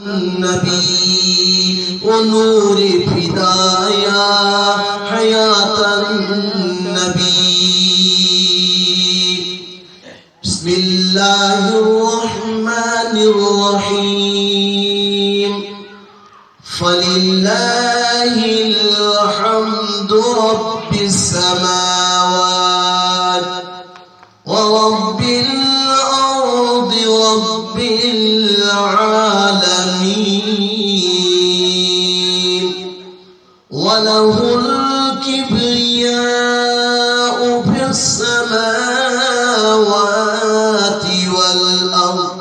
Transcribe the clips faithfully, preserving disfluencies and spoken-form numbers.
النبي ونور فدايا حياة النبي. بسم الله الرحمن الرحيم. فلله الحمد رب السماوات ورب الأرض رب العالمين. وله الكبرياء في السماوات والأرض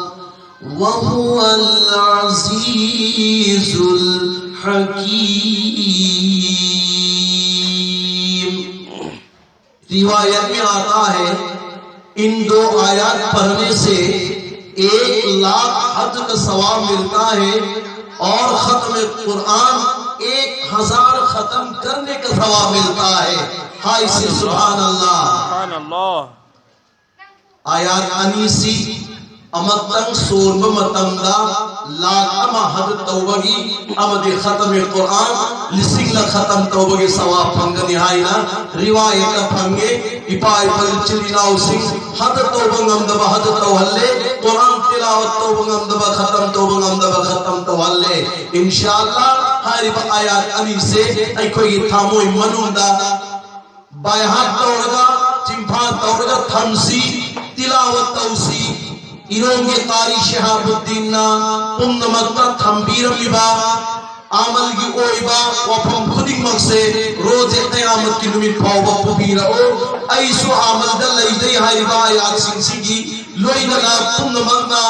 وهو العزيز الحكيم. रिवायत में आता है, इन दो आयत पढ़ने से एक लाख हज का सवाब मिलता है और खत्म कुरान एक हजार खत्म करने का सवाब मिलता है. हाय से सुभान अल्लाह. سبحان الله. Ayat ꯑꯅꯤꯁꯤ ꯑꯃꯇꯪ ꯁꯣꯟꯕ ꯃꯇꯝꯗ ꯂꯥꯛ ꯑꯃ ꯍꯖ ꯇꯧꯕꯒꯤ ꯑꯃꯗꯤ ꯈꯇꯝ ꯀꯨꯔꯥꯟ ꯂꯤꯁꯤꯡ ꯂꯛ ꯈꯇꯝ ꯇꯧꯕꯒꯤ ꯁꯋꯥꯕ ꯐꯪꯒꯅꯤ ꯍꯥꯏꯅ ꯔꯤꯋꯥꯌꯠꯇ ꯐꯪꯉꯦ. ꯏꯄꯥ ꯏꯄꯜ ꯏꯆꯤꯜ ꯏꯅꯥꯎꯁꯤꯡ ꯍꯖ ꯇꯧꯕ ꯉꯝꯗꯕ ꯍꯖ ꯇꯧꯍꯜꯂꯦ, ꯀꯨꯔꯥꯟ ꯇꯤꯂꯥꯋꯠ ꯇꯧꯕ ꯉꯝꯗꯕ ꯈꯇꯝ ꯇꯧꯕ ꯉꯝꯗꯕ ꯈꯇꯝ ꯇꯧꯍꯜꯂꯦ. ꯏꯟꯁꯥ ꯑꯜꯂꯥ, ꯍꯥꯏꯔꯤꯕ ꯑꯥꯌꯥꯠ ꯑꯅꯤꯁꯦ ꯑꯩꯈꯣꯏꯒꯤ ꯊꯃꯣꯏ ꯃꯅꯨꯡꯗ ꯕꯥꯏꯍꯥꯠ ꯇꯧꯔꯒ, ꯆꯤꯟꯐꯥ ꯇꯧꯔꯒ ꯊꯝꯁꯤ. ꯇꯤꯂꯥꯋꯠ ꯇꯧꯁꯤ. ꯏꯔꯣꯝꯒꯤ ꯀꯥꯔꯤ ꯁꯤꯍꯥꯕꯨꯗꯗꯤꯟꯅ ꯄꯨꯝꯅꯃꯛꯇ ꯊꯝꯕꯤꯔꯝꯂꯤꯕ ꯑꯃꯜꯒꯤ ꯑꯣꯏꯕ ꯋꯥꯐꯝ ꯈꯨꯗꯤꯡꯃꯛꯁꯦ ꯔꯣꯖꯦ ꯀꯌꯥꯃꯠꯀꯤ ꯅꯨꯃꯤꯠ ꯐꯥꯎꯕ ꯄꯨꯕꯤꯔꯛꯎ. ꯑꯩꯁꯨ ꯑꯃꯜꯗ ꯂꯩꯖꯩ ꯍꯥꯏꯔꯤꯕ ꯑꯥꯌꯥꯠꯁꯤꯡꯁꯤꯒꯤ ꯂꯣꯏꯅꯅ ꯄꯨꯝꯅꯃꯛꯅ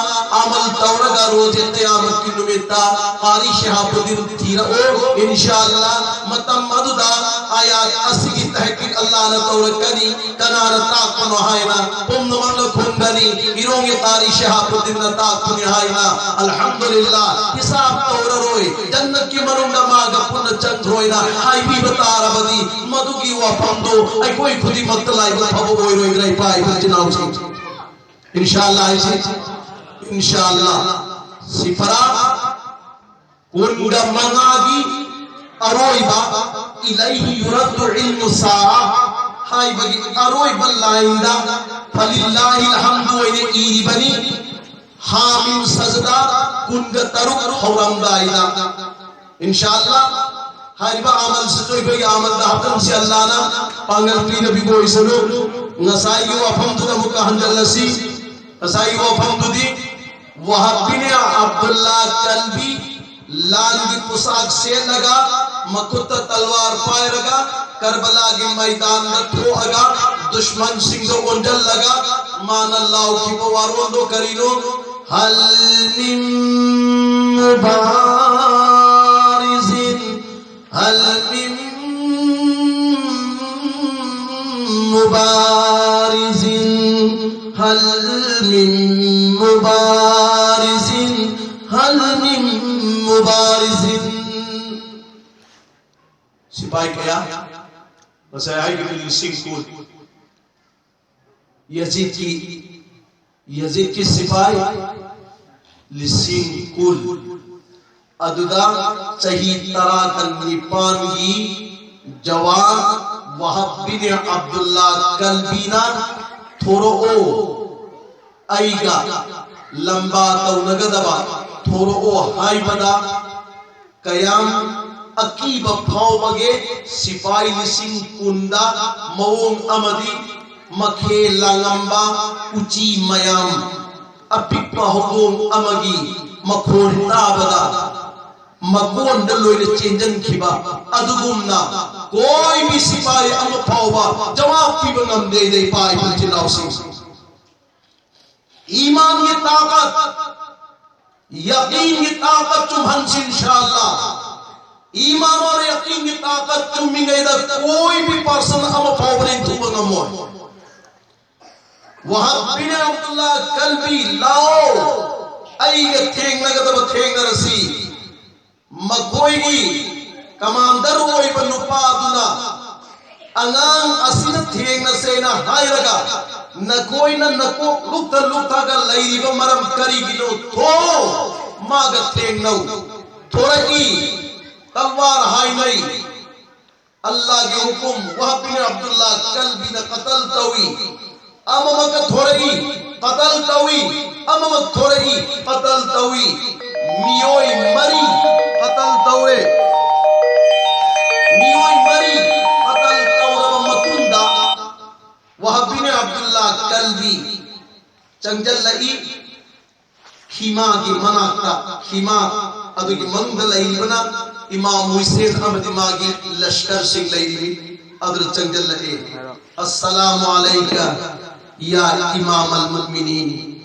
ꯑꯃꯜ ꯇꯧꯔꯒ ꯔꯣꯖꯦ ꯀꯌꯥꯃꯠꯀꯤ ꯅꯨꯃꯤꯠꯇ ꯀꯥꯔꯤ ꯁꯤꯍꯥꯕꯨꯗꯗꯤꯟ ꯊꯤꯔꯛꯎ. ꯏꯟꯁꯥ ꯑꯜꯂꯥ, ꯃꯇꯝ ꯑꯗꯨꯗ ꯑꯥꯌꯥꯠ ꯑꯁꯤꯒꯤ ꯇꯍꯀꯤꯛ ꯑꯜꯂꯥꯅ ꯇꯧꯔꯛꯀꯅꯤ. ꯀꯅꯥꯅ ꯇꯥꯛꯄꯅꯣ ꯍꯥꯏꯅ ꯄꯨꯝꯅꯃꯛꯅ ꯈꯨꯝꯒꯅꯤ, ꯏꯔꯣꯡꯒꯤ ꯀꯥꯔꯤ ꯁꯤꯍꯥꯕꯨꯗꯗꯤꯟꯅ ꯇꯥꯛꯄꯅꯤ ꯍꯥꯏꯅ. ꯑꯜꯍꯝꯗꯨꯂꯤꯜꯂꯥ, ꯍꯤꯁꯥꯕ ꯇꯧꯔꯔꯣꯏ, ꯖꯟꯅꯠꯀꯤ ꯃꯅꯨꯡꯗ ꯃꯥꯒ ꯄꯨꯟꯅ ꯆꯪꯈ꯭ꯔꯣꯏꯅ ꯍꯥꯏꯕꯤꯕ ꯇꯥꯔꯕꯗꯤ, ꯃꯗꯨꯒꯤ ꯋꯥꯐꯝꯗꯨ ꯑꯩꯈꯣꯏ ꯈꯨꯗꯤꯡꯃꯛꯇ ꯂꯥꯏꯕꯛ ꯐꯕ ꯑꯣꯏꯔꯣꯏꯗ꯭ꯔꯥ, ꯏꯄꯥ ꯏꯄꯨ ꯏꯆꯤꯟ ꯏꯅꯥꯎꯁꯤꯡ? ꯏꯟꯁꯥ ꯑꯜꯂꯥ ꯍꯥꯏꯁꯤ, ꯏꯟꯁꯥ ꯑꯜꯂꯥ, ꯁꯤ ꯐꯔꯥ ꯀꯨꯟꯒ ꯃꯉꯥꯒꯤ ꯑꯔꯣꯏꯕ, "ꯏꯂꯩꯍꯤ ꯌꯨꯔꯗꯨ ꯏꯜꯃꯨ ꯁꯥꯑ" ꯍꯥꯏꯕꯒꯤ ꯑꯔꯣꯏꯕ ꯂꯥꯏꯟꯗ "ꯐꯂꯤꯜꯂꯥꯍꯤꯜ ꯍꯝꯗꯨ" ꯑꯣꯏꯅ ꯏꯔꯤꯕꯅꯤ꯫ ꯍꯥꯃꯤꯝ ꯁꯖꯗꯥ ꯀꯨꯟꯒ ꯇꯔꯨꯛ ꯍꯧꯔꯝꯗꯥꯏꯗ, ꯏꯟꯁꯥ ꯑꯜꯂꯥ, ꯍꯥꯏꯔꯤꯕ ꯑꯃꯜꯁꯤꯁꯨ ꯑꯩꯈꯣꯏꯒꯤ ꯑꯃꯜꯗ ꯍꯥꯞꯆꯤꯟꯁꯤ꯫ ꯑꯜꯂꯥꯅ ꯄꯥꯡꯒꯜ ꯄꯤꯅꯕꯤꯕ ꯑꯣꯏꯁꯅꯨ꯫ ꯉꯁꯥꯏꯒꯤ ꯋꯥꯐꯝꯗꯨꯗ ꯑꯃꯨꯛꯀ ꯍꯟꯖꯤꯜꯂꯁꯤ꯫ ꯉꯁꯥꯏꯒꯤ ꯋꯥꯐꯝꯗꯨꯗꯤ, ꯋꯥꯍꯕ ꯕꯤꯟ ꯑꯕꯗꯨꯜꯂꯥ ꯀꯜꯕꯤ ꯂꯥꯟꯒꯤ ꯄꯣꯁꯥꯛ ꯁꯦꯠꯂꯒ, ꯃꯈꯨꯠꯇ ꯇꯜꯋꯥꯔ ꯄꯥꯏꯔꯒ, ꯀꯔꯕꯂꯥꯒꯤ ꯃꯩꯗꯥꯟꯗ ꯊꯣꯛꯑꯒ, ꯗꯨꯁꯃꯟꯁꯤꯡꯗ ꯑꯣꯟꯁꯤꯜꯂꯒ, ꯃꯥꯅ ꯂꯥꯎꯈꯤꯕ ꯋꯥꯔꯣꯜꯗꯣ ꯀꯔꯤꯅꯣ? "ꯍꯜ ꯃꯤꯟ ꯃꯨꯕꯥꯔꯤꯖꯤꯟ, ꯍꯜ ꯃꯤꯟ ꯃꯨꯕꯥꯔꯤꯖꯤꯟ, ꯍꯜ ꯃꯤꯟ ꯃꯨꯕꯥꯔꯤꯖꯤꯟ, ꯍꯜ ꯃꯤꯟ ꯃꯨꯕꯥꯔꯤꯖꯤꯟ"꯫ ꯁꯤꯐꯥꯏ ꯀꯌꯥ? ꯉꯁꯥꯏ ꯍꯥꯏꯈꯤꯕ ꯂꯤꯁꯤꯡ ꯀꯨꯟ꯫ ꯌꯖꯤꯠꯀꯤ, ꯌꯖꯤꯠꯀꯤ ꯁꯤꯐꯥꯏ ꯂꯤꯁꯤꯡ ꯀꯨꯟ꯫ ꯑꯗꯨꯗ ꯆꯍꯤ ꯇꯔꯥꯒ ꯅꯤꯄꯥꯟꯒꯤ ꯖꯋꯥꯟ ꯋꯥꯍꯕ ꯕꯤꯟ ꯑꯕꯗꯨꯜꯂꯥ ꯀꯜꯕꯤꯅ "ꯊꯣꯔꯛꯑꯣ, ꯑꯩꯒ ꯂꯝꯕꯥ ꯇꯧꯅꯒꯗꯕ ꯊꯣꯔꯛꯑꯣ" ꯍꯥꯏꯕꯗ, ꯀꯌꯥꯝ ꯑꯀꯤꯕ ꯐꯥꯎꯕꯒꯦ? ꯁꯤꯐꯥꯏ ꯂꯤꯁꯤꯡ ꯀꯨꯟꯗ ꯃꯑꯣꯡ ꯑꯃꯗꯤ ꯃꯈꯦ ꯂꯥꯡꯉꯝꯕ ꯎꯆꯤ ꯃꯌꯥꯝ, ꯑꯄꯤꯛꯄ ꯍꯧꯗꯣꯡ ꯑꯃꯒꯤ ꯃꯈꯣꯟ ꯇꯥꯕꯗ ꯃꯀꯣꯟꯗ ꯂꯣꯏꯅ ꯆꯦꯟꯖꯟꯈꯤꯕ ꯑꯗꯨꯒꯨꯝꯅ, ꯀꯣꯏꯕꯤ ꯁꯤꯐꯥꯏ ꯑꯃ ꯐꯥꯎꯕ ꯖꯋꯥꯕ ꯄꯤꯕ ꯉꯝꯗꯦ꯫ ꯏꯄꯥ ꯏꯄꯨ ꯏꯆꯤꯟ ꯏꯅꯥꯎꯁꯤꯡ, ꯏꯃꯥꯟꯒꯤ ꯇꯥꯀꯠ, ꯌꯥꯀꯤꯟꯒꯤ ꯇꯥꯀꯠ ꯆꯨꯝꯍꯟꯁꯤ, ꯏꯟꯁꯥ ꯑꯜꯂꯥ꯫ ꯏꯃꯥꯟ ꯑꯣꯔ ꯌꯥꯀꯤꯟꯒꯤ ꯇꯥꯀꯠ ꯆꯨꯝꯃꯤꯉꯩꯗ ꯀꯣꯏꯕꯤ ꯄꯥꯔꯁꯟ ꯑꯃ ꯐꯥꯎꯕ ꯅꯤꯡꯊꯨꯕ ꯉꯝꯃꯣꯏ꯫ ꯋꯥꯍꯕ ꯕꯤꯟ ꯑꯕꯗꯨꯜꯂꯥ ꯀꯜꯕꯤ, ꯂꯥꯛꯑꯣ, ꯑꯩꯒ ꯊꯦꯡꯅꯒꯗꯕ ꯊꯦꯡꯅꯔꯁꯤ꯫ ꯃꯈꯣꯏꯒꯤ ꯀꯃꯥꯟꯗꯔ ꯑꯣꯏꯕ ꯅꯨꯄꯥꯗꯨꯅ ꯑꯉꯥꯡ ꯑꯁꯤꯅ ꯊꯦꯡꯅꯁꯦꯅ ꯍꯥꯏꯔꯒ, "ꯅꯈꯣꯏꯅ ꯅꯀꯣꯛ ꯂꯨꯛꯇ ꯂꯨꯛꯊꯒ ꯂꯩꯔꯤꯕ ꯃꯔꯝ ꯀꯔꯤꯒꯤꯅꯣ? ꯊꯣꯛꯑꯣ, ꯃꯥꯒ ꯊꯦꯡꯅꯧ"꯫ ꯊꯣꯔꯛꯏ, ꯇꯜꯋꯥꯔ ꯍꯥꯏꯅꯩ꯫ ꯑꯜꯂꯥꯒꯤ ꯍꯨꯀꯨꯝ, ꯋꯥꯍꯕ ꯕꯤꯟ ꯑꯕꯗꯨꯜꯂꯥ ꯀꯜꯕꯤꯅ ꯀꯇꯜ ꯇꯧꯏ꯫ ꯑꯃꯃꯛꯀ ꯊꯣꯔꯛꯏ, ꯀꯇꯜ ꯇꯧꯏ꯫ ꯑꯃꯃꯛ ꯊꯣꯔꯛꯏ, ꯀꯇꯜ ꯇꯧꯏ꯫ ꯃꯤꯑꯣꯏ ꯃꯔꯤ ꯀꯇꯜ ꯇꯧꯔꯦ꯫ ꯃꯤꯑꯣꯏ ꯃꯔꯤ ꯀꯇꯜ ꯇꯧꯔꯕ ꯃꯇꯨꯡꯗ ꯋꯥꯍꯕ ꯕꯤꯟ ꯑꯕꯗꯨꯜꯂꯥ ꯀꯜꯕꯤ ꯆꯪꯁꯤꯜꯂꯛꯏ꯫ ꯈꯤꯃꯥꯒꯤ ꯃꯅꯥꯛꯇ, ꯈꯤꯃꯥ ꯑꯗꯨꯒꯤ ꯃꯅꯨꯡꯗ ꯂꯩꯔꯤꯕꯅ ꯏꯃꯥꯝ ꯍꯨꯁꯦꯟ ꯑꯃꯗꯤ ꯃꯥꯒꯤ ꯂꯁꯀꯔꯁꯤꯡ ꯂꯩꯔꯤꯕꯅꯤ꯫ ꯑꯗꯨꯗ ꯆꯪꯁꯤꯜꯂꯛꯑꯦ꯫ "ꯑꯁꯁꯂꯥꯃꯨ ꯑꯂꯩꯀ ꯌꯥ ꯏꯃꯥꯝ ꯑꯜ ꯃꯨꯃꯤꯅꯤꯟ,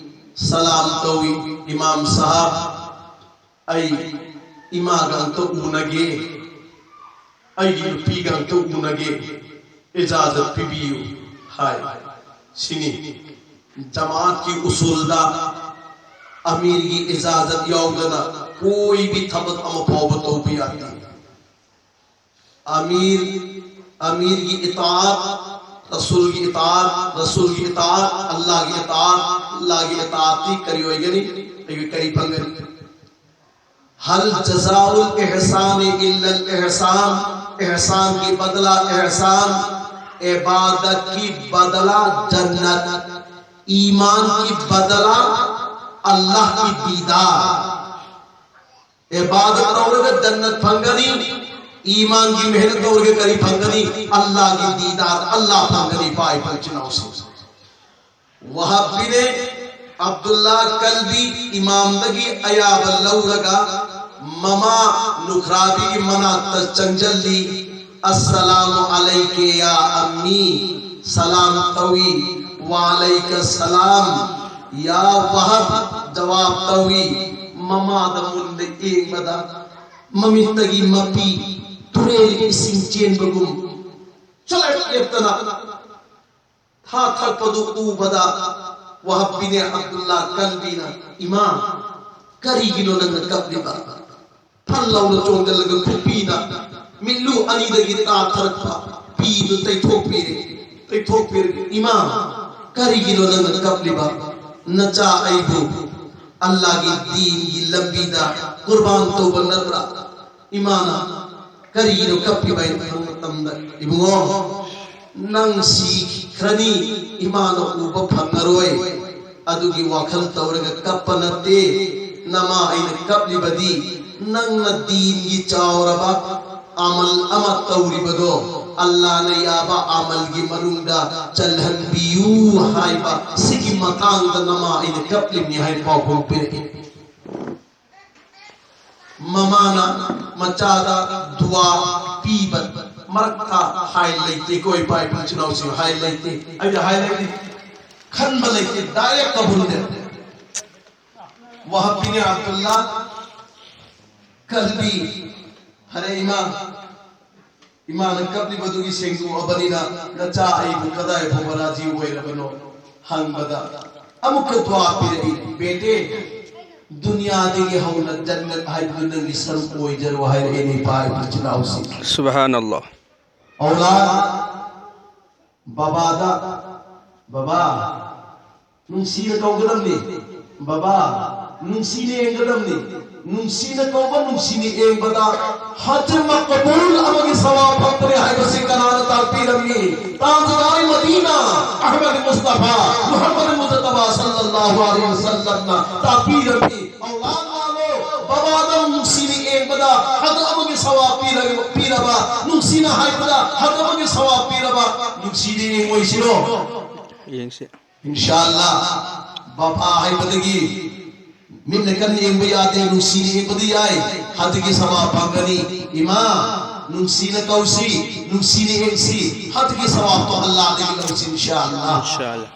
ꯁꯂꯥꯝ ꯇꯧꯏ ꯏꯃꯥꯝ ꯁꯥꯍꯕ, ꯑꯩ ꯏꯃꯥꯒ ꯑꯝꯇ ꯎꯅꯒꯦ, ꯑꯩꯒꯤ ꯅꯨꯄꯤꯒ ꯑꯝꯇ ꯎꯅꯒꯦ, ꯏꯖꯥꯖꯠ ꯄꯤꯕꯤꯌꯨ" ꯍꯥꯏ꯫ ꯁꯤꯅꯤ ꯖꯃꯥꯠꯀꯤ ꯎꯁꯨꯜꯗ ꯑꯃꯤꯔꯒꯤ ꯏꯖꯥꯖꯠ ꯌꯥꯎꯗꯅ ꯀꯣꯏꯕꯤ ꯊꯕꯛ ꯑꯃ ꯐꯥꯎꯕ ꯇꯧꯕ ꯌꯥꯗꯦ꯫ ꯑꯃꯤꯔ, ꯑꯃꯤꯔꯒꯤ ꯏꯇꯥꯠ, ꯔꯁꯨꯜꯒꯤ ꯏꯇꯥꯠ, ꯔꯁꯨꯜꯒꯤ ꯏꯇꯥꯠ, ꯑꯜꯂꯥꯍꯒꯤ ꯏꯇꯥꯠ, ꯑꯜꯂꯥꯍꯒꯤ ꯏꯇꯥꯠꯇꯤ ꯀꯔꯤ ꯑꯣꯏꯒꯅꯤ? ꯑꯩꯈꯣꯏ ꯀꯔꯤ ꯐꯪꯒꯅꯤ? "ꯍꯜ ꯖꯖꯥꯎꯜ ꯏꯍꯁꯥꯅꯤ ꯏꯜꯂꯜ ꯏꯍꯁꯥꯟ", ꯏꯍꯁꯥꯟꯒꯤ ꯕꯗꯂꯥ ꯏꯍꯁꯥꯟ, ꯏꯕꯥꯗꯠꯀꯤ ꯕꯗꯂꯥ ꯖꯟꯅꯠ, ꯏꯃꯥꯟꯒꯤ ꯕꯗꯂꯥ ꯑꯜꯂꯥꯍꯒꯤ ꯗꯤꯗꯥꯔ꯫ ꯏꯕꯥꯗꯠ ꯇꯧꯔꯒ ꯖꯟꯅꯠ ꯐꯪꯒꯅꯤ, ꯏꯃꯥꯟꯒꯤ ꯃꯦꯍꯅꯠ ꯇꯧꯔꯒ ꯀꯔꯤ ꯐꯪꯒꯅꯤ? ꯑꯜꯂꯥꯍꯒꯤ ꯗꯤꯗꯥꯔ, ꯑꯜꯂꯥꯍ ꯐꯪꯒꯅꯤ꯫ ꯄꯥꯏ ꯄꯥꯏ ꯏꯆꯤꯟ ꯏꯅꯥꯎꯁꯤꯡ, ꯋꯥꯍꯕ ꯕꯤꯟ ꯑꯕꯗꯨꯜꯂꯥ ꯀꯜꯕꯤ ꯏꯃꯥꯝꯗꯒꯤ ꯑꯌꯥꯕ ꯂꯧꯔꯒ ꯃꯃꯥ ꯅꯨꯈ꯭ꯔꯥꯕꯤꯒꯤ ꯃꯅꯥꯛꯇ ꯆꯪꯁꯤꯜꯂꯤ꯫ "ꯑꯁꯁꯂꯥꯃꯨ ꯑꯂꯩꯀꯦ ꯌꯥ ꯑꯝꯃꯤ", ꯁꯂꯥꯝ ꯇꯧꯏ꯫ "ꯋꯥꯂꯩꯀ ꯁꯂꯥꯝ ꯌꯥ ꯋꯥꯍꯕ", ꯖꯋꯥꯕ ꯇꯧꯏ꯫ ꯃꯃꯥꯗ ꯃꯨꯟꯅ ꯌꯦꯡꯕꯗ ꯃꯃꯤꯠꯇꯒꯤ ꯃꯄꯤ ꯇꯨꯔꯦꯜ ꯏꯁꯤꯡ ꯆꯦꯟꯕꯒꯨꯝ ꯆꯂꯦꯞ ꯂꯦꯞꯇꯅ ꯊꯥ ꯊꯛꯄꯗꯨ ꯎꯕꯗ ꯋꯥꯍꯕ ꯕꯤꯟ ꯑꯕꯗꯨꯜꯂꯥ ꯀꯜꯕꯤꯅ, "ꯏꯃꯥ, ꯀꯔꯤꯒꯤꯅꯣ ꯅꯪꯅ ꯀꯞꯂꯤꯕ?" ꯐꯜ ꯂꯥꯎꯅ ꯆꯣꯡꯁꯤꯜꯂꯒ ꯈꯨꯄꯤꯅ ꯃꯤꯠꯂꯨ ꯑꯅꯤꯗꯒꯤ ꯇꯥꯊꯔꯛꯄ ꯄꯤꯗꯨ ꯇꯩꯊꯣꯛꯄꯤꯔꯦ꯫ ꯇꯩꯊꯣꯛꯄꯤꯔꯒ, "ꯏꯃꯥ, ꯀꯔꯤꯒꯤꯅꯣ ꯅꯪꯅ ꯀꯞꯂꯤꯕ? ꯅꯆꯥ ꯑꯩꯕꯨ ꯑꯜꯂꯥꯒꯤ ꯗꯤꯟꯒꯤ ꯂꯝꯕꯤꯗ ꯀꯨꯔꯕꯥꯟ ꯇꯧꯕ ꯅꯠꯇ꯭ꯔꯥ? ꯏꯃꯥꯅ ꯀꯔꯤꯒꯤꯅꯣ ꯀꯞꯄꯤꯕ ꯍꯥꯏꯅ ꯍꯪꯕ ꯃꯇꯝꯗ, "ꯏꯕꯨꯡꯉꯣ, ꯅꯪ ꯁꯤꯈ꯭ꯔꯅꯤ, ꯏꯃꯥꯅ ꯎꯕ ꯐꯪꯉꯔꯣꯏ, ꯑꯗꯨꯒꯤ ꯋꯥꯈꯜ ꯇꯧꯔꯒ ꯀꯞꯄ ꯅꯠꯇꯦ꯫ ꯅꯃꯥ ꯑꯩꯅ ꯀꯞꯂꯤꯕꯗꯤ ꯅꯪꯅ ꯗꯤꯟꯒꯤ ꯆꯥꯎꯔꯕ ꯑꯃꯜ ꯑꯃ ꯇꯧꯔꯤꯕꯗꯣ ꯑꯜꯂꯥꯅ ꯌꯥꯕ ꯑꯃꯜꯒꯤ ꯃꯅꯨꯡꯗ ꯆꯜꯍꯟꯕꯤꯌꯨ ꯍꯥꯏꯕ ꯁꯤꯒꯤ ꯃꯇꯥꯡꯗ ꯅꯃꯥ ꯑꯩꯅ ꯀꯞꯂꯤꯕꯅꯤ" ꯍꯥꯏꯅ ꯄꯥꯎ ꯐꯥꯎ ꯄꯤꯔꯛꯏ꯫ ꯃꯃꯥꯅ ꯃꯆꯥꯗ ꯗꯨꯋꯥ ꯄꯤꯕ ꯃꯔꯛꯇ ꯍꯥꯏ ꯂꯩꯇꯦ꯫ ꯀꯣ ꯏꯄꯥ ꯏꯄꯨ ꯏꯆꯤꯟ ꯏꯅꯥꯎꯁꯤꯡ, ꯍꯥꯏ ꯂꯩꯇꯦ꯫ ꯑꯩꯗꯤ ꯍꯥꯏ ꯂꯩꯇꯦ, ꯈꯟꯕ ꯂꯩꯇꯦ, ꯗꯥꯏꯔꯦꯛ ꯀꯕꯨꯜꯅꯦ꯫ ꯋꯥꯍꯕꯤꯅꯦ ꯑꯕꯗꯨꯜꯂꯥ ꯀꯜꯕꯤ, ꯐꯔꯦ ꯏꯃꯥ, ꯏꯃꯥꯅ ꯀꯞꯂꯤꯕꯗꯨꯒꯤ ꯁꯦꯡꯗꯣꯛꯑꯕꯅꯤꯅ ꯅꯆꯥ ꯑꯩꯕꯨ ꯀꯗꯥꯏ ꯐꯥꯎꯕ ꯔꯥꯖꯤ ꯑꯣꯏꯔꯕꯅꯣ ꯍꯪꯕꯗ ꯑꯃꯨꯛꯀ ꯗꯨꯋꯥ ꯄꯤꯔꯛꯏ, "ꯕꯦꯇꯦ, ꯗꯨꯅꯤꯌꯥꯗꯒꯤ ꯍꯧꯅ ꯖꯟꯅꯠ ꯍꯥꯏꯕꯗꯨ ꯅꯪꯒꯤ ꯁꯔꯨꯛ ꯑꯣꯏꯖꯔꯣ" ꯍꯥꯏꯔꯛꯑꯦꯅꯦ ꯏꯄꯥ ꯏꯄꯨ ꯏꯆꯤꯟ ꯏꯅꯥꯎꯁꯤꯡ꯫ ꯁꯨꯕꯍꯥꯅꯜꯂꯥꯍ꯫ ꯑꯧꯂꯥꯗ ꯕꯕꯥꯗ, "ꯕꯕꯥ, ꯅꯨꯡꯁꯤꯅ ꯀꯧꯒꯗꯕꯅꯤ꯫ ꯕꯕꯥ, ꯅꯨꯡꯁꯤꯅ ꯌꯦꯡꯒꯗꯕꯅꯤ꯫ ꯅꯨꯡꯁꯤꯅ ꯀꯧꯕ, ꯅꯨꯡꯁꯤꯅ ꯌꯦꯡꯕꯗ ꯍꯖ ꯃꯛꯕꯨꯜ ꯑꯃꯒꯤ ꯁꯋꯥꯕ ꯐꯪꯕꯅꯤ" ꯍꯥꯏꯕꯁꯤ ꯀꯅꯥꯅ ꯇꯥꯛꯄꯤꯔꯝꯃꯤ? ꯇꯥꯖꯗꯥꯔ ꯃꯗꯤꯅꯥ ꯑꯍꯃꯗ ꯃꯨꯁꯇꯐꯥ ꯃꯨꯍꯝꯃꯗ ꯃꯨꯖꯇꯕꯥ ꯁꯜꯂꯜꯂꯥꯍꯨ ꯑꯂꯩꯍꯤ ꯋꯁꯜꯂꯝꯅ ꯇꯥꯛꯄꯤꯔꯝꯃꯤ꯫ ꯑꯧꯂꯥꯗ ꯋꯥꯂꯣ, ꯕꯕꯥꯗ ꯅꯨꯡꯁꯤꯅ ꯌꯦꯡꯕꯗ ꯍꯖ ꯑꯃꯒꯤ ꯁꯋꯥꯕ ꯄꯤꯔ-, ꯄꯤꯔꯕ, ꯅꯨꯡꯁꯤꯅ ꯍꯥꯏꯕꯗ ꯍꯖ ꯑꯃꯒꯤ ꯁꯋꯥꯕ ꯄꯤꯔꯕ, ꯅꯨꯡꯁꯤꯅ ꯌꯦꯡꯉꯣꯏꯁꯤꯔꯣ? ꯌꯦꯡꯁꯤ꯫ ꯏꯟꯁꯥ ꯑꯜꯂꯥ, ꯕꯕꯥ ꯍꯥꯏꯕꯗꯒꯤ ꯃꯤꯠꯅ ꯀꯟꯅ ꯌꯦꯡꯕ ꯌꯥꯗꯦ, ꯅꯨꯡꯁꯤꯅ ꯌꯦꯡꯕꯗꯤ ꯌꯥꯏ, ꯍꯖꯒꯤ ꯁꯋꯥꯕ ꯐꯪꯒꯅꯤ꯫ ꯏꯃꯥ, ꯅꯨꯡꯁꯤꯅ ꯀꯧꯁꯤ, ꯅꯨꯡꯁꯤꯅ ꯌꯦꯡꯁꯤ, ꯍꯖꯒꯤ ꯁꯋꯥꯕꯇꯣ ꯑꯜꯂꯥꯗꯒꯤ ꯂꯧꯁꯤ, ꯏꯟꯁꯥ ꯑꯜꯂꯥ꯫ ꯏꯟꯁꯥ ꯑꯜꯂꯥ꯫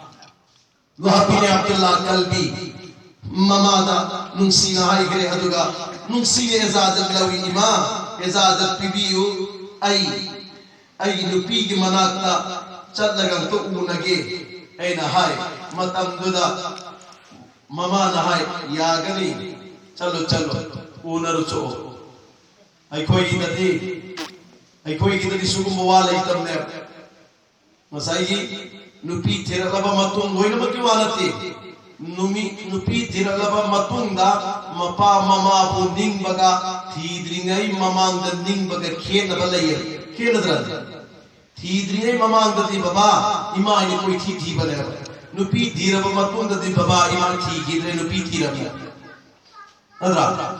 ꯋꯥꯍꯕꯤꯅꯦ ꯑꯕꯗꯨꯜꯂꯥ ꯀꯜꯕꯤ, ꯃꯃꯥꯗ ꯅꯨꯡꯁꯤꯅ ꯍꯥꯏꯈ꯭ꯔꯦ, ꯑꯗꯨꯒ ꯅꯨꯡꯁꯤꯅ ꯏꯖꯥꯖꯠ ꯂꯧꯏ, "ꯏꯃꯥ, ꯏꯖꯥꯖꯠ ꯄꯤꯕꯤꯌꯨ, ꯑꯩ ꯑꯩꯒꯤ ꯅꯨꯄꯤꯒꯤ ꯃꯅꯥꯛꯇ ꯆꯠꯂꯒ ꯑꯝꯇ ꯎꯅꯒꯦ" ꯑꯩꯅ ꯍꯥꯏ꯫ ꯃꯇꯝꯗꯨꯗ ꯃꯃꯥꯅ ꯍꯥꯏ, "ꯌꯥꯒꯅꯤ, ꯆꯠꯂꯣ, ꯆꯠꯂꯣ, ꯎꯅꯔꯨꯆꯣ꯫ ꯑꯩꯈꯣꯏꯒꯤꯗꯗꯤ, ꯑꯩꯈꯣꯏꯒꯤꯗꯗꯤ ꯁꯤꯒꯨꯝꯕ ꯋꯥ ꯂꯩꯇꯕꯅꯦꯕ꯫ ꯉꯁꯥꯏꯒꯤ ꯅꯨꯄꯤ ꯊꯤꯔꯛꯂꯕ ꯃꯇꯨꯡ ꯂꯣꯏꯅꯃꯛꯀꯤ ꯋꯥ ꯅꯠꯇꯦ, ꯅꯨꯃꯤ ꯅꯨꯄꯤ ꯊꯤꯔꯛꯂꯕ ꯃꯇꯨꯡꯗ ꯃꯄꯥ ꯃꯃꯥꯕꯨ ꯅꯤꯡꯕꯒ ꯊꯤꯗ꯭ꯔꯤꯉꯩ ꯃꯃꯥꯡꯗ ꯅꯤꯡꯕꯒ ꯈꯦꯠꯅꯕ ꯂꯩꯌꯦ꯫ ꯈꯦꯠꯅꯗ꯭ꯔꯅꯦ? ꯊꯤꯗ꯭ꯔꯤꯉꯩ ꯃꯃꯥꯡꯗꯗꯤ ꯕꯕꯥ ꯏꯃꯥ ꯑꯩꯅ ꯀꯣꯏꯊꯤ ꯊꯤꯕꯅꯦꯕ꯫ ꯅꯨꯄꯤ ꯊꯤꯔꯕ ꯃꯇꯨꯡꯗꯗꯤ ꯕꯕꯥ ꯏꯃꯥ ꯊꯤꯈꯤꯗ꯭ꯔꯦ, ꯅꯨꯄꯤ ꯊꯤꯔꯝꯃꯦ꯫ ꯅꯠꯇ꯭ꯔꯥ?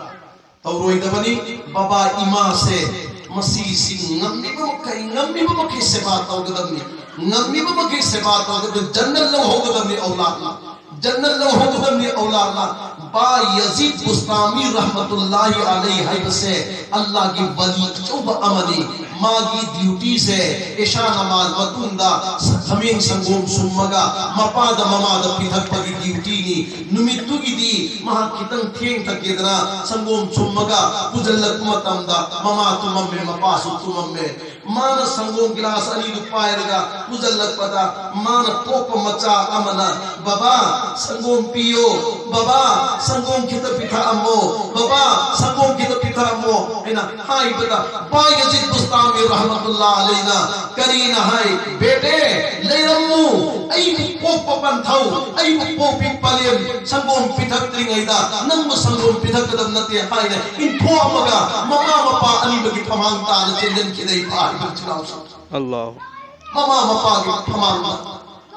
ꯇꯧꯔꯣꯏꯗꯕꯅꯤ꯫ ꯕꯕꯥ ꯏꯃꯥꯁꯦ ꯃꯁꯤꯁꯤ ꯉꯝꯃꯤꯕ ꯃꯈꯩ, ꯉꯝꯃꯤꯕ ꯃꯈꯩ ꯁꯦꯕꯥ ꯇꯧꯒꯗꯕꯅꯤ꯫ ꯉꯝꯃꯤꯕ ꯃꯈꯩ ꯁꯦꯕꯥ ꯇꯧꯒꯗꯕꯅꯤ꯫ ꯖꯟꯅꯠ ꯂꯧꯍꯧꯒꯗꯕꯅꯤ ꯑꯧꯂꯥꯗꯅ꯫ ꯖꯟꯅꯠ ꯂꯧꯍꯧꯒꯗꯕꯅꯤ ꯑꯧꯂꯥꯗꯅ꯫ ꯕꯥ ꯌꯖꯤꯗ ꯕꯨꯁꯇꯥꯃꯤ ꯔꯍꯃꯇꯨꯜꯂꯥꯍꯤ ꯑꯂꯩ ꯍꯥꯏꯕꯁꯦ ꯑꯜꯂꯥꯒꯤ ꯋꯂꯤ ꯑꯆꯧꯕ ꯑꯃꯅꯤ꯫ ꯃꯥꯒꯤ ꯗ꯭ꯌꯨꯇꯤꯁꯦ ꯏꯁꯥ ꯅꯃꯥꯖ ꯃꯇꯨꯡꯗ ꯁ-, ꯁꯃꯦꯡ ꯁꯪꯒꯣꯝ ꯁꯨꯝꯃꯒ ꯃꯄꯥꯗ ꯃꯃꯥꯗ ꯄꯤꯊꯛꯄꯒꯤ ꯗ꯭ꯌꯨꯇꯤꯅꯤ꯫ ꯅꯨꯃꯤꯠꯇꯨꯒꯤꯗꯤ ꯃꯍꯥꯛ ꯈꯤꯇꯪ ꯊꯦꯡꯊꯒꯦꯗꯅ ꯁꯪꯒꯣꯝ ꯁꯨꯝꯃꯒ ꯄꯨꯁꯤꯜꯂꯛꯄ ꯃꯇꯝꯗ ꯃꯃꯥ ꯇꯨꯝꯃꯝꯃꯦ, ꯃꯄꯥꯁꯨ ꯇꯨꯝꯃꯝꯃꯦ꯫ ꯃꯥꯅ ꯁꯪꯒꯣꯝ ꯒꯤꯂꯥꯁ ꯑꯅꯤꯗꯨ ꯄꯥꯏꯔꯒ ꯄꯨꯁꯤꯜꯂꯛꯄꯗ ꯃꯥꯅ ꯄꯣꯛꯄ ꯃꯆꯥ ꯑꯃꯅ, "ꯕꯕꯥ, ꯁꯪꯒꯣꯝ ꯄꯤꯌꯣ, ꯕꯕꯥ, ꯁꯪꯒꯣꯝ ꯈꯤꯇ ꯄꯤꯊꯛꯑꯝꯃꯣ, ꯕꯕꯥ, ꯁꯪꯒꯣꯝ ꯈꯤꯇ ꯄꯤꯊꯛꯑꯝꯃꯣ" ꯍꯥꯏꯅ ꯍꯥꯏꯕꯗ ꯕꯥ ꯌꯖꯤꯗ ꯕꯨꯁꯇꯥꯃꯤ ꯔꯍꯃꯇꯨꯜꯂꯥ ꯑꯂꯩꯅ ꯀꯔꯤꯅ ꯍꯥꯏ? "ꯕꯦꯇꯦ, ꯂꯩꯔꯝꯃꯨ, ꯑꯩꯕꯨ ꯄꯣꯛꯄ ꯄꯟꯊꯧ, ꯑꯩꯕꯨ ꯄꯣꯛꯄꯤ ꯄꯂꯦꯝ ꯁꯪꯒꯣꯝ ꯄꯤꯊꯛꯇ꯭ꯔꯤꯉꯩꯗ ꯅꯪꯕꯨ ꯁꯪꯒꯣꯝ ꯄꯤꯊꯛꯀꯗꯕ ꯅꯠꯇꯦ" ꯍꯥꯏꯅ ꯏꯟꯊꯣꯛꯑꯝꯃꯒ ꯃꯃꯥ ꯃꯄꯥ ꯑꯅꯤꯃꯛꯀꯤ ꯐꯃꯥꯡ ꯇꯥꯅ ꯆꯦꯟꯖꯟꯈꯤꯗꯩ ꯍꯥꯏꯕ ꯏꯆꯤꯜ ꯏꯅꯥꯎꯁꯤꯡ꯫ ꯑꯜꯂꯥꯍꯨ꯫ ꯃꯃꯥ ꯃꯄꯥꯒꯤ ꯐꯃꯥꯡꯗ꯫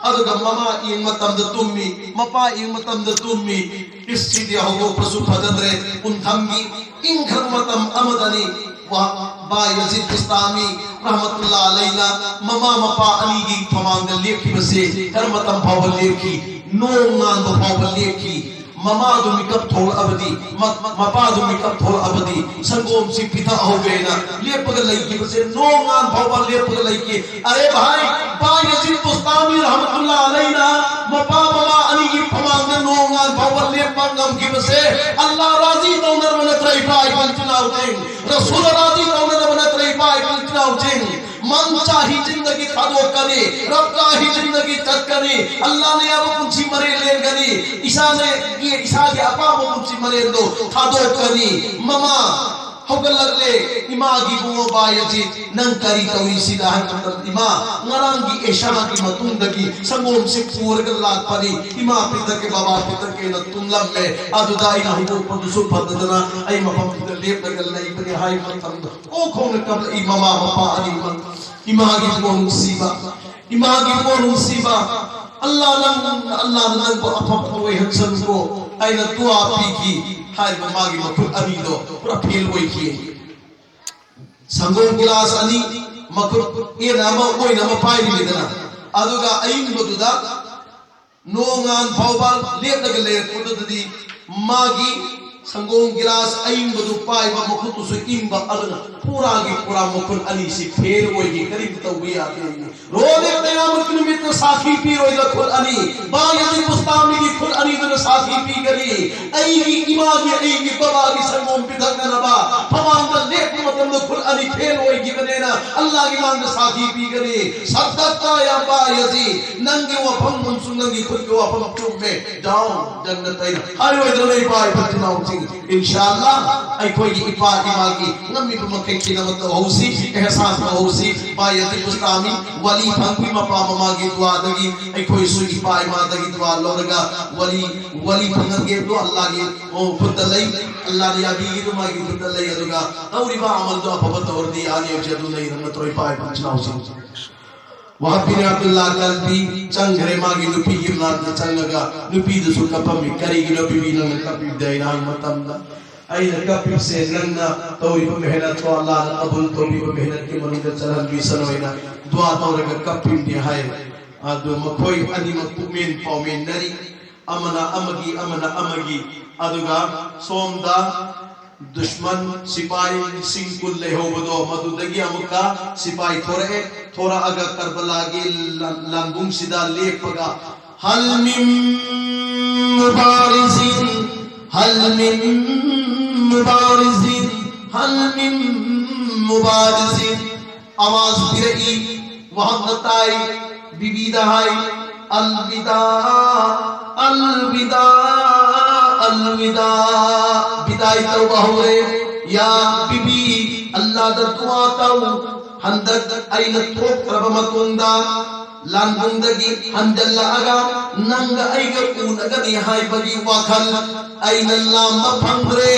ꯑꯗꯨꯒ ꯃꯃꯥ ꯌꯦꯡ ꯃꯇꯝꯗ ꯇꯨꯝꯃꯤ, ꯃꯄꯥ ꯌꯦꯡ ꯃꯇꯝꯗ ꯇꯨꯝꯃꯤ꯫ ꯏꯁꯁꯤꯗꯤ ꯍꯧꯗꯣꯛꯄꯁꯨ ꯐꯖꯗ꯭ꯔꯦ꯫ ꯎꯟꯊꯝꯒꯤ ꯏꯪꯈ꯭ꯔꯕ ꯃꯇꯝ ꯑꯃꯗꯅꯤ꯫ ꯋꯥ-, ꯕꯥ ꯌꯖꯤꯗ ꯕꯨꯁꯇꯥꯃꯤ ꯔꯍꯃꯇꯨꯜꯂꯥ ꯑꯂꯩꯅ ꯃꯃꯥ ꯃꯄꯥ ꯑꯅꯤꯒꯤ ꯐꯃꯥꯡꯗ ꯂꯦꯞꯈꯤꯕꯁꯦ ꯀꯔꯝꯕ ꯃꯇꯝ ꯐꯥꯎꯕ ꯂꯦꯞꯈꯤ? ꯅꯣꯡ ꯉꯥꯟꯕ ꯐꯥꯎꯕ ꯂꯦꯞꯈꯤ꯫ ꯃꯃꯥꯗꯨ ꯃꯤꯀꯞ ꯊꯣꯛꯂꯛꯑꯕꯗꯤ, ꯃ-, ꯃꯄꯥꯗꯨ ꯃꯤꯀꯞ ꯊꯣꯛꯂꯛꯑꯕꯗꯤ ꯁꯪꯒꯣꯝꯁꯤ ꯄꯤꯊꯛꯍꯧꯒꯦꯅ ꯂꯦꯞꯄꯒ ꯂꯩꯈꯤꯕꯁꯦ ꯅꯣꯡ ꯉꯥꯟ ꯐꯥꯎꯕ ꯂꯦꯞꯄꯒ ꯂꯩꯈꯤ꯫ ꯑꯔꯦ ꯚꯥꯏ, ꯕꯥ ꯌꯖꯤꯗ ꯕꯨꯁꯇꯥꯃꯤ ꯔꯍꯃꯇꯨꯜꯂꯥ ꯑꯂꯩꯅ ꯃꯄꯥ ꯃꯃꯥ ꯑꯅꯤꯒꯤ ꯐꯃꯥꯡꯗ ꯅꯣꯡ ꯉꯥꯟ ꯐꯥꯎꯕ ꯂꯦꯞꯄ ꯉꯝꯈꯤꯕꯁꯦ ꯑꯜꯂꯥ ꯔꯥꯖꯤ ꯇꯧꯅꯅꯕ ꯅꯠꯇ꯭ꯔ ꯏꯄꯥ ꯏꯄꯨ ꯏꯆꯤꯜ ꯏꯅꯥꯎꯁꯤꯡ? ꯔꯁꯨꯜ ꯔꯥꯖꯤ ꯇꯧꯅꯅꯕ ꯅꯠꯇ꯭ꯔ ꯏꯄꯥ ꯏꯄꯨ ꯏꯆꯤꯜ ꯏꯅꯥꯎꯁꯤꯡ? ꯃꯟ ꯆꯥꯍꯤ ꯖꯤꯟꯗꯒꯤ ꯊꯥꯗꯣꯛꯀꯅꯤ, ꯔꯕ ꯆꯥꯍꯤ ꯖꯤꯟꯗꯒꯤ ꯆꯠꯀꯅꯤ, ꯑꯜꯂꯥꯅ ꯌꯥꯕ ꯄꯨꯟꯁꯤ ꯃꯔꯦꯜ ꯂꯦꯟꯒꯅꯤ, ꯏꯁꯥꯅ ꯏꯁꯥꯒꯤ ꯑꯄꯥꯝꯕ ꯄꯨꯟꯁꯤ ꯃꯔꯦꯜꯗꯣ ꯊꯥꯗꯣꯛꯀꯅꯤ꯫ ꯃꯃꯥ ꯍꯧꯒꯠꯂꯛꯂꯦ꯫ ꯏꯃꯥꯒꯤ ꯏꯕꯨꯡꯉꯣ ꯕꯥꯏ ꯑꯁꯤ ꯅꯪ ꯀꯔꯤ ꯇꯧꯔꯤ ꯁꯤꯗ ꯍꯥꯏꯕ ꯃꯇꯝꯗ, ꯏꯃꯥ, ꯉꯔꯥꯡꯒꯤ ꯑꯦꯁꯥꯒꯤ ꯃꯇꯨꯡꯗꯒꯤ ꯁꯪꯒꯣꯝꯁꯦ ꯄꯨꯔꯒ ꯂꯥꯛꯄꯅꯤ꯫ ꯏꯃꯥ ꯄꯤꯊꯛꯀꯦ, ꯕꯕꯥ ꯄꯤꯊꯛꯀꯦꯅ ꯇꯨꯝꯂꯝꯃꯦ꯫ ꯑꯗꯨꯗ ꯑꯩꯅ ꯍꯧꯗꯣꯛꯄꯗꯨꯁꯨ ꯐꯖꯗꯅ ꯑꯩ ꯃꯐꯝꯗꯨꯗ ꯂꯦꯞꯂꯒ ꯂꯩꯕꯅꯤ ꯍꯥꯏꯕ ꯃꯇꯝꯗ, ꯑꯣ ꯈꯣꯡꯅ ꯀꯞꯂꯛꯏ ꯃꯃꯥ ꯃꯄꯥ ꯑꯅꯤꯃꯛ꯫ ꯏꯃꯥꯒꯤ ꯏꯕꯨꯡꯉꯣ ꯅꯨꯡꯁꯤꯕ, ꯏꯃꯥꯒꯤ ꯏꯕꯨꯡꯉꯣ ꯅꯨꯡꯁꯤꯕ, ꯑꯜꯂꯥ ꯅꯪ, ꯑꯜꯂꯥꯅ ꯅꯪꯕꯨ ꯑꯐꯕ ꯑꯣꯏꯍꯟꯁꯅꯨꯀꯣ꯫ ꯑꯩꯅ ꯗꯨꯋꯥ ꯄꯤꯈꯤ꯫ ꯍꯥꯏꯔꯤꯕ ꯃꯥꯒꯤ ꯃꯈꯨꯠ ꯑꯅꯤꯗꯣ ꯄꯨꯔꯥ ꯐꯦꯜ ꯑꯣꯏꯈꯤ꯫ ꯁꯪꯒꯣꯝ ꯒꯤꯂꯥꯁ ꯑꯅꯤ, ꯃꯈꯨꯠ ꯑꯦꯅ ꯑꯃ, ꯑꯣꯏꯅ ꯑꯃ ꯄꯥꯏꯔꯤꯉꯩꯗꯅ, ꯑꯗꯨꯒ ꯑꯏꯪꯕꯗꯨꯗ ꯅꯣꯡꯉꯥꯟ ꯐꯥꯎꯕ ꯂꯦꯞꯂꯒ ꯂꯩꯔꯛꯄꯗꯨꯗꯗꯤ, ꯃꯥꯒꯤ ꯁꯪꯒꯣꯝ ꯒꯤꯂꯥꯁ ꯑꯏꯪꯕꯗꯨ ꯄꯥꯏꯕ ꯃꯈꯨꯠꯇꯨꯁꯨ ꯏꯪꯕ, ꯑꯗꯨꯅ ꯄꯨꯔꯥꯒꯤ ꯄꯨꯔꯥ ꯃꯈꯨꯠ ꯑꯅꯤꯁꯤ ꯐꯦꯜ ꯑꯣꯏꯈꯤ, ꯀꯔꯤꯝꯇ ꯇꯧꯕ ꯌꯥꯗꯦ꯫ ꯔꯣꯅꯦ ꯀꯌꯥꯃꯠꯀꯤ ꯅꯨꯃꯤꯠꯇ ꯁꯥꯈꯤ ꯄꯤꯔꯣꯏꯗ ꯈꯨꯠ ꯑꯅꯤ, ꯕꯥ ꯌꯥꯖꯤꯗ ꯕꯨꯁꯇꯥꯃꯤꯒꯤ ꯈꯨꯠ ꯑꯅꯤꯗꯨꯅ ꯁꯥꯈꯤ ꯄꯤꯒꯅꯤ꯫ ꯑꯩꯒꯤ ꯏꯃꯥꯒꯤ, ꯑꯩꯒꯤ ꯕꯕꯥꯒꯤ ꯁꯪꯒꯣꯝ ꯄꯤꯊꯛꯅꯅꯕ ꯐꯃꯥꯡꯗ ꯂꯦꯞꯄ ꯃꯇꯝꯗ ꯈꯨꯠ ꯑꯅꯤ ꯐꯦꯜ ꯑꯣꯏꯈꯤꯕꯅꯦꯅ ꯑꯜꯂꯥꯒꯤ ꯃꯥꯡꯗ ꯁꯥꯈꯤ ꯄꯤꯒꯅꯤ꯫ ꯁꯗꯛꯇ ꯌꯥ ꯕꯥ ꯌꯥꯖꯤꯗ, ꯅꯪꯒꯤ ꯋꯥꯐꯝ ꯑꯃꯁꯨꯡ ꯅꯪꯒꯤ ꯈꯨꯠꯀꯤ ꯋꯥꯐꯝ ꯆꯨꯝꯃꯦ꯫ ꯗꯥꯎꯟ ꯖꯟꯅꯠ ꯑꯩꯅ ꯍꯥꯏꯔꯣꯏꯗ꯭ꯔꯣ ꯏꯄꯥ ꯏꯄꯥ ꯏꯆꯤꯟ ꯏꯅꯥꯎꯁꯤꯡ? ꯏꯟꯁꯥ ꯑꯜꯂꯥ ꯑꯩꯈꯣꯏꯒꯤ ꯏꯄꯥ ꯏꯃꯥꯒꯤ ꯉꯝꯃꯤꯕ ꯃꯈꯩ ꯈꯤꯗꯃꯛ ꯇꯧꯍꯧꯁꯤ, ꯑꯦꯍꯁꯥꯟ ꯇꯧꯍꯧꯁꯤ꯫ ꯕꯥ ꯌꯥꯖꯤꯗ ꯕꯨꯁꯇꯥꯃꯤ ꯋꯥꯂꯤ ꯐꯪꯕꯒꯤ ꯃꯄꯥ ꯃꯃꯥꯒꯤ ꯗꯨꯋꯥꯗꯒꯤ ꯑꯩꯈꯣꯏꯁꯨ ꯏꯄꯥ ꯏꯃꯥꯗꯒꯤ ꯗꯨꯋꯥ ꯂꯧꯔꯒ ꯋꯥꯂꯤ, ꯋꯥꯂꯤ ꯐꯪꯍꯟꯒꯦ꯫ ꯑꯗꯨ ꯑꯜꯂꯥꯒꯤ, ꯑꯣ, ꯈꯨꯠꯇ ꯂꯩ, ꯑꯜꯂꯥꯅ ꯌꯥꯕꯤꯒꯦ, ꯑꯗꯨ ꯃꯥꯒꯤ ꯈꯨꯠꯇ ꯂꯩ꯫ ꯑꯗꯨꯒ ꯇꯧꯔꯤꯕ ꯑꯃꯜꯗꯣ ꯑꯐꯕ ꯇꯧꯔꯗꯤ ꯌꯥꯅꯤ ꯍꯥꯏꯕꯁꯦ ꯑꯗꯨ ꯂꯩꯔꯕ ꯅꯠꯇ꯭ꯔꯣ ꯏꯄꯥ ꯏꯄꯥ ꯏꯆꯤꯟ ꯏꯅꯥꯎꯁꯤꯡ? ꯋꯥꯍꯕ ꯕꯤꯟ ꯑꯕꯗꯨꯜꯂꯥ ꯀꯜꯕꯤ ꯆꯪꯈ꯭ꯔꯦ, ꯃꯥꯒꯤ ꯅꯨꯄꯤꯒꯤ ꯃꯅꯥꯛꯇ ꯆꯪꯉꯒ ꯅꯨꯄꯤꯗꯨꯁꯨ ꯀꯞꯄꯝꯃꯤ꯫ "ꯀꯔꯤꯒꯤꯅꯣ ꯕꯤꯕꯤ ꯅꯪꯅ ꯀꯞꯄꯤꯕꯗꯤ?" ꯑꯩꯅ ꯍꯪꯕ ꯃꯇꯝꯗ, "ꯑꯩꯅ ꯀꯞꯄꯤꯕꯁꯦ ꯅꯪꯅ ꯇꯧꯔꯤꯕ ꯃꯦꯍꯅꯠꯇꯣ ꯑꯜꯂꯥꯅ ꯀꯕꯨꯜ ꯇꯧꯕꯤꯕ ꯃꯦꯍꯅꯠꯀꯤ ꯃꯅꯨꯡꯗ ꯆꯜꯍꯟꯕꯤꯁꯅꯨ" ꯍꯥꯏꯅ ꯗꯨꯋꯥ ꯇꯧꯔꯒ ꯀꯞꯄꯤꯕꯅꯤ ꯍꯥꯏ꯫ ꯑꯗꯨ ꯃꯈꯣꯏ ꯑꯅꯤꯃꯛ ꯄꯨꯛꯃꯦꯟ ꯄꯥꯎꯃꯦꯟꯅꯔꯤ, ꯑꯃꯅ ꯑꯃꯒꯤ, ꯑꯃꯅ ꯑꯃꯒꯤ꯫ ꯑꯗꯨꯒ ꯁꯣꯝꯗ ꯗꯨꯁꯃꯟ ꯁꯤꯄꯥꯏ ꯂꯤꯁꯤꯡ ꯀꯨꯟ ꯂꯩꯍꯧꯕꯗꯣ, ꯃꯗꯨꯗꯒꯤ ꯑꯃꯨꯛꯀ ꯁꯤꯄꯥꯏ ꯊꯣꯔꯛꯑꯦ꯫ ꯊꯣꯔꯛꯑꯒ ꯀꯔꯕꯂꯥꯒꯤ ꯂꯥꯟ-, ꯂꯥꯟꯕꯨꯡꯁꯤꯗ ꯂꯦꯞꯄꯒ, "ꯍꯜ ꯃꯤꯟ ꯃꯨꯕꯥꯔꯤꯖꯤꯟ, ꯍꯜ ꯃꯤꯟ ꯃꯨꯕꯥꯔꯤꯖꯤꯟ, ꯍꯜ ꯃꯤꯟ ꯃꯨꯕꯥꯔꯤꯖꯤꯟ" ꯑꯋꯥꯖ ꯄꯤꯔꯛꯏ꯫ ꯃꯍꯥꯛꯅ ꯇꯥꯏ, ꯕꯤꯕꯤꯗ ꯍꯥꯏ, "ꯑꯜꯕꯤꯗꯥ, ꯑꯜꯕꯤꯗꯥ, ꯑꯜꯕꯤꯗꯥ"꯫ ꯕꯤꯗꯥꯏ ꯇꯧꯕ ꯍꯧꯔꯦ꯫ ꯌꯥ ꯕꯤꯕꯤ, ꯑꯜꯂꯥꯗ ꯗꯨꯋꯥ ꯇꯧ, ꯍꯟꯗꯛ ꯑꯩꯅ ꯊꯣꯛꯈ꯭ꯔꯕ ꯃꯇꯨꯡꯗ ꯂꯥꯟꯕꯨꯡꯗꯒꯤ ꯍꯟꯖꯜꯂꯛꯑꯒ ꯅꯪꯒ ꯑꯩꯒ ꯎꯅꯒꯅꯤ ꯍꯥꯏꯕꯒꯤ ꯋꯥꯈꯜ ꯑꯩꯅ ꯂꯥꯝꯕ ꯐꯪꯗ꯭ꯔꯦ꯫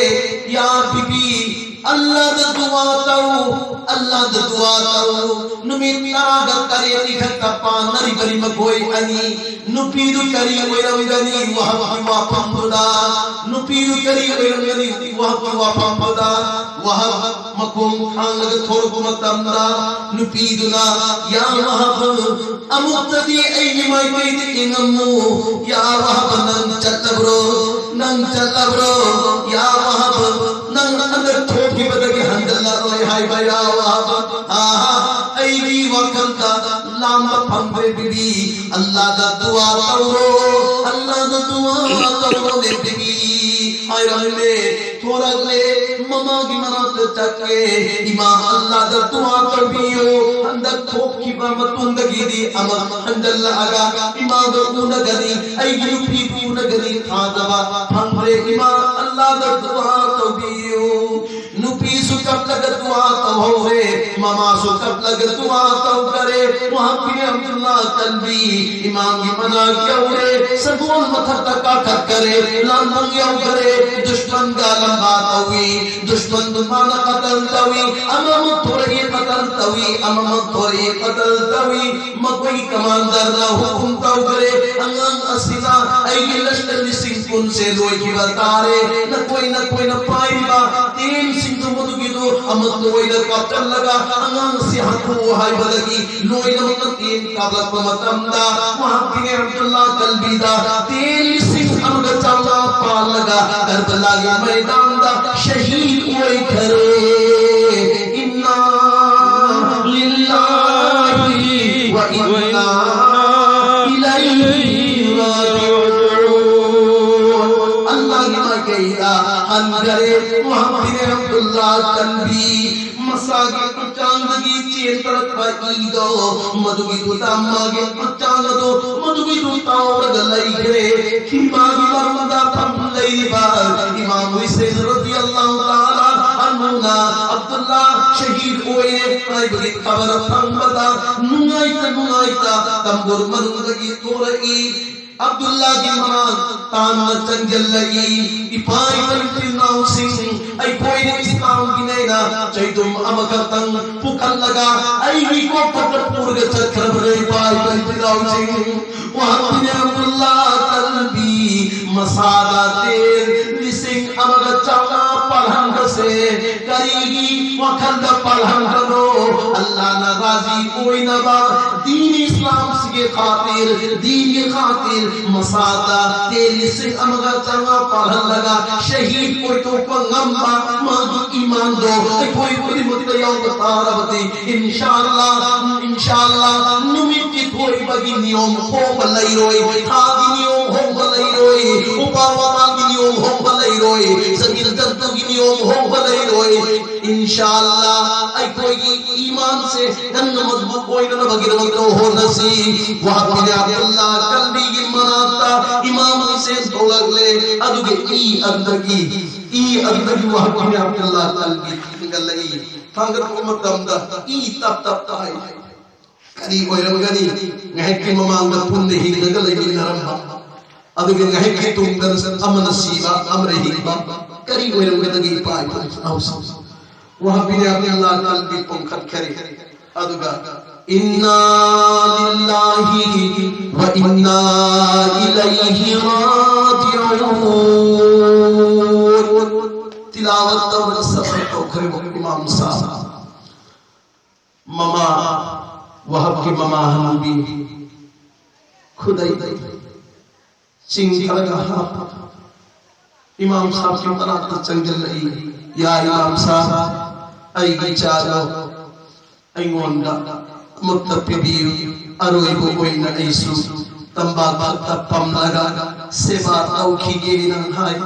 ꯌꯥ ꯕꯤꯕꯤ, ꯑꯜꯂꯥꯗ ꯗꯨꯋꯥ ꯇꯧ, ꯑꯜꯂꯥꯗ ꯗꯨꯋꯥ ꯇꯧ꯫ ꯅꯨꯃꯤꯠ ꯇꯔꯥꯒ ꯇꯔꯦꯠꯅꯤ ꯈꯛꯇ ꯄꯥꯟꯅꯔꯤꯕꯅꯤ ꯃꯈꯣꯏ ꯑꯅꯤ꯫ ꯅꯨꯄꯤꯗꯨ ꯀꯔꯤ ꯑꯣꯏꯔꯝꯒꯅꯤ ꯋꯥꯍꯕꯀꯤ ꯋꯥꯐꯝꯗꯨꯗ? ꯅꯨꯄꯤꯗꯨ ꯀꯔꯤ ꯑꯣꯏꯔꯝꯒꯅꯤ ꯋꯥꯍꯕꯀꯤ ꯋꯥꯐꯝꯗꯨꯗ? ꯋꯥꯍꯕ ꯃꯈꯣꯡ ꯊꯥꯡꯂꯒ ꯊꯣꯔꯛꯄ ꯃꯇꯝꯗ ꯅꯨꯄꯤꯗꯨꯅ, "ꯌꯥ ꯋꯥꯍꯕ, ꯑꯃꯨꯛꯇꯗꯤ ꯑꯩꯒꯤ ꯃꯥꯏꯀꯩꯗ ꯌꯦꯡꯉꯝꯃꯨ꯫ ꯌꯥ ꯋꯥꯍꯕ, ꯅꯪ ꯆꯠꯂꯕ꯭ꯔꯣ? ꯅꯪ ꯆꯠꯂꯕ꯭ꯔꯣ? ꯌꯥ ꯋꯥꯍꯕ, ꯅꯪ ꯍꯟꯗꯛ ꯊꯣꯛꯈꯤꯕꯗꯒꯤ ꯍꯟꯖꯜꯂꯔꯣꯏ ꯍꯥꯏꯕ? ꯌꯥ ꯋꯥꯍꯕ, ꯑꯥꯍꯥ, ꯑꯩꯒꯤ ꯋꯥꯈꯜꯗ ꯂꯥꯝꯕ ꯐꯪꯗ꯭ꯔꯦ ꯕꯤꯕꯤ꯫ ꯑꯜꯂꯥꯗ ꯗꯨꯋꯥ ꯇꯧꯔꯣ, ꯑꯜꯂꯥꯗ ꯗꯨꯋꯥ ꯇꯧꯔꯣꯅꯦ ꯕꯤꯕꯤ" ꯍꯥꯏꯔꯝꯃꯦ꯫ ꯊꯣꯔꯛꯂꯦ, ꯃꯃꯥꯒꯤ ꯃꯅꯥꯛꯇ ꯆꯠꯂꯦ꯫ "ꯏꯃꯥ, ꯑꯜꯂꯥꯗ ꯗꯨꯋꯥ ꯇꯧꯕꯤꯌꯨ, ꯍꯟꯗꯛ ꯊꯣꯛꯈꯤꯕ ꯃꯇꯨꯡꯗꯒꯤꯗꯤ ꯑꯃ ꯍꯟꯖꯜꯂꯛꯑꯒ ꯏꯃꯥꯒ ꯎꯅꯒꯅꯤ, ꯑꯩꯒꯤ ꯅꯨꯄꯤꯕꯨ ꯎꯅꯒꯅꯤ, ꯊꯥꯖꯕ ꯐꯪꯗ꯭ꯔꯦ꯫ ꯏꯃꯥ, ꯑꯜꯂꯥꯗ ꯗꯨꯋꯥ ꯇꯧꯕꯤꯌꯨ"꯫ ꯅꯨꯄꯤꯁꯨ ꯀꯞꯂꯒ ꯗꯨꯋꯥ ꯇꯧꯍꯧꯔꯦ, ꯃꯃꯥꯁꯨ ꯀꯞꯂꯒ ꯗꯨꯋꯥ ꯇꯧꯈꯔꯦ꯫ ꯋꯥꯍꯕ ꯕꯤꯟ ꯑꯕꯗꯨꯜꯂꯥ ꯀꯜꯕꯤ ꯏꯃꯥꯝꯒꯤ ꯃꯅꯥꯛ ꯌꯧꯔꯦ, ꯁꯒꯣꯜ ꯃꯊꯛꯇ ꯀꯥꯈꯠꯈꯔꯦ, ꯂꯥꯟꯕꯨꯡ ꯌꯧꯈꯔꯦ꯫ ꯗꯨꯁꯃꯟꯒ ꯂꯝꯕꯥ ꯇꯧꯏ, ꯗꯨꯁꯃꯟꯗꯨ ꯃꯥꯅ ꯀꯇꯜ ꯇꯧꯏ, ꯑꯃꯃꯨꯛ ꯊꯣꯔꯛꯏ ꯀꯇꯜ ꯇꯧꯏ, ꯑꯃꯃꯨꯛ ꯊꯣꯔꯛꯏ ꯀꯇꯜ ꯇꯧꯏ꯫ ꯃꯈꯣꯏꯒꯤ ꯀꯃꯥꯟꯗꯔꯅ ꯍꯨꯀꯨꯝ ꯇꯧꯈ꯭ꯔꯦ, "ꯑꯉꯥꯡ ꯑꯁꯤꯅ ꯑꯩꯒꯤ ꯂꯁꯀꯔ ꯂꯤꯁꯤꯡ ꯀꯨꯟꯁꯦ ꯂꯣꯏꯈꯤꯕ ꯇꯥꯔꯦ꯫ ꯅꯈꯣꯏ, ꯅꯈꯣꯏꯅ ꯄꯥꯏꯔꯤꯕ ꯇꯦꯟꯁꯤꯡꯗꯨ ꯃꯗꯨꯒꯤꯗꯨ ꯑꯃꯠꯇ ꯑꯣꯏꯅ ꯀꯥꯞꯆꯜꯂꯒ ꯑꯉꯥꯡ ꯑꯁꯤ ꯍꯥꯠꯇꯣꯛꯎ" ꯍꯥꯏꯕꯗꯒꯤ ꯂꯣꯏꯅꯃꯛꯅ ꯇꯦꯟ ꯀꯥꯞꯂꯛꯄ ꯃꯇꯝꯗ ꯋꯥꯍꯕ ꯕꯤꯟ ꯑꯕꯗꯨꯜꯂꯥ ꯀꯜꯕꯤꯗ ꯇꯦꯟ ꯂꯤꯁꯤꯡ ꯑꯃꯒ ꯆꯥꯝꯃꯉꯥ ꯄꯥꯜꯂꯒ ꯀꯔꯕꯂꯥꯒꯤ ꯃꯩꯗꯥꯟꯗ ꯁꯍꯤꯗ ꯑꯣꯏꯈꯔꯦ꯫ ꯏꯟꯅꯥ ꯂꯤꯜꯂꯥꯍꯤ ꯋ ꯏꯟꯅꯥ ꯏꯂꯩꯍꯤ ꯔꯥꯖꯤꯎꯟ꯫ ꯑꯜꯂꯥꯍꯒꯤ ꯃꯥꯏꯀꯩꯗ ꯍꯟꯈꯔꯦ꯫ ꯋꯥꯍꯕ ꯕꯤꯟ ꯑꯕꯗꯨꯜꯂꯥ ꯀꯜꯕꯤ ꯃꯁꯥꯒꯤ ꯍꯛꯆꯥꯡꯗꯒꯤ ꯆꯦꯟꯊꯔꯛꯄ ꯏꯗꯣ, ꯃꯗꯨꯒꯤꯗꯨꯗ ꯃꯥꯒꯤ ꯍꯛꯆꯥꯡ ꯑꯗꯣ ꯃꯗꯨꯒꯤꯗꯨ ꯇꯥꯎꯔꯒ ꯂꯩꯈ꯭ꯔꯦ꯫ ꯐꯤꯕꯥꯒꯤ ꯃꯔꯨꯝꯗ ꯐꯝ ꯂꯩꯔꯤꯕ ꯏꯃꯥꯝ ꯍꯨꯁꯦꯟ ꯔꯗꯤꯌꯜꯂꯥꯍꯨ ꯇꯥꯂꯥ ꯈꯕꯔ ꯐꯪꯕꯗ ꯅꯨꯡꯉꯥꯏꯇ ꯅꯨꯡꯉꯥꯏꯇ ꯇꯝꯕꯨꯔ ꯃꯅꯨꯡꯗꯒꯤ ꯊꯣꯔꯛꯏ꯫ ꯑꯕꯗꯨꯜꯂꯥꯒꯤ ꯃꯅꯥꯛ ꯇꯥꯟꯅ ꯆꯪꯁꯤꯜꯂꯛꯏ꯫ "ꯏꯄꯥ ꯏꯆꯤꯜ ꯏꯅꯥꯎꯁꯤꯡ, ꯑꯩꯈꯣꯏꯅ ꯏꯁꯂꯥꯝꯒꯤꯅꯦꯅ ꯆꯩꯗꯨꯝ ꯑꯃꯈꯛꯇꯪ ꯄꯨꯈꯠꯂꯒ ꯑꯩꯒꯤ ꯀꯣꯛꯄꯗ ꯄꯨꯔꯒ ꯆꯠꯈ꯭ꯔꯕꯅꯦ, ꯏꯄꯥ ꯏꯆꯤꯜ ꯏꯅꯥꯎꯁꯤꯡ꯫" ꯋꯥꯍꯕ ꯕꯤꯟ ꯑꯕꯗꯨꯜꯂꯥ ꯀꯜꯕꯤ ꯃꯁꯥꯗ ꯇꯦꯜ ꯂꯤꯁꯤꯡ ꯑꯃꯒ ꯆꯥꯝꯃꯉꯥ ꯄꯥꯜꯍꯟꯕꯁꯦ ꯀꯔꯤꯒꯤ ꯋꯥꯈꯜꯗ ꯄꯥꯜꯍꯟꯕꯅꯣ? ꯑꯜꯂꯥꯅ ꯔꯥꯖꯤ ꯑꯣꯏꯅꯕ, ꯗꯤꯟ ꯏꯁꯂꯥꯝꯁꯤꯒꯤ ꯈꯥꯇꯤꯔ, ꯗꯤꯟꯒꯤ ꯈꯥꯇꯤꯔ ꯃꯁꯥꯗ ꯇꯦꯜ ꯂꯤꯁꯤꯡ ꯑꯃꯒ ꯆꯥꯝꯃꯉꯥ ꯄꯥꯜꯍꯜꯂꯒ ꯁꯍꯤꯗ ꯑꯣꯏꯊꯣꯛꯄ ꯉꯝꯕ ꯃꯥꯒꯤ ꯏꯃꯥꯟꯗꯣ ꯑꯩꯈꯣꯏ ꯈꯨꯗꯤꯡꯃꯛꯇ ꯌꯥꯎꯕ ꯇꯥꯔꯕꯗꯤ, ꯏꯟꯁꯥ ꯑꯜꯂꯥ, ꯏꯟꯁꯥ ꯑꯜꯂꯥ, ꯅꯨꯃꯤꯠꯀꯤ ꯊꯣꯏꯕꯒꯤ ꯅꯤꯌꯣꯝ ꯍꯣꯡꯕ ꯂꯩꯔꯣꯏ, ꯊꯥꯒꯤ ꯅꯤꯌꯣꯝ ꯍꯣꯡꯕ ꯂꯩꯔꯣꯏ, ꯎꯄꯥꯜ ꯋꯥꯄꯥꯜꯒꯤ ꯅꯤꯌꯣꯝ ꯍꯣꯡꯕ ꯂꯩꯔꯣꯏ, ꯖꯃꯤꯟ ꯖꯟꯇꯨꯒꯤ ꯅꯤꯌꯣꯝ ꯍꯣꯡꯕ ꯂꯩꯔꯣꯏ꯫ ꯏꯟꯁꯥ ꯑꯜꯂꯥ, ꯑꯩꯈꯣꯏꯒꯤ ꯏꯃꯥꯟꯁꯦ ꯀꯟꯅ ꯃꯖꯕꯨꯠ ꯑꯣꯏꯅꯅꯕꯒꯤꯗꯃꯛꯇ ꯍꯣꯠꯅꯁꯤ꯫ ꯋꯥꯍꯕ ꯕꯤꯟ ꯑꯕꯗꯨꯜꯂꯥ ꯀꯜꯕꯤꯒꯤ ꯃꯅꯥꯛꯇ ꯏꯃꯥꯝ ꯍꯨꯁꯦꯟ ꯊꯣꯛꯂꯛꯂꯦ꯫ ꯑꯗꯨꯒ ꯏ ꯑꯗꯨꯗꯒꯤ, ꯏ ꯑꯗꯨꯗꯒꯤ ꯋꯥꯍꯕ ꯕꯤꯟ ꯑꯕꯗꯨꯜꯂꯥ ꯀꯜꯕꯤ ꯊꯥꯡꯒꯠꯂꯛꯏ꯫ ꯊꯥꯡꯒꯠꯂꯛꯄ ꯃꯇꯝꯗ ꯏ ꯇꯞ ꯇꯞ ꯇꯥꯏ꯫ ꯀꯔꯤ ꯑꯣꯏꯔꯝꯒꯅꯤ? ꯉꯥꯏꯍꯥꯛꯀꯤ ꯃꯃꯥꯡꯗ ꯄꯨꯟꯅ ꯍꯤꯡꯉꯒ ꯂꯩꯃꯤꯟꯅꯔꯝꯕ, ꯑꯗꯨꯒ ꯉꯥꯏꯍꯥꯛꯀꯤ ꯇꯨꯡꯗ ꯑꯃꯅ ꯁꯤꯕ, ꯑꯃꯅ ꯍꯤꯡꯕ, ꯀꯔꯤ ꯑꯣꯏꯔꯝꯒꯗꯒꯦ? ꯏꯄꯥ ꯏꯄꯨ ꯏꯅꯥꯎꯁꯤꯡ, ꯋꯥꯍꯕ ꯕꯤꯟ ꯑꯕꯗꯨꯜꯂꯥ ꯀꯜꯕꯤ ꯄꯣꯡꯈꯠꯈꯔꯦ꯫ ꯑꯗꯨꯒ "ꯏꯟꯅꯥ ꯂꯤꯜꯂꯥꯍꯤ ꯋ ꯏꯟꯅꯥ ꯏꯂꯩꯍꯤ ꯔꯥꯖꯤꯎꯟ" ꯇꯤꯂꯥꯋꯠ ꯇꯧꯔꯒ ꯁꯐꯔ ꯇꯧꯈ꯭ꯔꯦꯕ ꯏꯃꯥꯝ ꯁꯥꯍꯕ꯫ ꯃꯃꯥ, ꯋꯥꯍꯕꯀꯤ ꯃꯃꯥ ꯍꯅꯨꯕꯤ ꯈꯨꯗꯩ ꯆꯤꯡꯊꯔꯒ ꯍꯥꯞꯄ ꯏꯃꯥꯝ ꯁꯥꯍꯕꯀꯤ ꯃꯅꯥꯛꯇ ꯆꯪꯁꯤꯜꯂꯛꯏ꯫ "ꯌꯥ ꯏꯃꯥꯝ ꯁꯥꯍꯕ, ꯑꯩꯒꯤ ꯏꯆꯥꯗꯣ ꯑꯩꯉꯣꯟꯗ ꯑꯃꯨꯛꯇ ꯄꯤꯕꯤꯌꯨ, ꯑꯔꯣꯏꯕ ꯑꯣꯏꯅ ꯑꯩꯁꯨ ꯇꯝꯕꯥꯛ ꯈꯛꯇ ꯄꯝꯂꯒ ꯁꯦꯕꯥ ꯇꯧꯈꯤꯒꯦꯅ" ꯍꯥꯏ꯫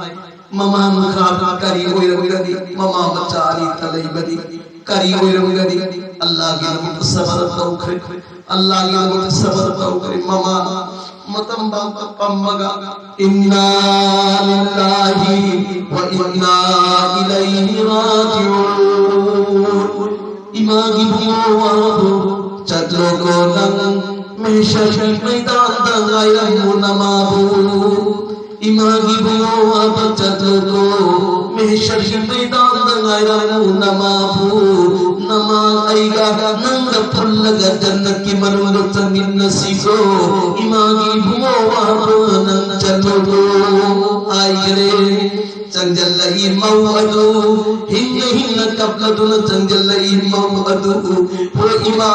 ꯃꯃꯥꯅ ꯈꯥꯕ ꯀꯔꯤ ꯑꯣꯏꯔꯝꯒꯅꯤ? ꯃꯃꯥ ꯃꯆꯥ ꯑꯅꯤꯇ ꯂꯩꯕꯅꯤ꯫ ꯀꯔꯤ ꯑꯣꯏꯔꯝꯒꯅꯤ? ꯑꯜꯂꯥꯒꯤꯗꯃꯛꯇ ꯁꯕꯔ ꯇꯧꯈ꯭ꯔꯦ꯫ ꯑꯜꯂꯥꯒꯤꯗꯃꯛꯇ ꯁꯕꯔ ꯇꯧꯈ꯭ꯔꯦ꯫ ꯃꯃꯥ ꯃꯇꯝ ꯄꯝꯃꯒ "ꯏꯟꯅꯥ ꯂꯤꯜꯂꯥꯍꯤ ꯋ ꯏꯟꯅꯥ ꯏꯂꯩꯍꯤ ꯔꯥꯖꯤꯎꯟ" ꯏꯃꯥꯒꯤ ꯏꯕꯨꯡꯉꯣ ꯋꯥꯕꯨ ꯆꯠꯂꯣꯀꯣ ꯅꯪ, ꯃꯍꯦꯁꯔꯒꯤ ꯃꯩꯗꯥꯟꯗ ꯉꯥꯏꯔꯝꯃꯨ ꯅꯃꯥꯕꯨ꯫ ꯏꯃꯥꯒꯤ ꯏꯕꯨꯡꯉꯣ ꯋꯥꯕ ꯆꯠꯂꯣꯀꯣ, ꯃꯍꯦꯁꯔꯒꯤ ꯃꯩꯗꯥꯟꯗ ꯉꯥꯏꯔꯝꯃꯨ ꯅꯃꯥꯕꯨ꯫ ꯅꯃꯥ ꯑꯩꯒ ꯅꯪꯒ ꯄꯨꯜꯂꯒ ꯖꯟꯅꯠꯀꯤ ꯃꯅꯨꯡꯗ ꯆꯪꯃꯤꯟꯅꯁꯤꯀꯣ꯫ ꯏꯃꯥꯒꯤ ꯏꯕꯨꯡꯉꯣ ꯋꯥꯕ ꯅꯪ ꯆꯠꯂꯣꯀꯣ ꯍꯥꯏꯈ꯭ꯔꯦ꯫ ꯆꯪꯁꯤꯜꯂꯛꯏ ꯃꯧ ꯑꯗꯨ, ꯍꯤꯡꯅ ꯍꯤꯡꯅ ꯀꯞꯂꯗꯨꯅ ꯆꯪꯁꯤꯜꯂꯛꯏ ꯃꯧ ꯑꯗꯨ, "ꯍꯣꯏ ꯏꯃꯥ,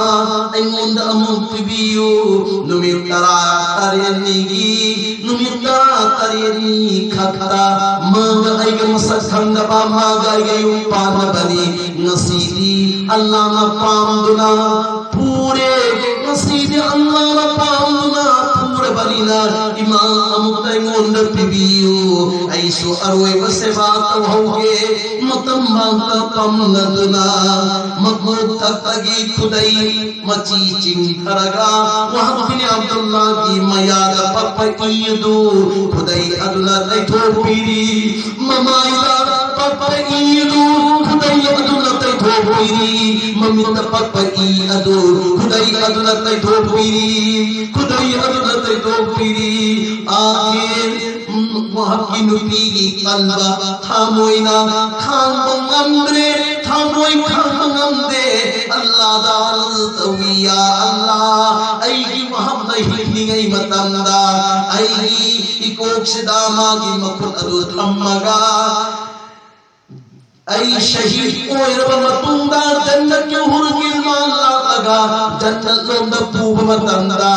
ꯑꯩꯉꯣꯟꯗ ꯑꯃꯨꯛ ꯄꯤꯕꯤꯌꯨ꯫ ꯅꯨꯃꯤꯠ ꯇꯔꯥ ꯇꯔꯦꯠꯅꯤꯒꯤ, ꯅꯨꯃꯤꯠ ꯇꯔꯥ ꯇꯔꯦꯠꯅꯤ ꯈꯛꯇ ꯃꯥꯒ ꯑꯩꯒ ꯃꯁꯛ ꯈꯪꯅꯕ, ꯃꯥꯒ ꯑꯩꯒ ꯌꯨꯝ ꯄꯥꯟꯅꯕꯅꯤ꯫ ꯉꯁꯤꯗꯤ ꯑꯜꯂꯥꯍꯅ ꯄꯥꯝꯗꯨꯅ ꯄꯨꯔꯦ꯫ ꯉꯁꯤꯗꯤ ꯑꯜꯂꯥꯍꯅ ꯄꯥꯝꯗꯨꯅ ꯄꯨꯔꯕꯅꯤꯅ, ꯏꯃꯥ, ꯑꯃꯨꯛꯇ ꯑꯩꯉꯣꯟꯗ ꯄꯤꯕꯤꯌꯨ꯫ ꯑꯩꯁꯨ ꯑꯔꯣꯏꯕ ꯁꯦꯕꯥ ꯇꯧꯍꯧꯒꯦ꯫" ꯃꯇꯝ ꯃꯥꯡꯗ ꯄꯝꯂꯗꯨꯅ ꯃꯀꯣꯛ ꯊꯛꯇꯒꯤ ꯈꯨꯗꯩ ꯃꯆꯤ ꯆꯤꯡꯊꯔꯒ ꯋꯍꯕ ꯕꯤꯟ ꯑꯕꯗꯨꯜꯂꯥꯍꯒꯤ ꯃꯌꯥꯗ ꯄꯛꯄ ꯏ ꯑꯗꯨ ꯈꯨꯗꯩ ꯑꯗꯨꯅ ꯇꯩꯊꯣꯛꯄꯤꯔꯤ꯫ ꯃꯃꯥꯏꯗ ꯄꯛꯄ ꯏ ꯑꯗꯨ ꯈꯨꯗꯩ ꯑꯗꯨꯅ ꯇꯩꯊꯣꯛꯄꯤꯔꯤ꯫ ꯃꯃꯤꯠꯇ ꯄꯛꯄ ꯏ ꯑꯗꯨ ꯈꯨꯗꯩ ꯑꯗꯨꯅ ꯇꯩꯊꯣꯛꯄꯤꯔꯤ꯫ ꯈꯨꯗꯩ ꯑꯗꯨꯅ ꯇꯩꯊꯣꯛꯄꯤꯔꯤ꯫ ꯑꯥꯈꯤꯔ ꯋꯍꯕꯀꯤ ꯅꯨꯄꯤꯒꯤ ꯀꯟꯕ ꯊꯃꯣꯏꯅ ꯈꯥꯡꯕ ꯉꯝꯗ꯭ꯔꯦ, ꯊꯃꯣꯏ ꯈꯥꯡꯕ ꯉꯝꯗꯦ꯫ ꯑꯜꯂꯥꯗ ꯑꯔꯖ ꯇꯧꯏ, "ꯌꯥ ꯑꯜꯂꯥ, ꯑꯩꯒꯤ ꯋꯍꯕꯅ ꯍꯤꯡꯂꯤꯉꯩ ꯃꯇꯝꯗ ꯑꯩꯒꯤ ꯏꯀꯣꯛꯁꯤꯗ ꯃꯥꯒꯤ ꯃꯈꯨꯠ ꯑꯗꯨ ꯊꯝꯃꯒ, ꯑꯩ ꯁꯍꯤꯗ ꯑꯣꯏꯔꯕ ꯃꯇꯨꯡꯗ ꯖꯟꯅꯠꯀꯤ ꯍꯨꯔꯨꯜ ꯏꯜꯃꯥꯟ ꯂꯥꯛꯂꯒ ꯖꯟꯅꯠ ꯂꯣꯝꯗ ꯄꯨꯕ ꯃꯇꯝꯗ,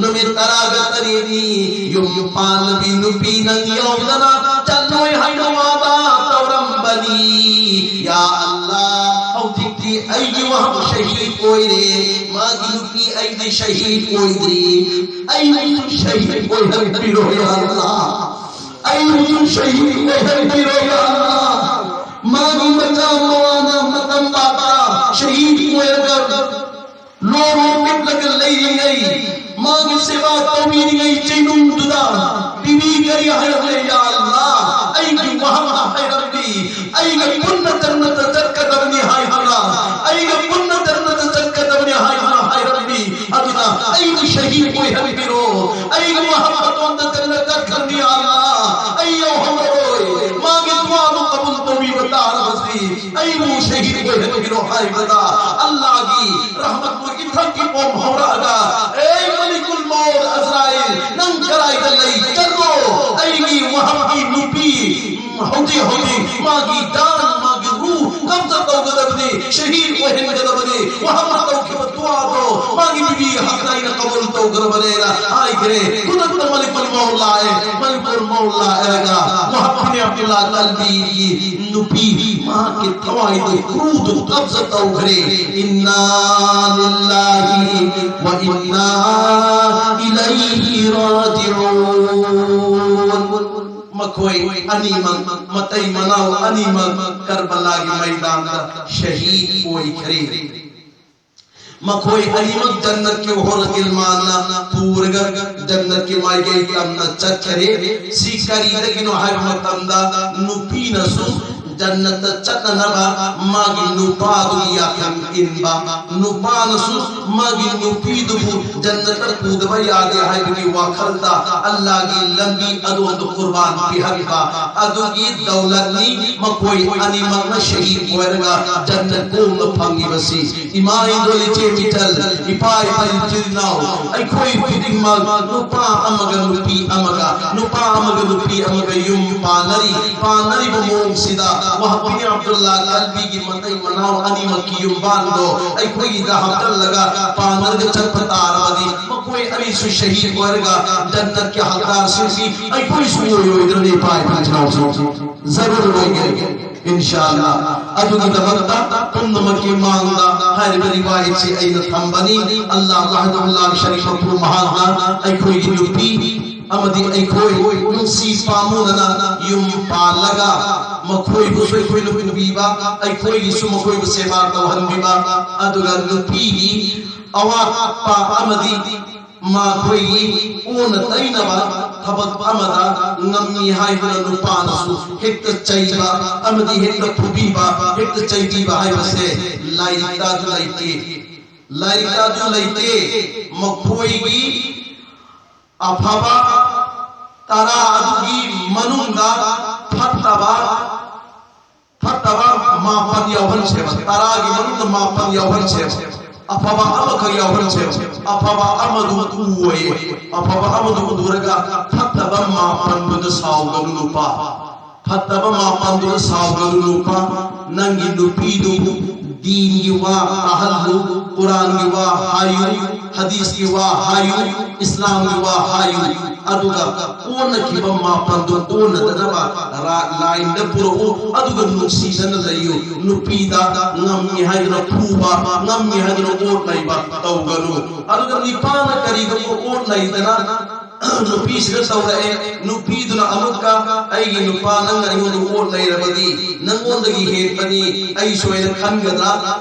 ꯅꯨꯃꯤꯠ ꯇꯔꯥꯒ ꯇꯔꯦꯠꯅꯤ ꯌꯨꯝ ꯄꯥꯟꯅꯕꯤ ꯅꯨꯄꯤ ꯅꯪ ꯌꯥꯎꯗꯅ ꯆꯠꯂꯣꯏ ꯍꯥꯏꯅ ꯋꯥꯗ ꯇꯧꯔꯝꯕꯅꯤ꯫ ꯌꯥ ꯑꯜꯂꯥ, ꯍꯧꯖꯤꯛꯇꯤ ꯑꯩꯒꯤ ꯋꯍꯕ ꯁꯍꯤꯗ ꯑꯣꯏꯔꯦ, ꯃꯥꯒꯤ ꯅꯨꯄꯤ ꯑꯩꯗꯤ ꯁꯍꯤꯗ ꯑꯣꯏꯗ꯭ꯔꯤ꯫ ꯑꯩꯕꯨꯁꯨ ꯁꯍꯤꯗ ꯑꯣꯏꯍꯟꯕꯤꯔꯣ, ꯌꯥ ꯑꯜꯂꯥ꯫ ꯑꯩꯕꯨꯁꯨ ꯁꯍꯤꯗ ꯑꯣꯏꯍꯟꯕꯤꯔꯣ, ꯌꯥ ꯑꯜꯂꯥ꯫ ꯃꯥꯒꯤ ꯃꯆꯥ ꯃꯋꯥꯅ ꯃꯇꯝ ꯂꯥꯛꯄ ꯁꯍꯤꯗ ꯑꯣꯏꯔꯒ ꯂꯣ ꯂꯣ ꯄꯤꯛꯂꯒ ꯂꯩꯔꯤꯉꯩ, ꯃꯥꯒꯤ ꯁꯦꯕꯥ ꯇꯧꯕꯤꯔꯤꯉꯩ ꯆꯩꯅꯨꯡꯗꯨꯗ ꯕꯤꯕꯤ ꯀꯔꯤ ꯍꯥꯏꯔꯛꯂꯦ? "ꯌꯥ ꯑꯜꯂꯥ, ꯑꯩꯒꯤ ꯋꯍꯕꯅ ꯍꯥꯏꯔꯝꯃꯤ, ꯑꯩꯒ ꯄꯨꯟꯅ ꯖꯟꯅꯠꯇ ꯆꯠꯀꯗꯕꯅꯤ ꯍꯥꯏꯗꯨꯅ, ꯑꯩꯒ ꯑꯩꯕꯨ ꯁꯍꯤꯗ ꯑꯣꯏꯍꯟꯕꯤꯔꯣ ꯍꯥꯏꯕꯗ ꯑꯜꯂꯥꯍꯒꯤ ꯔꯍꯃꯠꯇꯨ ꯏꯊꯛꯀꯤ ꯑꯣꯝ ꯍꯧꯔꯛꯑꯒ, ꯑꯦ ꯃꯂꯤꯀꯨꯜ ꯃꯧꯠ ꯑꯖꯔꯥꯏꯜ, ꯅꯪ ꯀꯗꯥꯏꯗ ꯂꯩ? ꯆꯠꯂꯣ, ꯑꯩꯒꯤ ꯋꯥꯍꯕꯀꯤ ꯅꯨꯄꯤ ꯍꯧꯖꯤꯛ ꯍꯧꯖꯤꯛ ꯃꯥꯒꯤ ꯖꯥꯟ, ꯃꯥꯒꯤ ꯔꯨꯍ ꯀꯕꯖ ꯇꯧꯒꯗꯕꯅꯤ, ꯁꯍꯤꯗ ꯑꯣꯏꯍꯟꯒꯗꯕꯅꯤ꯫ ꯋꯥꯍꯕꯅ ꯇꯧꯈꯤꯕ ꯗꯨꯋꯥꯗꯣ ꯃꯥꯒꯤ ꯕꯤꯕꯤ ꯍꯛꯅ ꯑꯩꯅ ꯀꯕꯨꯜ ꯇꯧꯈ꯭ꯔꯕꯅꯦꯅ ꯍꯥꯏꯈ꯭ꯔꯦ꯫ ꯈꯨꯗꯛꯇ ꯃꯂꯤꯀꯨꯜ ꯃꯧꯠ ꯂꯥꯛꯑꯦ꯫ ꯃꯂꯤꯀꯨꯜ ꯃꯧꯠ ꯂꯥꯛꯑꯒ ꯋꯥꯍꯕ ꯕꯤꯟ ꯑꯕꯗꯨꯜꯂꯥꯍ ꯀꯜꯕꯤꯒꯤ ꯅꯨꯄꯤ ꯃꯍꯥꯛꯀꯤ ꯊꯋꯥꯏꯗꯨ, ꯔꯨꯍꯗꯨ ꯀꯕꯖ ꯇꯧꯈ꯭ꯔꯦ꯫ ꯏꯟꯅꯥ ꯂꯤꯜꯂꯥꯍꯤ ꯋ ꯏꯟꯅꯥ ꯏꯂꯩꯍꯤ ꯔꯥꯖꯤꯎꯟ꯫ ꯃꯈꯣꯏ ꯑꯅꯤꯃꯛ, ꯃꯇꯩ ꯃꯅꯥꯎ ꯑꯅꯤꯃꯛ ꯀꯔꯕꯂꯥꯒꯤ ꯃꯩꯗꯥꯟꯗ ꯁꯍꯤꯗ ꯑꯣꯏꯈ꯭ꯔꯦ꯫ ꯃꯈꯣꯏ ꯑꯅꯤꯃꯛ ꯖꯟꯅꯠꯀꯤ ꯍꯣꯔ ꯒꯤꯜꯃꯥꯟꯅ ꯄꯨꯔꯒ ꯖꯟꯅꯠꯀꯤ ꯃꯥꯏꯀꯩ ꯇꯝꯅ ꯆꯠꯈ꯭ꯔꯦ꯫ ꯁꯤ ꯀꯔꯤꯗꯒꯤꯅꯣ ꯍꯥꯏꯕ ꯃꯇꯝꯗ, ꯅꯨꯄꯤꯅꯁꯨ ꯖꯟꯅꯠꯇ ꯆꯠꯅꯅꯕ ꯃꯥꯒꯤ ꯅꯨꯄꯥꯗꯨꯒꯤ ꯌꯥꯊꯪ ꯏꯟꯕ, ꯅꯨꯄꯥꯅꯁꯨ ꯃꯥꯒꯤ ꯅꯨꯄꯤꯗꯨꯕꯨ ꯖꯟꯅꯠꯇ ꯄꯨꯗꯕ ꯌꯥꯗꯦ ꯍꯥꯏꯕꯒꯤ ꯋꯥꯈꯜꯗ ꯑꯜꯂꯥꯍꯒꯤ ꯂꯝꯕꯤ ꯑꯗꯣꯝꯗ ꯀꯨꯔꯕꯥꯟ ꯄꯤꯍꯟꯕ, ꯑꯗꯨꯒꯤ ꯗꯧꯂꯠꯅꯤ ꯃꯈꯣꯏ ꯑꯅꯤꯃꯛꯅ ꯁꯍꯤꯗ ꯑꯣꯏꯔꯒ ꯖꯟꯅꯠ ꯀꯣꯝꯅ ꯐꯪꯉꯤꯕꯁꯤ꯫ ꯏꯃꯥ ꯏꯟꯗꯣꯜ, ꯏꯆꯦ ꯏꯆꯜ, ꯏꯄꯥ ꯏꯄꯥ, ꯏꯆꯤꯜ ꯏꯅꯥꯎ, ꯑꯩꯈꯣꯏ ꯈꯨꯗꯤꯡꯃꯛ ꯅꯨꯄꯥ ꯑꯃꯒ ꯅꯨꯄꯤ ꯑꯃꯒ, ꯅꯨꯄꯥ ꯑꯃꯒ ꯅꯨꯄꯤ ꯑꯃꯒ ꯌꯨꯝ ꯄꯥꯟꯅꯔꯤ꯫ ꯄꯥꯟꯅꯔꯤꯕ ꯃꯑꯣꯡꯁꯤꯗ ꯋꯥꯍꯕ ꯕꯤꯟ ꯑꯕꯗꯨꯜꯂꯥꯍ ꯀꯜꯕꯤꯒꯤ ꯃꯇꯩ ꯃꯅꯥꯎ ꯑꯅꯤꯃꯛꯀꯤ ꯌꯨꯝꯕꯥꯟꯗꯣ ꯑꯩꯈꯣꯏꯒꯤꯗ ꯍꯥꯞꯆꯜꯂꯒ ꯄꯥꯟꯅꯔꯒ ꯆꯠꯄ ꯇꯥꯔꯕꯗꯤ, ꯃꯈꯣꯏ ꯑꯅꯤꯁꯨ ꯁꯍꯤꯗ ꯑꯣꯏꯔꯒ ꯖꯟꯅꯠꯀꯤ ꯍꯛꯗꯥꯔꯁꯤꯡꯁꯤ ꯑꯩꯈꯣꯏꯁꯨ ꯑꯣꯏꯔꯣꯏꯗ꯭ꯔꯅꯦ, ꯏꯄꯥ ꯏꯄꯥ, ꯏꯆꯤꯜ ꯏꯅꯥꯎꯁꯤꯡ? ꯖꯔꯨꯔ ꯑꯣꯏꯒꯅꯤ, ꯏꯟꯁꯥ ꯑꯜꯂꯥꯍ꯫ ꯑꯗꯨꯒꯤꯗꯃꯛꯇ ꯄꯨꯝꯅꯃꯛꯀꯤ ꯃꯥꯡꯗ ꯍꯥꯏꯔꯤꯕ ꯔꯤꯋꯥꯌꯠꯁꯤ ꯑꯩꯅ ꯊꯝꯕꯅꯤ꯫ ꯑꯜꯂꯥꯍ ꯋꯥꯍꯗꯍꯨ ꯂꯥ ꯁꯔꯤꯀ ꯂꯍꯨ ꯃꯍꯥꯛꯅ ꯑꯩꯈꯣꯏꯒꯤ ꯅꯨꯄꯤ ꯑꯃꯗꯤ ꯑꯩꯈꯣꯏ ꯅꯨꯡꯁꯤ ꯄꯥꯝꯃꯨꯅꯅ ꯌꯨꯝ ꯄꯥꯜꯂꯒ, ꯃꯈꯣꯏꯕꯨꯁꯨ ꯑꯩꯈꯣꯏꯅ ꯄꯨꯕꯤꯕ, ꯑꯩꯈꯣꯏꯒꯤꯁꯨ ꯃꯈꯣꯏꯕꯨ ꯁꯦꯕꯥ ꯇꯧꯍꯟꯕꯤꯕ, ꯑꯗꯨꯒ ꯅꯨꯄꯤꯒꯤ ꯑꯋꯥꯠꯄ ꯑꯃꯗꯤ ꯃꯈꯣꯏꯒꯤ ꯑꯣꯟꯅ ꯇꯩꯅꯕ ꯊꯕꯛ ꯑꯃꯗ ꯉꯝꯃꯤ ꯍꯥꯏꯗꯨꯅ ꯅꯨꯄꯥꯅꯁꯨ ꯍꯦꯛꯇ ꯆꯩꯕ ꯑꯃꯗꯤ ꯍꯦꯛꯇ ꯐꯨꯕꯤꯕ, ꯍꯦꯛꯇ ꯆꯩꯕꯤꯕ ꯍꯥꯏꯕꯁꯦ ꯂꯥꯏꯔꯤꯛꯇ ꯑꯗꯨ ꯂꯩꯇꯦ꯫ ꯂꯥꯏꯔꯤꯛꯇ ꯑꯗꯨ ꯂꯩꯇꯦ꯫ ꯃꯈꯣꯏꯒꯤ ꯑꯐꯕ ꯇꯔꯥ ꯑꯗꯨꯒꯤ ꯃꯅꯨꯡꯗ ꯐꯠꯇꯕ, ꯐꯠꯇꯕ ꯃꯥꯄꯟ ꯌꯥꯎꯍꯟꯁꯦꯕ, ꯇꯔꯥꯒꯤ ꯃꯅꯨꯡꯗ ꯃꯥꯄꯟ ꯌꯥꯎꯍꯟꯁꯦꯕ꯫ ꯑꯐꯕ ꯑꯃꯈꯛ ꯌꯥꯎꯍꯟꯁꯦꯕ꯫ ꯑꯐꯕ ꯑꯃꯗꯨ ꯎꯑꯣꯌꯦ꯫ ꯑꯐꯕ ꯑꯃꯗꯨ ꯎꯔꯒ ꯐꯠꯇꯕ ꯃꯥꯄꯟꯗꯨꯗ ꯁꯥꯎꯒꯅꯨ ꯅꯨꯄꯥ꯫ ꯐꯠꯇꯕ ꯃꯥꯄꯟꯗꯨꯗ ꯁꯥꯎꯒꯅꯨ ꯅꯨꯄꯥ꯫ ꯅꯪꯒꯤ ꯅꯨꯄꯤꯗꯨꯕꯨ ꯗꯤꯟꯒꯤ ꯋꯥ ꯇꯥꯍꯜꯂꯨ, ꯀꯨꯔꯥꯟꯒꯤ ꯋꯥ ꯍꯥꯏꯌꯨ, ꯍꯗꯤꯁꯀꯤ ꯋꯥ ꯍꯥꯏꯌꯨ, ꯏꯁꯂꯥꯝꯒꯤ ꯋꯥ ꯍꯥꯏꯌꯨ꯫ ꯑꯗꯨꯒ ꯑꯣꯟꯅꯈꯤꯕ ꯃꯥꯄꯟꯗꯨ ꯑꯣꯟꯅꯗꯅꯕ ꯂꯥꯏꯟꯗ ꯄꯨꯔꯛꯎ꯫ ꯑꯗꯨꯒ ꯅꯨꯡꯁꯤꯗꯅ ꯂꯩꯌꯨ꯫ ꯅꯨꯄꯤꯗ ꯉꯝꯃꯤ ꯍꯥꯏꯗꯨꯅ ꯐꯨꯕ, ꯉꯝꯃꯤ ꯍꯥꯏꯗꯨꯅ ꯑꯣꯠ ꯅꯩꯕ ꯇꯧꯒꯅꯨ꯫ ꯑꯗꯨꯒ ꯅꯤꯄꯥꯅ ꯀꯔꯤꯒꯨꯝꯕ ꯑꯣꯠ ꯅꯩꯗꯅ ꯅꯨꯄꯤꯁꯤꯗ ꯇꯧꯔꯛꯑꯦ, ꯅꯨꯄꯤꯗꯨꯅ ꯑꯃꯨꯛꯀ "ꯑꯩꯒꯤ ꯅꯨꯄꯥ ꯅꯪꯅ ꯑꯩꯉꯣꯟꯗ ꯑꯣꯠ ꯅꯩꯔꯕꯗꯤ ꯅꯪꯉꯣꯟꯗꯒꯤ ꯍꯦꯟꯕꯅꯤ ꯑꯩꯁꯨ" ꯍꯥꯏꯅ ꯈꯟꯒꯗ꯭ꯔꯥ?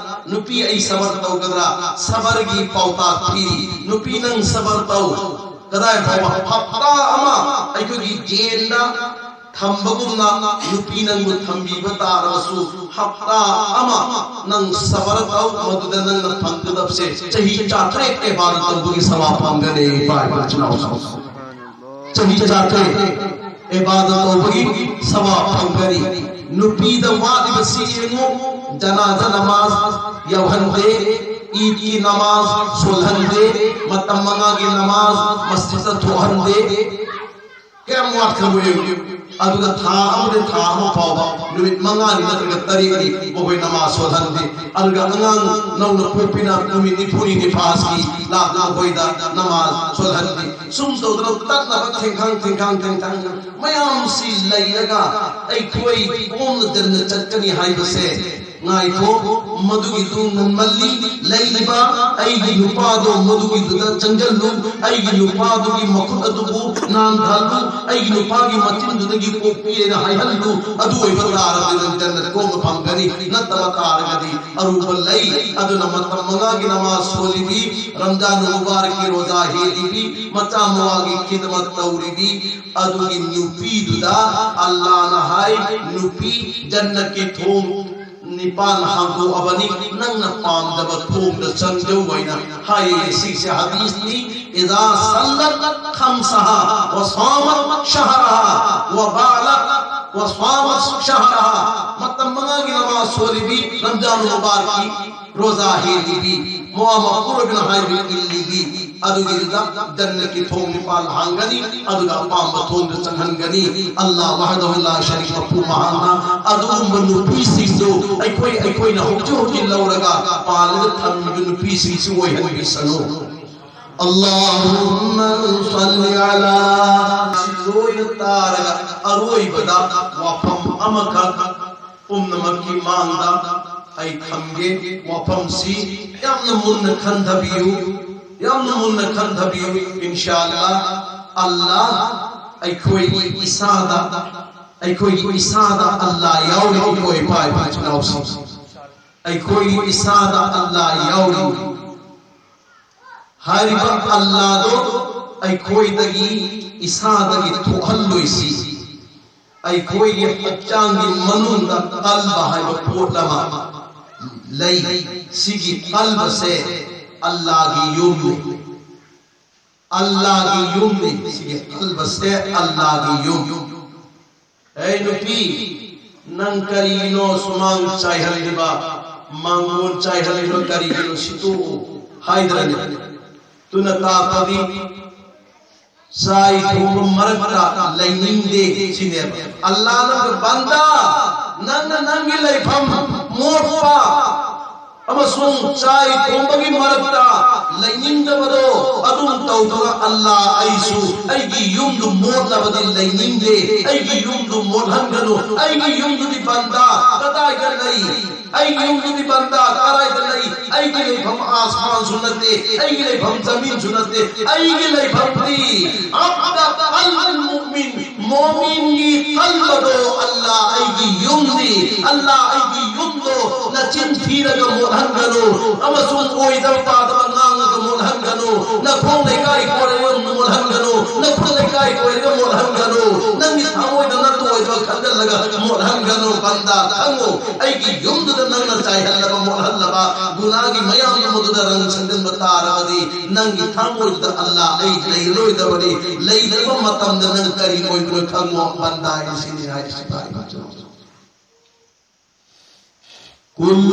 ꯅꯨꯄꯤ ꯑꯩ ꯁꯕꯔ ꯇꯧꯒꯗ꯭ꯔꯥ? ꯁꯕꯔꯒꯤ ꯄꯥꯎꯇꯥꯛ ꯄꯤꯔꯤ꯫ ꯅꯨꯄꯤ ꯅꯪ ꯁꯕꯔ ꯇꯧ꯫ ꯀꯗꯥꯏ ꯐꯥꯎꯕ? ꯍꯞꯇꯥ ꯑꯃ ꯑꯩꯈꯣꯏꯒꯤ ꯖꯦꯜꯗ ꯊꯝꯕꯒꯨꯝꯅ ꯅꯨꯄꯤ ꯅꯪꯕꯨ ꯊꯝꯕꯤꯕ ꯇꯥꯔꯕꯁꯨ, ꯍꯞꯇꯥ ꯑꯃ ꯅꯪ ꯁꯕꯔ ꯇꯧ, ꯃꯗꯨꯗ ꯅꯪꯅ ꯐꯪꯒꯗꯕꯁꯦ ꯆꯍꯤ ꯆꯥꯇ꯭ꯔꯦꯠ ꯏꯕꯥꯗꯠ ꯇꯧꯕꯒꯤ ꯁꯋꯥꯕ ꯐꯪꯒꯅꯤ꯫ ꯏꯄꯥ ꯏꯄꯥ ꯏꯆꯤꯟ ꯏꯅꯥꯎꯁꯤꯡ, ꯆꯍꯤ ꯆꯥꯇ꯭ꯔꯦꯠ ꯏꯕꯥꯗꯠ ꯇꯧꯕꯒꯤ ꯁꯋꯥꯕ ꯐꯪꯒꯅꯤ꯫ ꯅꯨꯄꯤꯗ ꯋꯥꯠꯂꯤꯕꯁꯤ ꯌꯦꯡꯉꯨ, ꯖꯅꯥꯖꯥ ꯅꯃꯥꯖ ꯌꯥꯎꯍꯟꯗꯦ, ꯏꯗꯀꯤ ꯅꯃꯥꯖ ꯁꯣꯜꯍꯟꯗꯦ, ꯃꯇꯝ ꯃꯉꯥꯒꯤ ꯅꯃꯥꯖ ꯃꯁꯖꯤꯗꯇ ꯊꯣꯛꯍꯟꯗꯦ꯫ ꯀꯌꯥꯝ ꯋꯥꯠꯈ꯭ꯔꯕ ꯌꯦꯡꯉꯨ꯫ ꯑꯗꯨꯒ ꯊꯥ ꯑꯃꯗꯤ ꯊꯥ ꯑꯃ ꯐꯥꯎꯕ ꯅꯨꯃꯤꯠ ꯃꯉꯥꯅꯤ ꯅꯠꯇ꯭ꯔꯒ ꯇꯔꯦꯠꯅꯤ ꯃꯈꯣꯏ ꯅꯃꯥꯖ ꯁꯣꯜꯍꯟꯗꯦ꯫ ꯑꯗꯨꯒ ꯑꯉꯥꯡ ꯅꯧꯅ ꯄꯣꯛꯄꯤꯅ ꯅꯨꯃꯤꯠ ꯅꯤꯐꯨꯅꯤ ꯅꯤꯐꯥꯁꯀꯤ ꯂꯥꯛꯅ ꯃꯈꯣꯏꯗ ꯅꯃꯥꯖ ꯁꯣꯜꯍꯟꯗꯦ꯫ ꯁꯨꯝ ꯇꯧꯗꯅ ꯇꯠꯅꯕ ꯊꯦꯡꯈꯥꯡ ꯊꯦꯡꯈꯥꯡ ꯊꯦꯡꯈꯥꯡ ꯃꯌꯥꯝꯁꯤ ꯂꯩꯔꯒ ꯑꯩꯈꯣꯏ ꯀꯣꯝꯅ ꯖꯟꯅꯠ ꯆꯠꯀꯅꯤ ꯍꯥꯏꯕꯁꯦ ꯉꯥꯏꯈꯣ, ꯃꯗꯨꯒꯤꯗꯨ ꯉꯟꯃꯜꯂꯤ꯫ ꯂꯩꯔꯤꯕ ꯑꯩꯒꯤ ꯅꯨꯄꯥꯗꯣ ꯃꯗꯨꯒꯤꯗꯨꯗ ꯆꯪꯖꯜꯂꯨ, ꯑꯩꯒꯤ ꯅꯨꯄꯥꯗꯨꯒꯤ ꯃꯈꯨꯠ ꯑꯗꯨꯕꯨ ꯅꯥꯟꯊꯍꯜꯂꯨ, ꯑꯩꯒꯤ ꯅꯨꯄꯥꯒꯤ ꯃꯆꯤꯟꯗꯨꯗꯒꯤ ꯀꯣꯛꯄꯤꯑꯅ ꯍꯥꯏꯍꯜꯂꯨ꯫ ꯑꯗꯨ ꯑꯣꯏꯕ ꯇꯥꯔꯕꯗꯤ ꯅꯪ ꯖꯟꯅꯠ ꯀꯣꯝꯅ ꯐꯪꯒꯅꯤ꯫ ꯅꯠꯇꯕ ꯇꯥꯔꯒꯗꯤ ꯑꯔꯨꯕ ꯂꯩ꯫ ꯑꯗꯨꯅ ꯃꯇꯝ ꯃꯉꯥꯒꯤ ꯅꯃꯥꯖ ꯁꯣꯜꯂꯤꯕꯤ, ꯔꯝꯖꯥꯟ ꯃꯨꯕꯥꯔꯛꯀꯤ ꯔꯣꯖꯥ ꯍꯦꯜꯂꯤꯕꯤ, ꯃꯆꯥ ꯃꯋꯥꯒꯤ ꯈꯤꯗꯃꯠ ꯇꯧꯔꯤꯕꯤ, ꯑꯗꯨꯒꯤ ꯅꯨꯄꯤꯗꯨꯗ ꯑꯜꯂꯥꯅ ꯍꯥꯏ, "ꯅꯨꯄꯤ, ꯖꯟꯅꯠꯀꯤ ꯊꯣꯡ ꯅꯤꯄꯥꯟ ꯍꯥꯡꯗꯣꯛꯑꯕꯅꯤ, ꯅꯪꯅ ꯄꯥꯝꯗꯕ ꯊꯣꯡꯗ ꯆꯪꯖꯧ" ꯍꯥꯏꯅ ꯍꯥꯏꯌꯦ꯫ ꯁꯤꯁꯦ ꯍꯗꯤꯁꯅꯤ꯫ "ꯏꯖꯥ ꯁꯜꯂꯠ ꯈꯝꯁꯍꯥ ꯋ ꯁꯥꯃꯠ ꯁꯍꯔꯍꯥ ꯋ ꯕꯥꯂꯠ ꯋ ꯁꯥꯃꯠ ꯁꯍꯔꯍꯥ"꯫ ꯃꯇꯝ ꯃꯉꯥꯒꯤ ꯅꯃꯥꯖ ꯁꯣꯜꯂꯤꯕꯤ, ꯔꯝꯖꯥꯟ ꯃꯨꯕꯥꯔꯛꯀꯤ ꯔꯣꯖꯥ ꯍꯦꯜꯂꯤꯕꯤ, ꯃꯋꯥ ꯃꯄꯨꯔꯣꯏꯕꯅ ꯍꯥꯏꯕ ꯏꯜꯂꯤꯕꯤ, ꯑꯗꯨꯒꯤꯗꯨꯗ ꯖꯟꯅꯠꯀꯤ ꯊꯣꯡ ꯅꯤꯄꯥꯜ ꯍꯥꯡꯒꯅꯤ꯫ ꯑꯗꯨꯒ ꯑꯄꯥꯝꯕ ꯊꯣꯡꯗ ꯆꯪꯍꯟꯒꯅꯤ꯫ ꯑꯜꯂꯥꯍ ꯋꯥꯍꯗꯍꯨ ꯂꯥ ꯁꯔꯤꯀ ꯂꯍꯨ ꯃꯍꯥꯛꯅ꯫ ꯑꯗꯨꯒꯨꯝꯕ ꯅꯨꯄꯤꯁꯤꯡꯗꯨ ꯑꯩꯈꯣꯏ, ꯑꯩꯈꯣꯏꯅ ꯍꯧꯖꯤꯛ ꯍꯧꯖꯤꯛ ꯂꯧꯔꯒ ꯄꯥꯜꯂꯒ ꯊꯝꯃꯤꯕ ꯅꯨꯄꯤꯁꯤꯡꯁꯤ ꯑꯣꯏꯍꯟꯕꯤꯁꯅꯨ꯫ اللهم صل على. ꯁꯤ ꯂꯣꯏꯅ ꯇꯥꯔꯒ ꯑꯔꯣꯏꯕꯗ ꯋꯥꯐꯝ ꯑꯃꯈꯛ ꯄꯨꯝꯅꯃꯛꯀꯤ ꯃꯥꯡꯗ ꯑꯩ ꯊꯝꯒꯦ꯫ ꯋꯥꯐꯝꯁꯤ ꯌꯥꯝꯅ ꯃꯨꯟꯅ ꯈꯟꯊꯕꯤꯌꯨ, ꯌꯥꯝꯅ ꯃꯨꯟꯅ ꯈꯟꯊꯕꯤꯌꯨ꯫ ꯏꯟꯁꯥ ꯑꯜꯂꯥ, ꯑꯜꯂꯥ ꯑꯩꯈꯣꯏꯒꯤ ꯏꯁꯥꯗ, ꯑꯩꯈꯣꯏꯒꯤ ꯏꯁꯥꯗ ꯑꯜꯂꯥ ꯌꯥꯎꯔꯤ꯫ ꯑꯩꯈꯣꯏ ꯏꯄꯥ ꯏꯄꯨ ꯏꯆꯤꯟ ꯏꯅꯥꯎꯁꯤꯡ, ꯑꯩꯈꯣꯏꯒꯤ ꯏꯁꯥꯗ ꯑꯜꯂꯥ ꯌꯥꯎꯔꯤ꯫ ꯍꯥꯏꯔꯤꯕ ꯑꯜꯂꯥꯗꯣ ꯑꯩꯈꯣꯏꯗꯒꯤ, ꯏꯁꯥꯗꯒꯤ ꯊꯣꯛꯍꯜꯂꯣꯏꯁꯤ꯫ ꯑꯩꯈꯣꯏꯒꯤ ꯍꯛꯆꯥꯡꯒꯤ ꯃꯅꯨꯡꯗ ꯀꯜꯕ ꯍꯥꯏꯕ ꯄꯣꯠ ꯑꯃ ꯂꯩ꯫ ꯁꯤꯒꯤ ꯀꯜꯕꯁꯦ ꯑꯜꯂꯥꯒꯤ ꯌꯨꯝꯅꯤ꯫ ꯑꯜꯂꯥꯒꯤ ꯌꯨꯝꯅꯤ꯫ ꯁꯤꯒꯤ ꯀꯜꯕꯁꯦ ꯑꯜꯂꯥꯒꯤ ꯌꯨꯝ꯫ ꯑꯩ ꯅꯨꯄꯤ, ꯅꯪ ꯀꯔꯤꯒꯤꯅꯣ ꯁꯨꯃꯥꯡ ꯆꯥꯏꯍꯜꯂꯤꯕ, ꯃꯥꯡꯒꯣꯟ ꯆꯥꯏꯍꯜꯂꯤꯕ ꯀꯔꯤꯒꯤꯅꯣ? ꯁꯤꯠꯇꯣꯛꯎ ꯍꯥꯏꯗ꯭ꯔꯅꯦ? ꯑꯗꯨꯅ ꯇꯥꯛꯄꯗꯤ ꯆꯥꯏ ꯊꯣꯡꯕ ꯃꯔꯛꯇ ꯂꯩꯅꯤꯡꯗꯦ ꯁꯤꯅꯦꯕ꯫ ꯑꯜꯂꯥꯅ, ꯕꯟꯗꯥ, ꯅꯪꯅ ꯅꯪꯒꯤ ꯂꯩꯐꯝ ꯃꯣꯠꯄ ꯑꯃꯁꯨꯡ ꯆꯥꯏ ꯊꯣꯡꯕꯒꯤ ꯃꯔꯛꯇ ꯂꯩꯅꯤꯡꯗꯕꯗꯣ ꯑꯗꯨꯝ ꯇꯧꯗꯨꯅ, ꯑꯜꯂꯥ, ꯑꯩꯁꯨ ꯑꯩꯒꯤ ꯌꯨꯝꯗꯨ ꯃꯣꯠꯂꯕꯗꯤ ꯂꯩꯅꯤꯡꯗꯦ, ꯑꯩꯒꯤ ꯌꯨꯝꯗꯨ ꯃꯣꯠꯍꯟꯒꯅꯨ, ꯑꯩꯒꯤ ꯌꯨꯝꯗꯨꯗꯤ ꯕꯟꯗꯥ ꯀꯗꯥꯏꯗ ꯂꯩ? ꯑꯩꯒꯤ ꯌꯨꯝꯗꯨꯗꯤ ꯕꯟꯗꯥ ꯀꯗꯥꯏꯗ ꯂꯩ? ꯑꯩꯒꯤ ꯂꯩꯐꯝ ꯑꯥꯁꯃꯥꯟꯁꯨ ꯅꯠꯇꯦ, ꯑꯩꯒꯤ ꯂꯩꯐꯝ ꯖꯃꯤꯟꯁꯨ ꯅꯠꯇꯦ, ꯑꯩꯒꯤ ꯂꯩꯐꯝꯗꯤ ꯑꯕꯗ ꯀꯜꯕꯨꯜ ꯃꯨꯑꯃꯤꯟ, ꯃꯣꯃꯤꯟꯒꯤ ꯀꯜꯕꯗꯣ, ꯑꯜꯂꯥ ꯑꯩꯒꯤ ꯌꯨꯝꯅꯤ, ꯑꯜꯂꯥ ꯑꯩꯒꯤ ꯌꯨꯝꯗꯣ ꯅꯆꯤꯟ ꯊꯤꯔꯒ ꯃꯣꯠꯍꯟꯒꯅꯨ, ꯑꯃꯁꯨꯡ ꯑꯣꯏꯗꯕ ꯄꯥꯗꯕ ꯉꯥꯡꯉꯒ ꯃꯣꯠꯍꯟꯒꯅꯨ, ꯅꯈꯣꯡ ꯂꯩꯀꯥꯏ ꯀꯣꯏꯔꯒ ꯃꯣꯠꯍꯟꯒꯅꯨ, ꯅꯈꯨꯠ ꯂꯩꯀꯥꯏ ꯀꯣꯏꯔꯒ ꯃꯣꯠꯍꯟꯒꯅꯨ, ꯅꯪꯒꯤ ꯊꯃꯣꯏꯗ ꯅꯠꯇꯣꯏꯗꯕ ꯈꯟꯖꯜꯂꯒ ꯃꯣꯠꯍꯟꯒꯅꯨ꯫ ꯕꯟꯗꯥ ꯈꯪꯉꯨ, ꯑꯩꯒꯤ ꯌꯨꯝꯗꯨꯗ ꯅꯪꯅ ꯆꯥꯏꯍꯜꯂꯕ, ꯃꯣꯠꯍꯜꯂꯕ, ꯒꯨꯅꯥꯒꯤ ꯃꯌꯥꯝꯗꯨ ꯃꯗꯨꯗ ꯔꯪ ꯁꯪꯖꯤꯟꯕ ꯇꯥꯔꯕꯗꯤ, ꯅꯪꯒꯤ ꯊꯃꯣꯏꯗꯨꯗ ꯑꯜꯂꯥ ꯑꯩ ꯂꯩꯔꯣꯏꯗꯕꯅꯤ꯫ ꯂꯩꯇꯕ ꯃꯇꯝꯗ ꯅꯪ ꯀꯔꯤ ꯑꯣꯏꯕꯅꯣ ꯈꯪꯉꯣ, ꯕꯟꯗꯥ ꯍꯥꯏꯁꯤꯅꯤ ꯍꯥꯏꯔꯤꯁꯤ ꯇꯥꯔꯤꯕ ꯃꯆꯤꯟ ꯃꯅꯥꯎ꯫ كل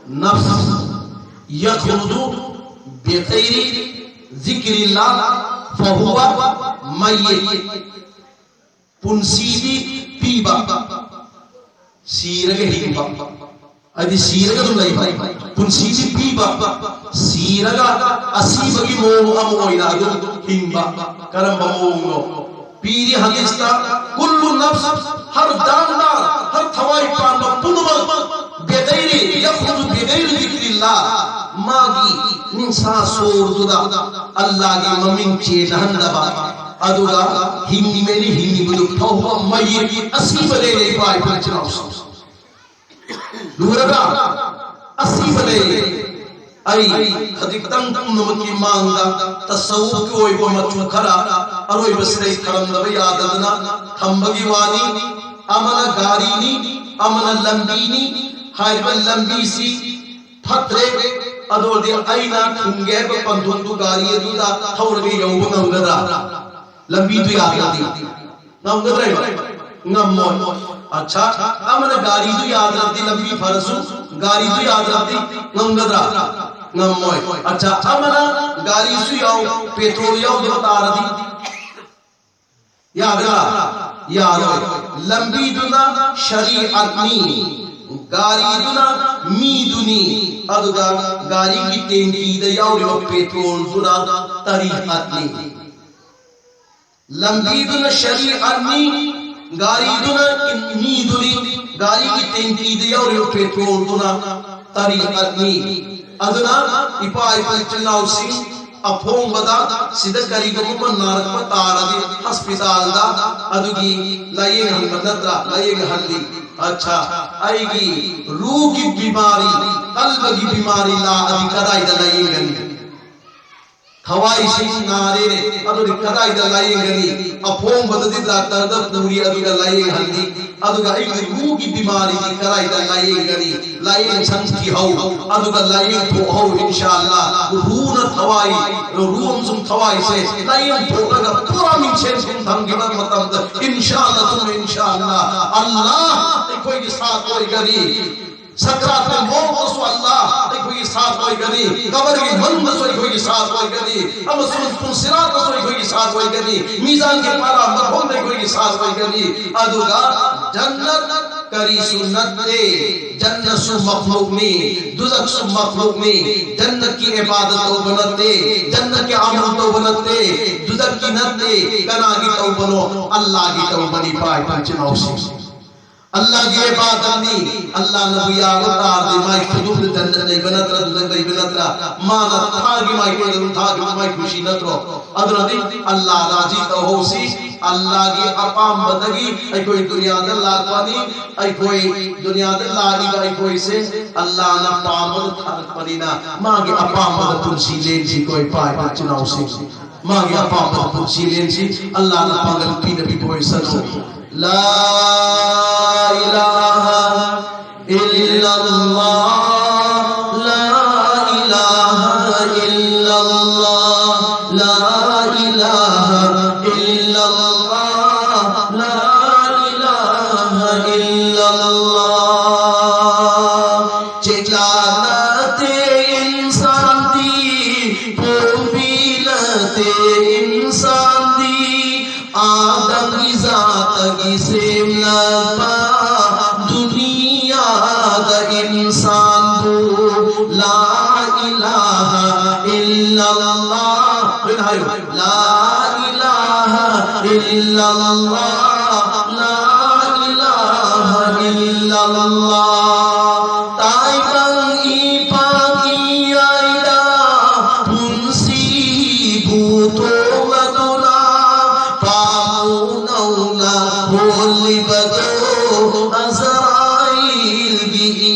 نفس يخرج بغير ذكر الله فهو ميت. ꯄꯨꯟꯁꯤꯗꯤ ꯄꯤꯕ, ꯁꯤꯔꯒ ꯍꯤꯡꯕ꯫ ꯍꯥꯏꯗꯤ ꯁꯤꯔꯒ ꯑꯗꯨꯝ ꯂꯩꯕ꯫ ꯄꯨꯟꯁꯤꯗꯤ ꯄꯤꯕ, ꯁꯤꯔꯒ ꯑꯁꯤꯕꯒꯤ ꯃꯑꯣꯡ ꯑꯃ ꯑꯣꯏꯅ ꯑꯗꯨꯝ ꯍꯤꯡꯕ꯫ ꯀꯔꯝꯕ ꯃꯑꯣꯡꯅꯣ? ꯄꯤꯔꯤ ꯍꯗꯤꯁꯇ, كل نفس, ꯍꯔ ꯖꯥꯟꯗꯥꯔ, ꯍꯔ ꯊꯋꯥꯏ ꯄꯥꯟꯕ ꯄꯨꯝꯅꯃꯛ, بغير, يخرج بغير ذكر الله, ꯃꯥꯒꯤ ꯅꯤꯡꯁꯥ ꯁꯣꯔꯗꯨꯗ ꯑꯜꯂꯥꯒꯤ ꯃꯃꯤꯡ ꯆꯦꯟꯅꯍꯟꯗꯕ, ꯑꯗꯨꯒ ꯍꯤꯡꯉꯤꯕꯅꯤ, ꯍꯤꯡꯉꯤꯕꯗꯨ ꯐꯥꯎꯕ ꯃꯌꯦꯛ ꯑꯁꯤꯕꯅꯦ, ꯏꯄꯥ ꯏꯄꯨ ꯏꯆꯤꯟ ꯏꯅꯥꯎꯁꯤꯡ꯫ ꯂꯨꯔꯒ ꯑꯁꯤꯕ ꯂꯩ꯫ ꯑꯩ ꯈꯖꯤꯛꯇꯪ ꯄꯨꯝꯅꯃꯛꯀꯤ ꯃꯥꯡꯗ ꯇꯁꯧꯒꯤ ꯑꯣꯏꯕ ꯃꯆꯨ ꯈꯔ ꯑꯔꯣꯏꯕꯁꯤꯗ ꯑꯩ ꯊꯔꯝꯗꯕ ꯌꯥꯗꯗꯅ ꯊꯝꯕꯒꯤ ꯋꯥꯅꯤ꯫ ꯑꯃꯅ ꯒꯥꯔꯤꯅꯤ, ꯑꯃꯅ ꯂꯝꯕꯤꯅꯤ꯫ ꯍꯥꯏꯔꯤꯕ ꯂꯝꯕꯤꯁꯤ ꯐꯠꯇ꯭ꯔꯦ, ꯑꯗꯨ ꯑꯣꯏꯔꯗꯤ ꯑꯩꯅ ꯊꯨꯡꯒꯦ ꯍꯥꯏꯕ ꯄꯟꯊꯨꯡꯗꯨ ꯒꯥꯔꯤ ꯑꯗꯨꯗ ꯊꯧꯔꯒ ꯌꯧꯕ ꯉꯝꯒꯗ꯭ꯔꯥ? ꯂꯝꯕꯤꯗꯨ ꯌꯥꯗ꯭ꯔꯗꯤ꯫ ꯉꯝꯒꯗ꯭ꯔꯥ ꯏꯕ? ꯉꯝꯃꯣꯏ꯫ ꯑꯠꯆꯥ, ꯑꯃꯅ ꯒꯥꯔꯤꯗꯨ ꯌꯥꯗ꯭ꯔꯕꯗꯤ, ꯂꯝꯕꯤ ꯐꯔꯁꯨ ꯒꯥꯔꯤꯗꯨ ꯌꯥꯗ꯭ꯔꯕꯗꯤ ꯉꯝꯒꯗ꯭ꯔꯥ? ꯉꯝꯃꯣꯏ꯫ ꯑꯠꯆꯥ, ꯑꯃꯅ ꯒꯥꯔꯤꯁꯨ ꯌꯥꯎ, ꯄꯦꯇ꯭ꯔꯣꯜ ꯌꯥꯎꯗꯕ ꯇꯥꯔꯗꯤ ꯌꯥꯒꯗ꯭ꯔꯥ? ꯌꯥꯔꯣꯏ꯫ ꯂꯝꯕꯤꯗꯨꯅ ꯁꯔꯤꯑꯠꯅꯤ, ꯒꯥꯔꯤꯗꯨꯅ ꯃꯤꯗꯨꯅꯤ, ꯑꯗꯨꯒ ꯒꯥꯔꯤꯒꯤ ꯇꯦꯡꯀꯤꯗ ꯌꯥꯎꯔꯤꯕ ꯄꯦꯇ꯭ꯔꯣꯜꯗꯨꯅ ꯇꯔꯤꯑꯠꯅꯤ꯫ ꯂꯝꯕꯤꯗꯨꯅ ꯁꯔꯤꯑꯠꯅꯤ, ꯒꯥꯔꯤꯗꯨꯅ ꯃꯤꯗꯨꯅꯤ, ꯒꯥꯔꯤꯒꯤ ꯇꯦꯡꯀꯤꯗ ꯌꯥꯎꯔꯤꯕ ꯄꯦꯇ꯭ꯔꯣꯜꯗꯨꯅ ꯇꯔꯤꯑꯠꯅꯤ꯫ ꯑꯗꯨꯅ ꯏꯄꯥ ꯏꯄꯨ ꯏꯆꯤꯜ ꯏꯅꯥꯎꯁꯤꯡ, ꯑꯐꯣꯡꯕꯗ ꯁꯤꯗ ꯀꯔꯤꯒꯨꯝꯕ ꯅꯥꯔꯛꯄ ꯇꯥꯔꯗꯤ ꯍꯣꯁꯄꯤꯇꯥꯜꯗ ꯑꯗꯨꯒꯤ ꯂꯥꯌꯦꯡꯍꯟꯕ ꯅꯠꯇ꯭ꯔꯥ? ꯂꯥꯌꯦꯡꯍꯜꯂꯤ꯫ ꯑꯠꯆꯥ, ꯑꯩꯒꯤ ꯔꯨꯒꯤ ꯕꯤꯃꯥꯔꯤ, ꯀꯜꯕꯒꯤ ꯕꯤꯃꯥꯔꯤ ꯂꯥꯛꯑꯗꯤ ꯀꯗꯥꯏꯗ ꯂꯥꯌꯦꯡꯒꯅꯤ? ꯊꯋꯥꯏꯁꯤ ꯅꯥꯔꯦ, ꯑꯗꯨꯗꯤ ꯀꯗꯥꯏꯗ ꯂꯥꯌꯦꯡꯒꯅꯤ? ꯑꯐꯣꯡꯕꯗꯗꯤ ꯗꯥꯛꯇꯔꯗ ꯄꯨꯔꯤ, ꯑꯗꯨꯒ ꯂꯥꯌꯦꯡꯍꯜꯂꯤ꯫ ꯑꯗꯨꯒ ꯑꯩꯒꯤ ꯔꯨꯒꯤ ꯕꯤꯃꯥꯔꯤꯗꯤ ꯀꯗꯥꯏꯗ ꯂꯥꯌꯦꯡꯒꯅꯤ? ꯂꯥꯌꯦꯡꯁꯪ ꯊꯤꯍꯧ, ꯑꯗꯨꯒ ꯂꯥꯌꯦꯡꯊꯣꯛꯍꯧ, ꯏꯟꯁꯥ ꯑꯜꯂꯥ꯫ ꯔꯨꯅ ꯊꯋꯥꯏ, ꯔꯨ ꯑꯃꯁꯨꯡ ꯊꯋꯥꯏꯁꯦ ꯂꯥꯌꯦꯡꯊꯣꯛꯂꯒ ꯄꯨꯔꯥ ꯃꯤꯡꯁꯦꯟ ꯊꯨꯡ ꯊꯝꯈꯤꯕ ꯃꯇꯝꯗ, ꯏꯟꯁꯥ ꯑꯜꯂꯥ, ꯊꯨꯡꯅ ꯏꯟꯁꯥ ꯑꯜꯂꯥ, ꯑꯜꯂꯥ ꯑꯩꯈꯣꯏꯒꯤ ꯁꯥꯊ ꯑꯣꯏꯒꯅꯤ꯫ ꯁꯀ꯭ꯔꯥꯠꯀꯤ ꯃꯑꯣꯡꯗꯁꯨ ꯑꯜꯂꯥꯍ ꯑꯩꯈꯣꯏꯒꯤ ꯁꯥꯊ ꯑꯣꯏꯒꯅꯤ, ꯀꯕꯔꯒꯤ ꯃꯅꯨꯡꯗꯁꯨ ꯑꯩꯈꯣꯏꯒꯤ ꯁꯥꯊ ꯑꯣꯏꯒꯅꯤ, ꯑꯃꯁꯨꯡ ꯄꯨꯟꯁꯤꯔꯥꯠꯇꯁꯨ ꯑꯩꯈꯣꯏꯒꯤ ꯁꯥꯊ ꯑꯣꯏꯒꯅꯤ, ꯃꯤꯖꯥꯟꯒꯤ ꯄꯥꯂꯥ ꯃꯐꯝꯗ ꯑꯩꯈꯣꯏꯒꯤ ꯁꯥꯊ ꯑꯣꯏꯒꯅꯤ꯫ ꯑꯗꯨꯒ ꯖꯟꯅꯠ ꯀꯔꯤꯁꯨ ꯅꯠꯇꯦ, ꯖꯟꯅꯠꯁꯨ ꯃꯈꯂꯨꯛꯅꯤ, ꯗꯨꯖꯈꯁꯨ ꯃꯈꯂꯨꯛꯅꯤ꯫ ꯖꯟꯅꯠꯀꯤ ꯏꯕꯥꯗꯠ ꯇꯧꯕ ꯅꯠꯇꯦ, ꯖꯟꯅꯠꯀꯤ ꯑꯃꯜ ꯇꯧꯕ ꯅꯠꯇꯦ, ꯗꯨꯖꯈꯀꯤ ꯅꯠꯇꯦ꯫ ꯀꯅꯥꯒꯤ ꯇꯧꯕꯅꯣ? ꯑꯜꯂꯥꯍꯒꯤ ꯇꯧꯕꯅꯤ, ꯄꯥꯏ ꯄꯥꯏ ꯆꯤꯟꯅꯥꯎꯁꯤꯡ꯫ ꯑꯜꯂꯥꯍꯒꯤ ꯏꯕꯥꯗꯠꯅꯤ꯫ ꯑꯜꯂꯥꯍꯅꯕꯨ ꯌꯥꯕ ꯇꯥꯔꯗꯤ ꯃꯥꯏ ꯈꯨꯗꯨꯝꯗ ꯖꯟꯅꯠ ꯂꯩꯕ ꯅꯠꯇ꯭ꯔꯥ, ꯗꯨꯖꯈ ꯂꯩꯕ ꯅꯠꯇ꯭ꯔꯥ? ꯃꯥꯅ ꯊꯥꯒꯤ ꯃꯥꯏꯀꯩꯗ ꯑꯗꯨꯝ ꯊꯥꯈꯤꯕ ꯃꯥꯏ ꯈꯨꯁꯤ ꯅꯠꯇ꯭ꯔꯣ? ꯑꯗꯨꯅꯗꯤ ꯑꯜꯂꯥꯍ ꯔꯥꯖꯤ ꯇꯧꯍꯧꯁꯤ꯫ ꯑꯜꯂꯥꯍꯒꯤ ꯑꯄꯥꯝꯕꯗꯒꯤ ꯑꯩꯈꯣꯏ ꯗꯨꯅꯤꯌꯥꯗ ꯂꯥꯛꯄꯅꯤ꯫ ꯑꯩꯈꯣꯏ ꯗꯨꯅꯤꯌꯥꯗ ꯂꯥꯛꯏꯕ ꯑꯩꯈꯣꯏꯁꯦ ꯑꯜꯂꯥꯍꯅ ꯄꯥꯝꯕꯗ ꯊꯥꯔꯛꯄꯅꯤꯅ ꯃꯥꯒꯤ ꯑꯄꯥꯝꯕꯗ ꯄꯨꯟꯁꯤ ꯂꯦꯟꯁꯤ꯫ ꯑꯩꯈꯣꯏ ꯄꯥꯏꯕ ꯏꯆꯤꯟ ꯏꯅꯥꯎꯁꯤꯡ ꯃꯥꯒꯤ ꯑꯄꯥꯝꯕꯗ ꯄꯨꯟꯁꯤ ꯂꯦꯟꯁꯤ꯫ ꯑꯜꯂꯥꯍꯅ ꯄꯥꯡꯒꯜ ꯄꯤꯅꯕꯤꯕ ꯑꯣꯏꯁꯅꯨ꯫ لا إله إلا الله، لا إله إلا الله، لا إله إلا الله، لا إله إلا الله. ꯆꯦꯛꯂꯥ ꯅꯠꯇꯦ ꯏꯟꯁꯥꯟꯗꯤ, ꯄꯣꯝꯕꯤ ꯅꯠꯇꯦ ꯏꯟꯁꯥꯟꯗꯤ, ꯑꯥꯗꯝꯒꯤ ꯖꯥꯠꯇꯒꯤ ꯁꯦꯝꯂꯛꯄ ꯗꯨꯅꯤꯌꯥꯗ ꯏꯟꯁꯥꯟꯕꯨ لا إله إلا الله ꯂꯣꯏꯅ ꯍꯥꯏꯌꯨ꯫ لا إله إلا الله، لا إله إلا الله. ꯇꯥꯏꯕꯪ ꯏ ꯄꯥꯛ ꯏꯌꯥꯏꯗ ꯄꯨꯟꯁꯤꯕꯨ ꯇꯣꯡꯂꯗꯨꯅ ꯄꯥꯃꯨ ꯅꯧꯅ ꯍꯣꯜꯂꯤꯕꯗꯣ ꯑꯖꯔꯥꯏꯜꯒꯤ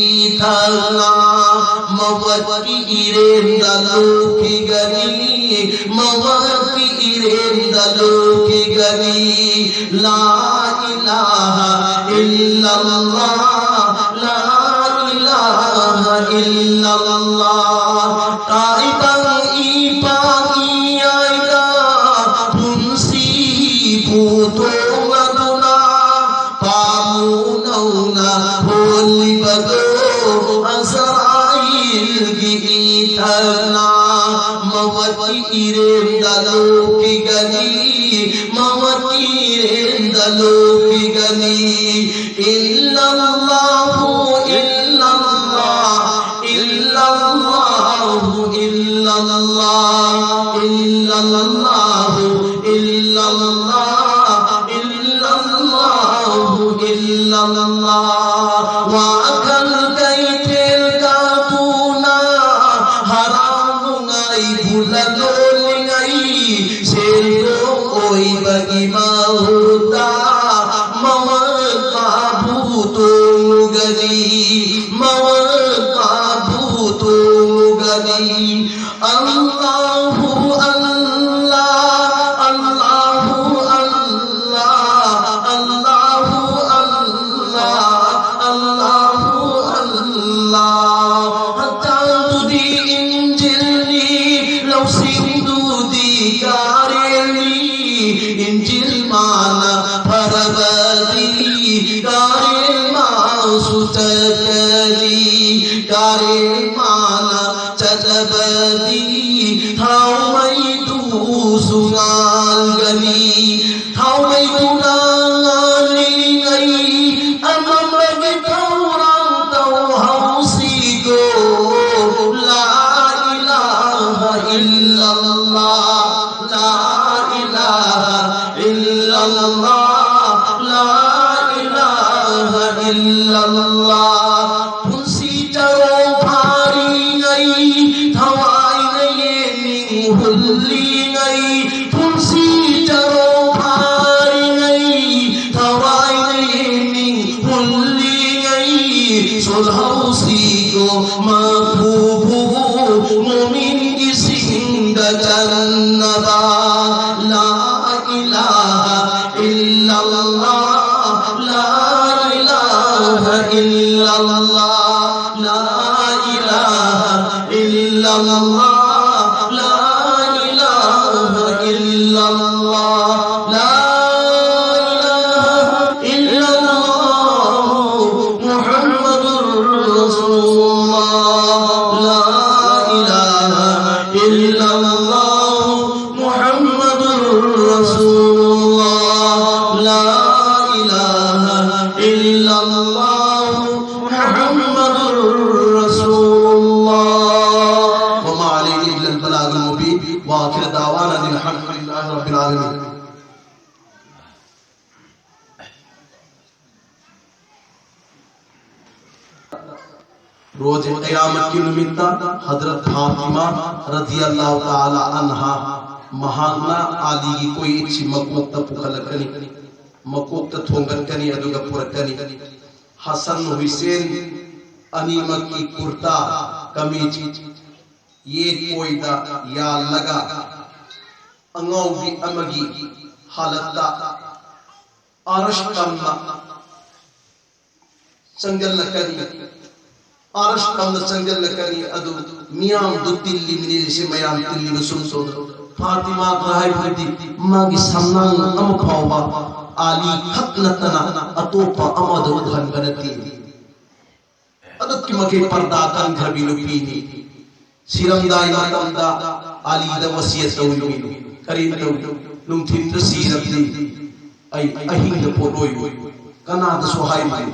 ꯏꯊꯛꯅ ꯃꯋꯠꯀꯤ ꯏꯔꯦꯟꯗ ꯂꯨꯞꯈꯤꯒꯅꯤ, ꯃꯋꯠꯀꯤ ꯏꯔꯦꯟꯗ ꯂꯨꯞꯈꯤꯒꯅꯤ꯫ لا إله إلا الله، لا إله إلا الله. ꯇꯥꯏꯕꯪ ꯏ ꯄꯥꯛ ꯏꯌꯥꯏꯗ ꯄꯨꯟꯁꯤꯕꯨ ꯇꯣꯡꯂꯗꯨꯅ ꯄꯥꯃꯨ ꯅꯧꯅ ꯍꯣꯜꯂꯤꯕꯗꯣ ꯀꯤꯔꯦꯝꯗ ꯂꯣꯛꯈꯤꯒꯅꯤ, ꯃꯃ ꯀꯤꯔꯦꯝꯗ ꯂꯣꯛꯈꯤꯒꯅꯤ꯫ ꯏꯜꯂꯜꯂꯥꯍꯨ ꯏꯜꯂꯜꯂꯥꯍ, ꯏꯜꯂꯜꯂꯥꯍꯨ ꯏꯜꯂꯜꯂꯥꯍ, ꯏꯜꯂꯜꯂꯥꯍꯨ ꯏꯜꯂꯜꯂꯥꯍ, ꯏꯜꯂꯜꯂꯥꯍꯨ ꯏꯜꯂꯜꯂꯥꯍ꯫ ꯋꯥꯈꯜ ꯀꯩꯊꯦꯜ ꯀꯥꯗꯨꯅ ꯍꯔꯥꯎ ꯅꯨꯡꯉꯥꯏ ꯄꯨꯂ ꯂꯣꯜꯂꯤꯉꯩ, ꯁꯦꯜꯗꯣ ꯑꯣꯏꯕꯒꯤ ꯃꯍꯨꯠꯇ ꯃꯃ ꯀꯥꯕꯨ ꯇꯣꯡꯉꯨꯒꯅꯤ, ꯃꯃ ꯀꯥꯕꯨ ꯇꯣꯡꯉꯨꯒꯅꯤ꯫ ꯑꯜꯂꯥꯍꯨ ꯑꯜꯂꯥꯍ, ꯑꯜꯂꯥꯍꯨ ꯑꯜꯂꯥꯍ, ꯑꯜꯂꯥꯍꯨ ꯑꯜꯂꯥꯍ, ꯑꯜꯂꯥꯍꯨ ꯑꯜꯂꯥꯍ꯫ ꯍꯛꯆꯥꯡꯗꯨꯗꯤ ꯏꯟꯖꯤꯜꯅꯤ, ꯂꯧꯁꯤꯡꯗꯨꯗꯤ ꯀꯥꯔꯦꯜꯅꯤ꯫ ꯏꯟꯖꯤꯜ ꯃꯥꯅ ꯐꯔꯕꯗꯤ ꯀꯥꯔꯦꯜ ꯃꯥꯁꯨ ꯆꯠꯀꯅꯤ꯫ ꯀꯥꯔꯦꯜ ꯃꯥꯅ ꯆꯠꯂꯕꯗꯤ ꯊꯥꯎꯃꯩꯗꯨꯁꯨ ꯉꯥꯜꯒꯅꯤ꯫ ꯊꯥꯎꯃꯩꯗꯨꯅ ꯉꯥꯜꯂꯤꯉꯩ ꯑꯃꯝꯕꯒꯤ ꯊꯧꯔꯥꯡ ꯇꯧꯍꯧꯁꯤꯀꯣ꯫ ꯂꯥ ꯏꯂꯥꯍ ꯏꯜꯂꯜꯂꯥꯍ, ꯂꯥ ꯏꯂꯥꯍ ꯏꯜꯂꯜꯂꯥꯍ, ꯂꯥ ꯏꯂꯥꯍ ꯏꯜꯂꯜꯂꯥꯍ꯫ ꯄꯨꯟꯁꯤ ꯆꯔꯣ ꯐꯥꯔꯤꯉꯩ, ꯊꯋꯥꯏꯅ ꯌꯦꯡꯅꯤꯡ ꯍꯨꯜꯂꯤꯉꯩ, ꯄꯨꯟꯁꯤ ꯆꯔꯣ ꯐꯥꯔꯤꯉꯩ, ꯊꯋꯥꯏꯅ ꯌꯦꯡꯅꯤꯡ ꯍꯨꯜꯂꯤꯉꯩ, ꯁꯣꯜꯍꯧꯁꯤꯀꯣ ꯃꯄꯨꯕꯨ ꯃꯣꯃꯤꯟꯒꯤ ꯁꯤꯡꯗ ꯆꯟꯅꯕ꯫ ꯂꯥ ꯏꯂꯥꯍ ꯏꯜꯂꯜꯂꯥꯍ، ꯂꯥ ꯏꯂꯥꯍ ꯏꯜꯂꯜꯂꯥꯍ، ꯂꯥ ꯏꯂꯥꯍ ꯏꯜꯂꯜꯂꯥꯍ، ꯂꯥ ꯏꯂꯥꯍ ꯏꯜꯂꯜꯂꯥꯍ، ꯂꯥ ꯏꯂꯥꯍ ꯏꯜꯂꯜꯂꯥꯍ ꯃꯨꯍꯝꯃꯗꯨꯔ ꯔꯁꯨꯂꯨꯜꯂꯥꯍ، ꯂꯥ ꯏꯂꯥꯍ ꯏꯜꯂꯜꯂꯥꯍ ꯔꯣꯖꯦ ꯀꯌꯥꯃꯠꯀꯤ ꯅꯨꯃꯤꯠꯇ ꯍꯗ꯭ꯔꯠ ꯐꯥꯇꯤꯃꯥ ꯔꯗꯤꯌꯜꯂꯥꯍꯨ ꯇꯥꯂꯥ ꯑꯟꯍꯥ ꯃꯍꯥꯛꯅ ꯑꯂꯤꯒꯤ ꯀꯣꯏꯌꯦꯠꯁꯤ ꯃꯀꯣꯛꯇ ꯄꯨꯈꯠꯂꯛꯀꯅꯤ, ꯃꯀꯣꯛꯇ ꯊꯣꯡꯒꯠꯀꯅꯤ, ꯑꯗꯨꯒ ꯄꯨꯔꯛꯀꯅꯤ꯫ ꯍꯁꯟ ꯍꯨꯏꯁꯦꯟ ꯑꯅꯤꯃꯛꯀꯤ ꯀꯨꯔꯇꯥ ꯀꯃꯤꯖ ꯌꯦꯠ ꯑꯣꯏꯗ ꯌꯥꯜꯂꯒ ꯑꯉꯥꯎꯕꯤ ꯑꯃꯒꯤ ꯍꯥꯂꯠꯇ ꯑꯔꯁ ꯇꯝꯅ ꯆꯪꯁꯤꯜꯂꯛꯀꯅꯤ꯫ ꯑꯔꯁ ꯇꯝꯅ ꯆꯪꯁꯤꯜꯂꯛꯀꯅꯤ꯫ ꯑꯗꯨ ꯃꯤꯌꯥꯝꯗꯨ ꯇꯤꯜꯂꯤꯕꯅꯤ, ꯁꯤ ꯃꯌꯥꯝ ꯇꯤꯜꯂꯤꯕ ꯁꯨꯝ ꯁꯨꯝ ꯐꯥꯇꯤꯃꯥ ꯍꯥꯏꯕꯗꯤ ꯃꯥꯒꯤ ꯁꯝꯅꯥꯡ ꯑꯃ ꯐꯥꯎꯕ ꯑꯂꯤ ꯈꯛ ꯅꯠꯇꯅ ꯑꯇꯣꯞꯄ ꯑꯃꯗ ꯎꯍꯟꯕ ꯅꯠꯇꯦ꯫ ꯑꯗꯨꯛꯀꯤ ꯃꯇꯤꯛ ꯄꯔꯗꯥ ꯀꯟꯈ꯭ꯔꯕꯤ ꯅꯨꯄꯤꯅꯤ꯫ ꯁꯤꯔꯝꯗꯥꯏ ꯃꯇꯝꯗ ꯑꯂꯤꯗ ꯋꯁꯤꯌꯠ ꯇꯧꯔꯤꯕꯅꯤ꯫ ꯀꯔꯤ ꯇꯧ? ꯅꯨꯡꯊꯤꯟꯗ ꯁꯤꯔꯕꯗꯤ ꯑꯩ ꯑꯍꯤꯡꯗ ꯄꯣꯠꯂꯣꯏ꯫ ꯀꯅꯥꯗꯁꯨ ꯍꯥꯏꯔꯣꯏ꯫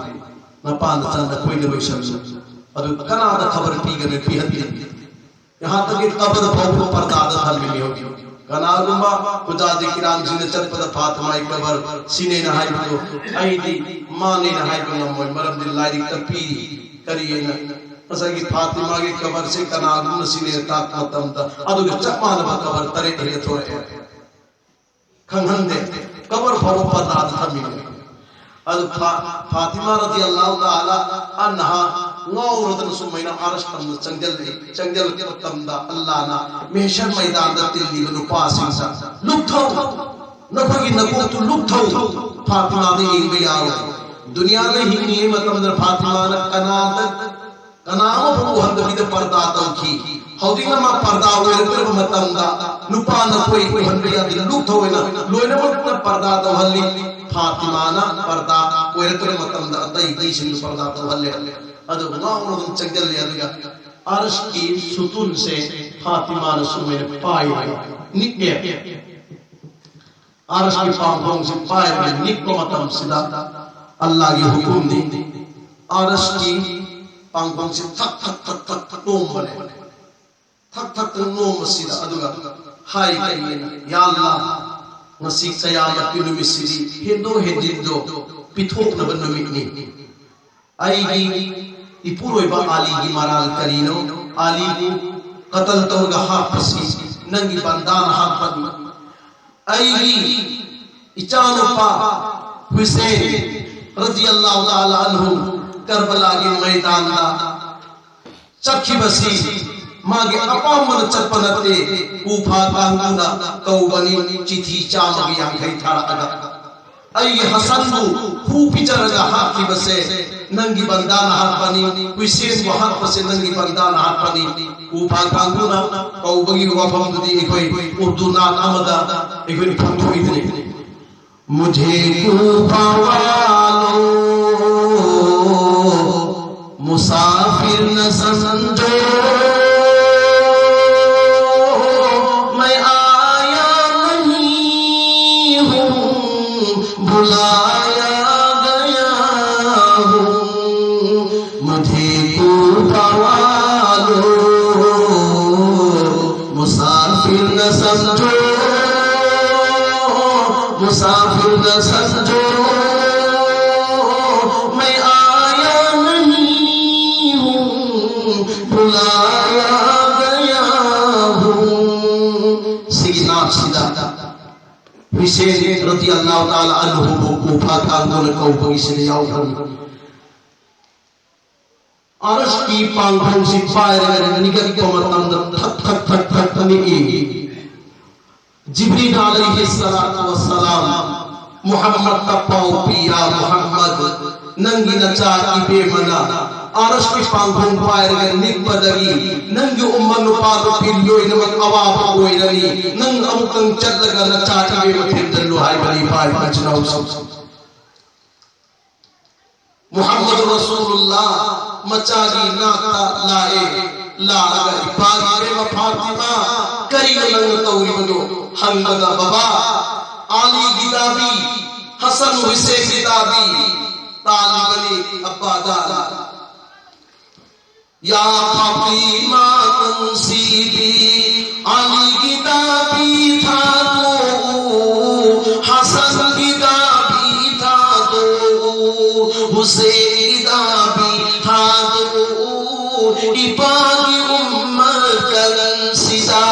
ꯅꯄꯥ ꯅꯆꯥ ꯅꯈꯣꯏꯗ ꯂꯣꯏꯁꯜꯂꯨ꯫ ꯑꯗꯨ ꯀꯅꯥꯗ ꯈꯕꯔ ꯄꯤꯒꯅꯤ? ꯄꯤꯍꯟꯗꯦ꯫ ꯌꯍꯥꯟ ꯇꯛ ꯀꯤ ꯀꯕꯔ ꯐꯥꯎꯕ ꯄꯔꯗꯥꯗ ꯊꯝꯃꯤꯅꯤ ꯍꯧꯖꯤꯛ꯫ ꯀꯅꯥꯒꯨꯝꯕ ꯈꯨꯖꯥꯗꯤ ꯀꯤꯔꯥꯟꯁꯤꯡꯅ ꯆꯠꯄꯗ ꯐꯥꯇꯤꯃꯥꯒꯤ ꯀꯕꯔ ꯁꯤꯅꯦꯅ ꯍꯥꯏꯕꯗꯣ ꯑꯩꯗꯤ ꯃꯥꯅꯦꯅ ꯍꯥꯏꯕ ꯉꯝꯃꯣꯏ꯫ ꯃꯔꯝꯗꯤ ꯂꯥꯏꯔꯤꯛꯇ ꯄꯤꯔꯤ꯫ ꯀꯔꯤꯅ? ꯉꯁꯥꯏꯒꯤ ꯐꯥꯇꯤꯃꯥꯒꯤ ꯀꯕꯔꯁꯦ ꯀꯅꯥꯒꯨꯝꯕ ꯁꯤꯅꯦꯅ ꯇꯥꯛꯄ ꯃꯇꯝꯗ ꯑꯗꯨꯒ ꯆꯞ ꯃꯥꯟꯅꯕ ꯀꯕꯔ ꯇꯔꯦꯠ ꯍꯦꯛꯇ ꯊꯣꯔꯛꯑꯦ꯫ ꯈꯪꯍꯟꯗꯦ꯫ ꯀꯕꯔ ꯐꯥꯎꯕ ꯄꯔꯗꯥꯗ ꯊꯝꯃꯤꯅꯦ꯫ ꯑꯗꯨ ꯐꯥ-, ꯐꯥꯇꯤꯃꯥ ꯔꯗꯤꯌꯜꯂꯥꯍꯨ ꯇꯥꯂꯥ ꯑꯟꯍꯥ ꯉꯥꯎꯔꯗꯅ ꯁꯨꯃꯥꯏꯅ ꯑꯔꯁ ꯇꯝꯅ ꯆꯪꯖꯜꯂꯛꯏ꯫ ꯆꯪꯖꯜꯂꯛꯄ ꯃꯇꯝꯗ ꯑꯜꯂꯥꯅ ꯃꯦꯍꯁꯔ ꯃꯩꯗꯥꯟꯗ ꯇꯤꯜꯂꯤꯕ ꯅꯨꯄꯥꯁꯤꯡꯗ, "ꯂꯨꯞꯊꯧ, ꯅꯈꯣꯏꯒꯤ ꯅꯀꯣꯛꯇꯨ ꯂꯨꯞꯊꯧ, ꯐꯥꯇꯤꯃꯥꯗ ꯌꯦꯡꯕ ꯌꯥꯔꯣꯏ꯫ ꯗꯨꯅꯤꯌꯥꯗ ꯍꯤꯡꯂꯤꯉꯩ ꯃꯇꯝꯗ ꯐꯥꯇꯤꯃꯥꯅ ꯀꯅꯥꯗ ꯀꯅꯥ ꯑꯃꯐꯥꯎ ꯎꯍꯟꯗꯕꯤꯗ ꯄꯔꯗꯥ ꯇꯧꯈꯤ꯫ ꯍꯧꯖꯤꯛꯅ ꯃꯥ ꯄꯔꯗꯥ ꯑꯣꯏꯔꯛꯇ꯭ꯔꯕ ꯃꯇꯝꯗ ꯅꯨꯄꯥ ꯅꯈꯣꯏ ꯎꯍꯟꯕ ꯌꯥꯗꯦ, ꯂꯨꯞꯊꯧ ꯍꯥꯏꯅ ꯂꯣꯏꯅꯃꯛꯅ ꯄꯔꯗꯥ ꯇꯧꯍꯜꯂꯤ꯫ ꯐꯥꯇꯤꯃꯥꯅ ꯄꯔꯗꯥ ꯑꯣꯏꯔꯛꯇ꯭ꯔꯕ ꯃꯇꯝꯗ ꯑꯇꯩ ꯑꯇꯩꯁꯤꯡꯁꯨ ꯄꯔꯗꯥ ꯇꯧꯍꯜꯂꯦ꯫ ꯑꯗꯨ ꯉꯥꯎꯅ ꯑꯗꯨꯝ ꯆꯪꯁꯤꯜꯂꯦ꯫ ꯑꯗꯨꯒ ꯑꯔꯁꯀꯤ ꯁꯨꯇꯨꯟꯁꯦ ꯐꯥꯇꯤꯃꯥꯅ ꯁꯨꯃꯥꯏꯅ ꯄꯥꯏꯔꯒ ꯅꯤꯛꯑꯦ꯫ ꯑꯥꯔꯁꯀꯤ ꯄꯥꯡꯈꯣꯡꯁꯤ ꯄꯥꯏꯔꯒ ꯅꯤꯛꯄ ꯃꯇꯝꯁꯤꯗ ꯑꯜꯂꯥꯒꯤ ꯍꯨꯀꯨꯝꯅꯤ꯫ ꯑꯥꯔꯁꯀꯤ ꯄꯥꯡꯈꯣꯡꯁꯤ ꯊꯛ ꯊꯛ ꯊꯛ ꯊꯛ ꯊꯛ ꯅꯣꯝꯕꯅꯦ꯫ ꯊꯛ ꯊꯛ ꯊꯛ ꯅꯣꯝꯕꯁꯤꯗ ꯑꯗꯨꯒ ꯍꯥꯏ ꯀꯔꯤꯅ, "ꯌꯥ ꯑꯜꯂꯥ, ꯉꯁꯤ ꯀꯌꯥꯃꯠꯀꯤ ꯅꯨꯃꯤꯠꯁꯤꯗꯤ ꯍꯦꯟꯗꯣꯛ ꯍꯦꯟꯖꯤꯟꯗꯣ ꯄꯤꯊꯣꯛꯅꯕ ꯅꯨꯃꯤꯠꯅꯤ꯫ ꯑꯩꯒꯤ ꯏꯄꯨꯔꯣꯏꯕ ꯑꯂꯤꯒꯤ ꯃꯔꯥꯜ ꯀꯔꯤꯅꯣ? ꯑꯂꯤꯕꯨ ꯀꯇꯜ ꯇꯧꯔꯒ ꯍꯥꯠꯄꯁꯤ ꯅꯪꯒꯤ ꯕꯟꯗꯥꯅ ꯍꯥꯠꯄꯅꯤ꯫ ꯑꯩꯒꯤ ꯏꯆꯥꯅꯨꯄꯥ ꯍꯨꯁꯦꯟ ꯔꯗꯤꯌꯜꯂꯥꯍꯨ ꯇꯥꯂꯥ ꯑꯟꯍꯨ ꯀꯔꯕꯂꯥꯒꯤ ꯃꯩꯗꯥꯟꯗ ꯆꯠꯈꯤꯕꯁꯤ ꯃꯥꯒꯤ ꯑꯄꯥꯝꯕꯅ ꯆꯠꯄ ꯅꯠꯇꯦ꯫ ꯀꯨꯐꯥ ꯀꯥꯡꯕꯨꯅ ꯀꯧꯕꯅꯤ, ꯆꯤꯊꯤ ꯆꯥꯝꯃꯒ ꯌꯥꯡꯈꯩ ꯊꯥꯔꯛꯑꯒ꯫ ꯑꯩꯒꯤ ꯍꯁꯟꯕꯨ ꯍꯨ ꯄꯤꯖꯔꯒ ꯍꯥꯠꯈꯤꯕꯁꯦ ꯅꯪꯒꯤ ꯕꯟꯗꯥꯅ ꯍꯥꯠꯄꯅꯤ, ꯍꯨꯏꯁꯦꯟꯕꯨ ꯍꯥꯠꯄꯁꯦ ꯅꯪꯒꯤ ꯕꯟꯗꯥꯅ ꯍꯥꯠꯄꯅꯤ꯫ ꯎꯐꯥ ꯀꯥꯡꯕꯨꯅ ꯀꯧꯕꯒꯤ ꯋꯥꯐꯝꯗꯨꯗꯤ ꯑꯩꯈꯣꯏ ꯎꯔꯗꯨ ꯅꯥꯠ ꯑꯃꯗ ꯑꯩꯈꯣꯏꯅ ꯐꯣꯡꯗꯣꯛꯏꯗꯨꯅꯤ꯫ मुझे कूफा वालों मुसाफिर न समझो, मैं आया नहीं हूँ, बुलाया गया हूँ। मुझे कूफा वालों मुसाफिर न समझो, मुसाफिर न समझो, मैं आया नहीं हूँ, बुलाया गया हूँ। ꯁꯤꯒꯤ ꯅꯥꯠꯁꯤꯗ ꯍꯨꯏꯁꯦꯟ ꯔꯗꯤꯌꯜꯂꯥꯍꯨ ꯇꯥꯂꯥ ꯑꯟꯍꯨꯕꯨ ꯀꯨꯐꯥ ꯀꯥꯡꯕꯨꯅ ꯀꯧꯕꯒꯤꯁꯤꯗ ꯌꯥꯎꯈ꯭ꯔꯕꯅꯤ꯫ ꯑꯔꯁꯀꯤ ꯄꯥꯡꯈꯣꯡꯁꯤ ꯄꯥꯏꯔꯒ ꯅꯤꯒꯠꯄ ꯃꯇꯝꯗ ꯊꯛ ꯊꯛ ꯊꯛ ꯊꯛ ꯅꯤꯛꯏ꯫ ꯖꯤꯕ꯭ꯔꯤꯜ ꯑꯂꯩꯍꯤ ꯁꯂꯥꯇꯨ ꯋꯁꯁꯂꯥꯝ, ꯃꯨꯍꯝꯃꯗꯇ ꯄꯥꯎ ꯄꯤ, "ꯌꯥ ꯃꯨꯍꯝꯃꯗ, ꯅꯪꯒꯤ ꯅꯆꯥ ꯏꯕꯦꯝꯃꯅ ꯑꯔꯁꯀꯤ ꯄꯥꯡꯈꯣꯡ ꯄꯥꯏꯔꯒ ꯅꯤꯛꯄꯗꯒꯤ ꯅꯪꯒꯤ ꯎꯝꯃ ꯅꯨꯄꯥ ꯅꯨꯄꯤ ꯂꯣꯏꯅꯃꯛ ꯑꯋꯥꯕ ꯑꯣꯏꯔꯅꯤ꯫ ꯅꯪ ꯑꯃꯨꯛꯇꯪ ꯆꯠꯂꯒ ꯅꯆꯥ ꯏꯕꯦꯝꯃ ꯊꯦꯝꯖꯤꯜꯂꯨ" ꯍꯥꯏꯕꯅꯤ ꯏꯄꯥ ꯏꯄꯨꯁꯤꯡ ꯏꯅꯥꯎꯁꯤꯡ꯫ ꯃꯨꯍꯝꯃꯗ ꯔꯁꯨꯂꯨꯜꯂꯥ ꯃꯆꯥꯒꯤ ꯅꯥꯛꯇ ꯂꯥꯛꯑꯦ꯫ ꯂꯥꯛꯑꯒ, "ꯏꯄꯥꯒꯤ ꯏꯕꯦꯝꯃ ꯐꯥꯇꯤꯃꯥ, ꯀꯔꯤꯅꯣ ꯅꯪꯅ ꯇꯧꯔꯤꯕꯗꯣ?" ꯍꯪꯕꯗ, "ꯕꯕꯥ, ꯑꯂꯤꯒꯤ ꯗꯥꯕꯤ, ꯍꯁꯟ ꯍꯨꯁꯦꯟꯒꯤ ꯗꯥꯕꯤ ꯇꯥꯜꯂꯤꯕꯅꯤ ꯑꯄꯥꯗ꯫ ꯌꯥ ꯐꯥꯇꯤꯃꯥ ꯅꯨꯡꯁꯤꯕꯤ, ꯑꯂꯤꯒꯤ ꯗꯥꯕꯤ ꯊꯥꯗꯣꯛꯎ, ꯍꯁꯟꯒꯤ ꯗꯥꯕꯤ ꯊꯥꯗꯣꯛꯎ, ꯍꯨꯁꯦꯟꯒꯤ ꯗꯥꯕꯤ ꯊꯥꯗꯣꯛꯎ꯫ ꯏꯄꯥꯒꯤ ꯎꯝꯃꯠ ꯀꯟꯁꯤꯗ,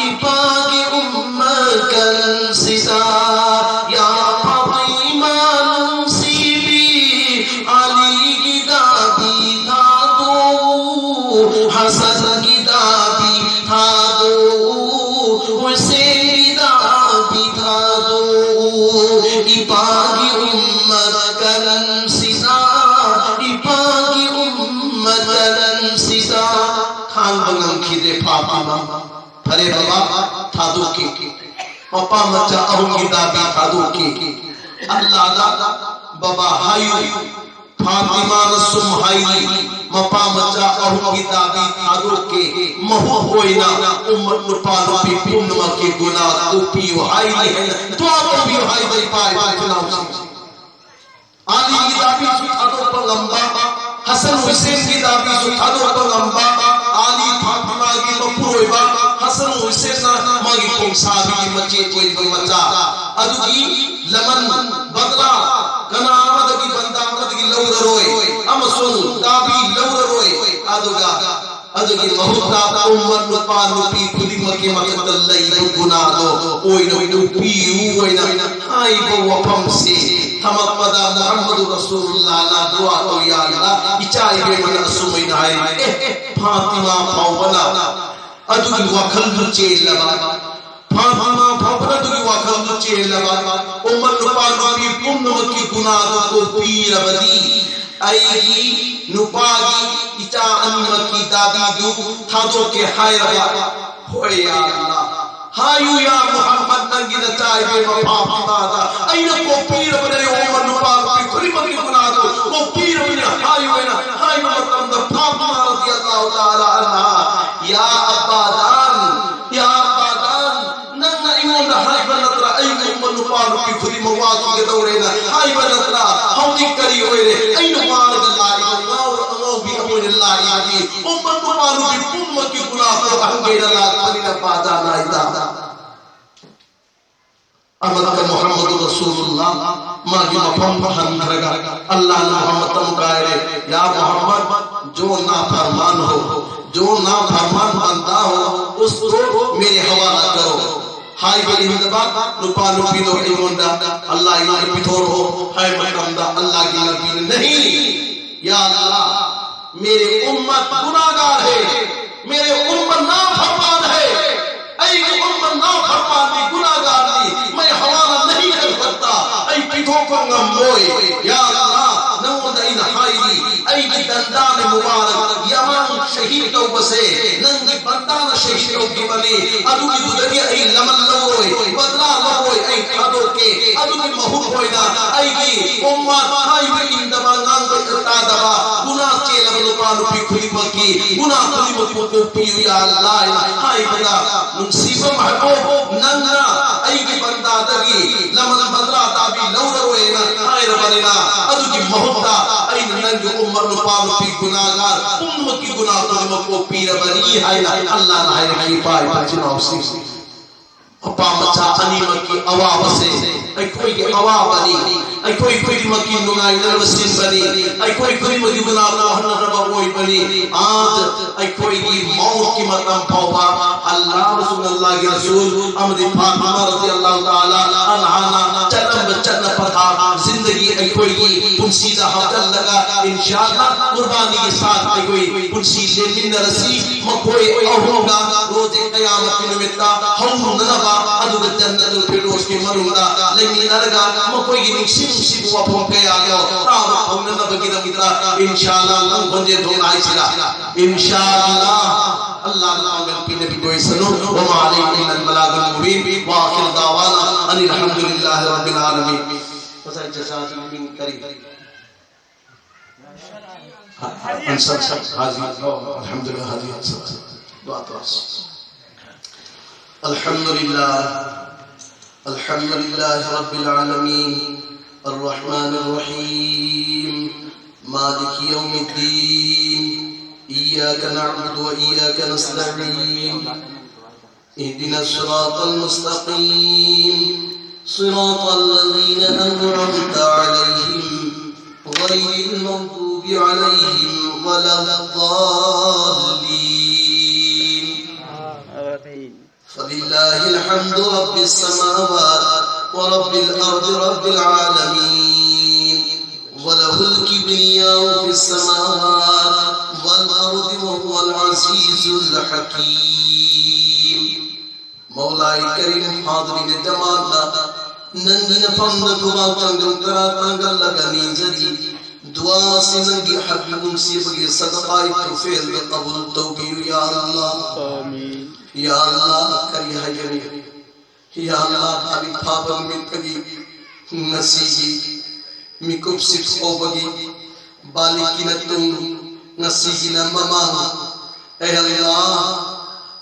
ꯏꯄꯥꯒꯤ ꯎꯝꯃꯠ ꯀꯟꯁꯤꯗ, ꯌꯥ ꯐꯥꯇꯤꯃꯥ ꯅꯨꯡꯁꯤꯕꯤ, ꯑꯂꯤꯒꯤ ꯗꯥꯕꯤ ꯊꯥꯗꯣꯛꯎ, ꯍꯁꯟꯒꯤ ꯗꯥꯕꯤ ꯊꯥꯗꯣꯛꯎ, ꯍꯨꯁꯦꯟꯒꯤ ꯗꯥꯕꯤ ꯊꯥꯗꯣꯛꯎ, ꯏꯄꯥꯒꯤ ꯎꯝꯃꯠ ꯀꯟꯁꯤꯗ, ꯏꯄꯥꯒꯤ ꯎꯝꯃꯠ ꯀꯟꯁꯤꯗ꯫ ꯈꯥꯡꯕ ꯉꯝꯈꯤꯗꯦ ꯐꯥꯇꯤꯃꯥ꯫ ꯐꯔꯦ ꯕꯕꯥ, ꯊꯥꯗꯣꯛꯀꯦ꯫ ꯃꯄꯥ ꯃꯆꯥ ꯑꯍꯨꯝꯒꯤ ꯗꯥꯕꯤ ꯊꯥꯗꯣꯛꯀꯦ꯫ ꯑꯜꯂꯥꯗ ꯕꯕꯥ ꯍꯥꯏꯌꯨ꯫ ꯐꯥꯇꯤꯃꯥꯅ ꯁꯨꯝ ꯍꯥꯏꯔꯤ, ꯃꯄꯥ ꯃꯆꯥ ꯑꯍꯨꯝꯒꯤ ꯗꯥꯕꯤ ꯊꯥꯗꯣꯛꯀꯦ, ꯃꯍꯨꯠ ꯑꯣꯏꯅ ꯎꯝꯃꯠ ꯅꯨꯄꯥ ꯅꯨꯄꯤ ꯄꯨꯝꯅꯃꯛꯀꯤ ꯒꯨꯅꯥ ꯀꯣꯛꯄꯤꯌꯨ ꯍꯥꯏꯔꯤ ꯍꯥꯏꯅ ꯗꯨꯋꯥ ꯇꯧꯕꯤꯌꯨ ꯍꯥꯏꯗ ꯏꯄꯥ ꯏꯄꯨ ꯏꯆꯤꯟ ꯏꯅꯥꯎꯁꯤꯡ꯫ ꯑꯂꯤꯒꯤ ꯗꯥꯕꯤꯁꯨ ꯊꯥꯗꯣꯛꯄ ꯉꯝꯕ, ꯍꯁꯟ ꯍꯨꯁꯦꯟꯒꯤ ꯗꯥꯕꯤꯁꯨ ꯊꯥꯗꯣꯛꯄ ꯉꯝꯕ, ꯑꯂꯤ ꯐꯥꯇꯤꯃꯥꯒꯤ ꯃꯄꯨꯔꯣꯏꯕ, ꯍꯁꯟ ꯍꯨꯁꯦꯟꯅ ꯃꯥꯒꯤ ꯈꯣꯡꯁꯥꯕꯤꯒꯤ ꯃꯆꯦ ꯑꯣꯏꯕ ꯃꯆꯥ ꯑꯗꯨꯒꯤ ꯂꯃꯟ ꯕꯗꯂꯥ ꯀꯅꯥ ꯑꯃꯗꯒꯤ ꯕꯟꯗꯥ ꯑꯃꯗꯒꯤ ꯂꯧꯔꯔꯣꯏ ꯑꯃꯁꯨꯡ ꯗꯥꯕꯤ ꯂꯧꯔꯔꯣꯏ꯫ ꯑꯗꯨꯒ ꯑꯗꯨꯒꯤ ꯃꯍꯨꯠꯇ ꯎꯝꯃꯠ ꯅꯨꯄꯥ ꯅꯨꯄꯤ ꯈꯨꯗꯤꯡꯃꯛꯀꯤ ꯃꯊꯛꯇ ꯂꯩꯕ ꯒꯨꯅꯥꯗꯣ ꯑꯣꯏꯅ ꯀꯣꯛꯄꯤꯌꯨ ꯑꯣꯏꯅ ꯍꯥꯏꯕ ꯋꯥꯐꯝꯁꯤ ꯊꯝꯃꯛꯄꯗ ꯃꯨꯍꯝꯃꯗꯨ ꯔꯁꯨꯂꯨꯜꯂꯥꯍꯅ ꯗꯨꯋꯥ ꯇꯧ ꯌꯥꯗꯅ ꯏꯆꯥ ꯏꯕꯦꯝꯃꯅ ꯑꯁꯨꯃꯥꯏꯅ ꯍꯥꯏ, "ꯑꯦ, ꯐꯥꯇꯤꯃꯥ ꯐꯥꯎꯕꯅ ꯑꯗꯨꯒꯤ ꯋꯥꯈꯜꯗꯨ ꯆꯦꯜꯂꯕ, ꯐꯥꯇꯤꯃꯥ ꯐꯥꯎꯕꯅ ꯑꯗꯨꯒꯤ ꯋꯥꯈꯜꯗꯨ ꯆꯦꯜꯂꯕ, ꯎꯝꯃꯠ ꯅꯨꯄꯥ ꯅꯨꯄꯤ ꯄꯨꯝꯅꯃꯛꯀꯤ ꯒꯨꯅꯥꯗꯨ ꯀꯣꯛꯄꯤꯔꯕꯗꯤ ꯑꯩꯒꯤ ꯅꯨꯄꯥꯒꯤ ꯏꯆꯥ ꯑꯅꯤꯃꯛꯀꯤ ꯗꯥꯕꯤꯗꯨ ꯊꯥꯗꯣꯛꯀꯦ ꯍꯥꯏꯔꯕ?" ꯍꯣꯏ, ꯌꯥ ꯑꯜꯂꯥ꯫ ꯍꯥꯏꯌꯨ, ꯌꯥ ꯃꯨꯍꯝꯃꯗ, ꯅꯪꯒꯤ ꯅꯆꯥ ꯏꯕꯦꯝꯃ ꯐꯥꯇꯤꯃꯥꯗ ꯑꯩꯅ ꯀꯣꯛꯄꯤꯔꯕꯅꯦ, ꯑꯣ ꯅꯨꯄꯥ ꯅꯨꯄꯤ ꯈꯨꯗꯤꯡꯃꯛꯀꯤ ꯒꯨꯅꯥꯗꯨ ꯀꯣꯛꯄꯤꯔꯕꯅꯦ ꯍꯥꯏꯌꯨ ꯍꯥꯏꯅ ꯍꯥꯏꯕ ꯃꯇꯝꯗ ꯐꯥꯇꯤꯃꯥ ꯔꯗꯤꯌꯜꯂꯥꯍꯨ ꯇꯥꯂꯥ ꯑꯟꯍꯥ, "ꯌꯥ ꯑꯕꯥꯗꯥꯟ, ꯌꯥ ꯑꯕꯥꯗꯥꯟ, ꯅꯪꯅ ꯑꯩꯉꯣꯟꯗ ꯍꯥꯏꯕ ꯅꯠꯇ꯭ꯔꯥ, ꯑꯩꯒꯨꯝꯕ ꯅꯨꯄꯥ ꯅꯨꯄꯤ ꯈꯨꯗꯤꯡꯃꯛ ꯋꯥꯈꯤꯒꯗꯧꯔꯦꯅ ꯍꯥꯏꯕ ꯅꯠꯇ꯭ꯔꯥ? ꯍꯧꯖꯤꯛ ꯀꯔꯤ ꯑꯣꯏꯔꯦ? ꯑꯩꯅ ꯋꯥꯔꯒ ꯂꯥꯛꯏꯕ, ꯉꯥꯎꯔ ꯑꯉꯥꯎꯕꯤ ꯑꯃ ꯑꯣꯏꯅ ꯂꯥꯛꯏꯕꯗꯤ ꯎꯝꯃꯠ ꯅꯨꯄꯥ ꯅꯨꯄꯤ ꯄꯨꯝꯅꯃꯛꯀꯤ ꯒꯨꯅꯥ ꯀꯣꯛꯍꯟꯒꯦꯅ ꯂꯥꯛꯄꯅꯤꯅ ꯕꯥꯗꯥ ꯅꯥꯏꯗ?" ꯑꯍꯃꯗ ꯃꯨꯍꯝꯃꯗ ꯔꯁꯨꯂꯨꯜꯂꯥ, ꯃꯥꯒꯤ ꯃꯐꯝ ꯍꯟꯈ꯭ꯔꯒ ꯑꯜꯂꯥꯍꯅ ꯃꯨꯍꯝꯃꯗꯇ ꯑꯃꯨꯛ ꯍꯥꯏꯔꯦ, "ꯌꯥ ꯃꯨꯍꯝꯃꯗ, ꯖꯣ ꯅꯥꯐꯔꯃꯥꯟ ꯍꯣ, ꯖꯣ ꯅꯥꯐꯔꯃꯥꯟ ꯕꯟꯗꯥ ꯍꯣ, ꯎꯁꯀꯣ ꯃꯦꯔꯦ ꯍꯋꯥꯂꯥ ꯀꯔꯣ"꯫ ꯍꯥꯏꯕ ꯏꯟꯗꯕ ꯅꯨꯄꯥ ꯅꯨꯄꯤꯗꯣ ꯑꯩꯉꯣꯟꯗ ꯑꯜꯂꯥꯍ ꯑꯩꯉꯣꯟꯗ ꯄꯤꯊꯣꯔꯛꯑꯣ ꯍꯥꯏꯕ ꯃꯇꯝꯗ ꯑꯜꯂꯥꯍꯒꯤ ꯅꯕꯤꯅ, "ꯅꯍꯤ, ꯌꯥ ꯑꯜꯂꯥꯍ, ꯃꯦꯔꯦ ꯎꯝꯃꯠ ꯒꯨꯅꯥꯍꯒꯥꯔ ꯍꯦ, ꯃꯦꯔꯦ ꯎꯝꯃꯠ ꯅꯥꯐꯔꯃꯥꯟ ꯍꯦ, ꯑꯩꯒꯤ ꯎꯝꯃꯠ ꯅꯥꯐꯔꯃꯥꯟꯅꯤ, ꯒꯨꯅꯥꯍꯒꯥꯔꯅꯤ, ꯃꯩ ꯍꯋꯥꯂꯥ ꯅꯍꯤ ꯀꯔ ꯁꯛꯇꯥ, ꯑꯩ ꯄꯤꯊꯣꯛꯄ ꯉꯝꯃꯣꯏ꯫ ꯌꯥ ꯑꯜꯂꯥꯍ, ꯅꯉꯣꯟꯗ ꯑꯩꯅ ꯍꯥꯏꯔꯤ, ꯑꯩꯒꯤ ꯗꯟꯗꯥꯅꯦ ꯃꯨꯕꯥꯔꯛ ꯌꯥꯃꯥꯡ ꯁꯍꯤꯗ ꯇꯧꯕꯁꯦ ꯅꯪꯒꯤ ꯕꯟꯗꯥꯅ ꯁꯍꯤꯗ ꯇꯧꯈꯤꯕꯅꯤ, ꯑꯗꯨꯒꯤꯗꯨꯗꯒꯤ ꯑꯩ ꯂꯃꯟ ꯂꯧꯔꯣꯏ, ꯕꯗꯂꯥ ꯂꯧꯔꯣꯏ, ꯑꯩ ꯊꯥꯗꯣꯛꯀꯦ꯫ ꯑꯗꯨꯒꯤ ꯃꯍꯨꯠ ꯑꯣꯏꯅ ꯑꯩꯒꯤ ꯎꯝꯃꯠ ꯍꯥꯏꯕ ꯏꯟꯗꯕ, ꯉꯥꯡꯕ ꯇꯥꯗꯕ, ꯒꯨꯅꯥ ꯆꯦꯜꯂꯕ ꯅꯨꯄꯥ ꯅꯨꯄꯤ ꯈꯨꯗꯤꯡꯃꯛꯀꯤ ꯒꯨꯅꯥ ꯈꯨꯗꯤꯡꯃꯛꯄꯨ ꯀꯣꯛꯄꯤꯌꯨ ꯌꯥ ꯑꯜꯂꯥꯍ" ꯍꯥꯏꯅ ꯍꯥꯏꯕꯗ, "ꯅꯨꯡꯁꯤꯕ ꯃꯍꯕꯨꯕ, ꯅꯪꯅ ꯑꯩꯒꯤ ꯕꯟꯗꯥꯗꯒꯤ ꯂꯃꯟ ꯕꯗꯂꯥ ꯗꯥꯕꯤ ꯂꯧꯔꯔꯣꯏꯅ ꯍꯥꯏꯔꯕꯅꯤꯅ, ꯑꯗꯨꯒꯤ ꯃꯍꯨꯠꯇ ꯑꯩꯅ ꯅꯪꯒꯤ ꯎꯝꯃꯠ ꯅꯨꯄꯥ ꯅꯨꯄꯤ ꯒꯨꯅꯥꯍꯒꯥꯔ ꯄꯨꯝꯅꯃꯛꯀꯤ ꯒꯨꯅꯥ ꯈꯨꯗꯤꯡꯃꯛ ꯀꯣꯛꯄꯤꯔꯕꯅꯤ" ꯍꯥꯏꯅ ꯑꯜꯂꯥꯍꯅ ꯍꯥꯏꯔꯛꯈꯤ꯫ ꯏꯄꯥ ꯏꯄꯥ ꯏꯆꯤꯟ ꯏꯅꯥꯎꯁꯤꯡ, ꯃꯄꯥ ꯃꯆꯥ ꯑꯅꯤꯃꯛꯀꯤ ꯑꯋꯥꯕꯁꯦ ꯑꯩꯈꯣꯏꯒꯤ ꯑꯋꯥꯕꯅꯤ, ꯑꯩꯈꯣꯏ ꯈꯨꯗꯤꯡꯃꯛꯀꯤ ꯅꯨꯡꯉꯥꯏꯅꯅꯕ ꯁꯤꯟꯕꯅꯤ, ꯑꯩꯈꯣꯏ ꯈꯨꯗꯤꯡꯃꯛꯀꯤ ꯒꯨꯅꯥ ꯀꯣꯛꯍꯟꯅꯅꯕ ꯑꯣꯏꯕꯅꯤ꯫ ꯑꯥꯖ ꯑꯩꯈꯣꯏꯒꯤ ꯃꯧꯠꯀꯤ ꯃꯇꯝ ꯐꯥꯎꯕ ꯑꯜꯂꯥꯍ ꯑꯃꯁꯨꯡ ꯑꯜꯂꯥꯍꯒꯤ ꯔꯁꯨꯜ ꯑꯃꯗꯤ ꯐꯥꯇꯤꯃꯥ ꯔꯗꯤꯌꯜꯂꯥꯍꯨ ꯇꯥꯂꯥ ꯑꯟꯍꯥꯅ ꯆꯠꯂꯝꯕ ꯆꯠꯅ ꯄꯊꯥꯞ ꯖꯤꯟꯗꯒꯤ ꯑꯩꯈꯣꯏꯒꯤ ꯄꯨꯟꯁꯤꯗ ꯍꯥꯞꯆꯜꯂꯒ, ꯏꯟꯁꯥ ꯑꯜꯂꯥꯍ, ꯀꯨꯔꯕꯥꯅꯤꯒꯤ ꯁꯥꯠ ꯑꯩꯈꯣꯏ ꯄꯨꯟꯁꯤ ꯂꯦꯟꯃꯤꯟꯅꯔꯁꯤ꯫ ꯃꯈꯣꯏ ꯑꯍꯨꯝꯒ ꯔꯣꯖꯦ ꯀꯌꯥꯃꯠꯀꯤ ꯅꯨꯃꯤꯠꯇ ꯍꯧꯅꯅꯕ, ꯑꯗꯨꯒ ꯖꯟꯅꯇꯨꯜ ꯐꯤꯔꯗꯧꯁꯀꯤ ꯃꯅꯨꯡꯗ ꯂꯩꯃꯤꯟꯅꯔꯒ ꯃꯈꯣꯏꯒꯤ ꯅꯨꯡꯁꯤ ꯅꯨꯡꯁꯤꯕ ꯋꯥꯐꯝ ꯀꯌꯥꯗꯣ ꯇꯥꯕ ꯐꯪꯅꯅꯕꯒꯤꯗꯃꯛꯇ, ꯏꯟꯁꯥ ꯑꯜꯂꯥꯍ, ꯅꯪ ꯈꯣꯟꯖꯦꯜ ꯊꯣꯛꯅ ꯍꯥꯏꯁꯤꯔꯥ? ꯏꯟꯁꯥ ꯑꯜꯂꯥꯍ꯫ ꯑꯜꯂꯥꯍꯅ ꯄꯥꯡꯒꯜ ꯄꯤꯅꯕꯤꯕ ꯑꯣꯏꯁꯅꯨ꯫ وما علينا إلا البلاغ المبين. وآخر دعوانا أن الحمد لله رب العالمين. ꯉꯁꯥꯏ ꯆꯥꯛ ꯆꯥꯗ꯭ꯔꯤꯉꯩ ꯃꯤꯡ ꯀꯔꯤ? ꯑꯟꯁꯔ ꯍꯥꯖꯤ꯫ ꯑꯣ, ꯑꯜꯍꯝꯗꯨꯂꯤꯜꯂꯥꯍ, ꯍꯥꯖꯤ ꯑꯟꯁꯔ꯫ ꯗꯨꯑꯥ ꯇꯧꯔꯁꯤ꯫ الحمد لله. الحمد لله رب العالمين. الرحمن الرحيم. مالك يوم الدين. إياك نعبد وإياك نستعين. اهدنا الصراط المستقيم. صراط الذين أنعمت عليهم غير المغضوب عليهم ولا الضالين. آمين. فلله الحمد رب السماوات ورب الأرض رب العالمين، وله الكبرياء في السماوات والأرض وهو العزيز الحكيم. مولاي كريم، حاضرين جماعتنا، ꯅꯪꯒꯤ ꯅꯐꯝꯗ ꯈꯨꯕꯥꯛ ꯇꯥꯡꯒꯜ ꯇꯔꯥ ꯇꯥꯡꯒꯜꯂꯒ ꯅꯤꯖꯔꯤ꯫ ꯗꯨꯋꯥꯁꯤ ꯅꯪꯒꯤ ꯍꯕꯤꯕ ꯅꯨꯡꯁꯤꯕꯒꯤ ꯁꯗꯀꯥꯏ ꯇꯨꯐꯦꯜꯗ ꯀꯕꯨꯜ ꯇꯧꯕꯤꯌꯨ, ꯌꯥ ꯑꯜꯂꯥꯍ꯫ ꯌꯥ ꯑꯜꯂꯥꯍ, ꯀꯔꯤ ꯍꯥꯏꯒꯅꯤ? ꯌꯥ ꯑꯜꯂꯥꯍ, ꯊꯥꯔꯤꯛ ꯐꯥꯕ ꯅꯨꯃꯤꯠꯇꯒꯤ ꯉꯁꯤꯒꯤ ꯃꯤꯀꯨꯞꯁꯤ ꯐꯥꯎꯕꯒꯤ ꯕꯥꯂꯤꯀꯤꯅ ꯇꯨꯡ, ꯉꯁꯤꯒꯤꯅ ꯃꯃꯥꯡ꯫ ꯑꯦ ꯑꯜꯂꯥꯍ,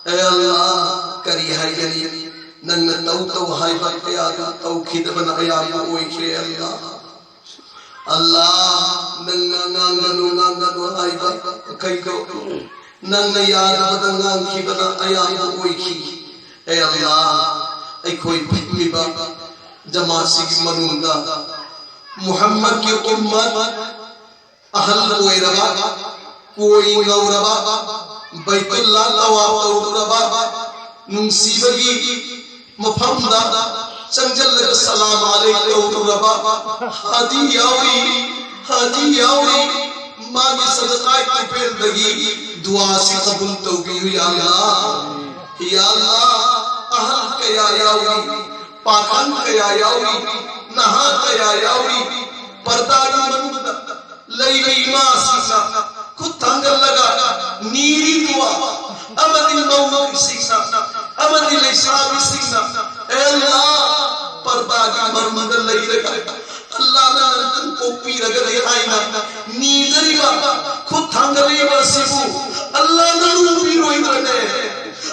ꯑꯦ ꯑꯜꯂꯥꯍ, ꯀꯔꯤ ꯍꯥꯏꯒꯅꯤ? ꯅꯪꯅ ꯇꯧ ꯇꯧ ꯍꯥꯏꯕ ꯀꯌꯥꯗꯨ ꯇꯧꯈꯤꯗꯕꯅ ꯑꯌꯥꯝꯕ ꯑꯣꯏꯈ꯭ꯔꯦ, ꯑꯜꯂꯥꯍ꯫ ꯑꯜꯂꯥꯍ, ꯅꯪꯅ ꯉꯥꯡꯒꯅꯨ, ꯉꯥꯡꯒꯅꯨ ꯍꯥꯏꯕ ꯃꯈꯩꯗꯣ ꯅꯪꯅ ꯌꯥꯗꯕꯗ ꯉꯥꯡꯈꯤꯕꯅ ꯑꯌꯥꯝꯕ ꯑꯣꯏꯈꯤ꯫ ꯑꯦ ꯑꯜꯂꯥꯍ, ꯑꯩꯈꯣꯏ ꯐꯝꯃꯤꯕ ꯖꯃꯥꯠꯁꯤꯒꯤ ꯃꯅꯨꯡꯗ ꯃꯨꯍꯝꯃꯗꯀꯤ ꯎꯝꯃꯠ, ꯑꯍꯜ ꯑꯣꯏꯔꯕ, ꯀꯣꯏ ꯉꯧꯔꯕ, ꯕꯩꯇꯨꯜꯂꯥ ꯇꯋꯥꯐ ꯇꯧꯔꯨꯔꯕ, ꯅꯨꯡꯁꯤꯕꯒꯤ ꯃꯐꯝꯗ ꯆꯪꯖꯜꯂꯒ ꯁꯂꯥꯝ ꯑꯂꯩꯛ ꯇꯧꯔꯨꯔꯕ ꯍꯥꯖꯤ ꯌꯥꯎꯔꯤ, ꯍꯥꯖꯤ ꯌꯥꯎꯔꯤ꯫ ꯃꯥꯒꯤ ꯁꯗꯀꯥꯏ ꯇꯨꯐꯦꯜꯗꯒꯤ ꯗꯨꯋꯥꯁꯤ ꯀꯕꯨꯜ ꯇꯧꯕꯤꯌꯨ, ꯌꯥ ꯑꯜꯂꯥꯍ꯫ ꯌꯥ ꯑꯜꯂꯥꯍ, ꯑꯍꯜ ꯀꯌꯥ ꯌꯥꯎꯔꯤ, ꯄꯥꯈꯪ ꯀꯌꯥ ꯌꯥꯎꯔꯤ, ꯅꯍꯥ ꯀꯌꯥ ꯌꯥꯎꯔꯤ, ꯄꯔꯗꯥꯒꯤ ꯃꯅꯨꯡꯗ ꯂꯩꯕ ꯏꯃꯥꯁꯤꯡꯅ ꯈꯨꯠ ꯊꯥꯡꯒꯠꯂꯒ ꯅꯤꯔꯤ ꯗꯨꯋꯥ, ꯑꯃꯗꯤ ꯃꯧꯁꯤꯡꯅ, ꯑꯃꯗꯤ ꯂꯩꯁꯥꯕꯤꯁꯤꯡꯅ, ꯑꯦ ꯑꯜꯂꯥꯍ, ꯄꯔꯗꯥꯒꯤ ꯃꯔꯨꯝꯗ ꯂꯩꯔꯒ ꯑꯜꯂꯥꯍꯅ ꯅꯪ ꯄꯣꯛꯄꯤꯔꯒꯗꯤ ꯍꯥꯏꯅ ꯅꯤꯖꯔꯤꯕ, ꯈꯨꯠ ꯊꯥꯡꯒꯠꯂꯤꯕ ꯑꯁꯤꯕꯨ ꯑꯜꯂꯥꯍꯅ ꯂꯨꯕꯤꯔꯣꯏꯗ꯭ꯔꯅꯦ?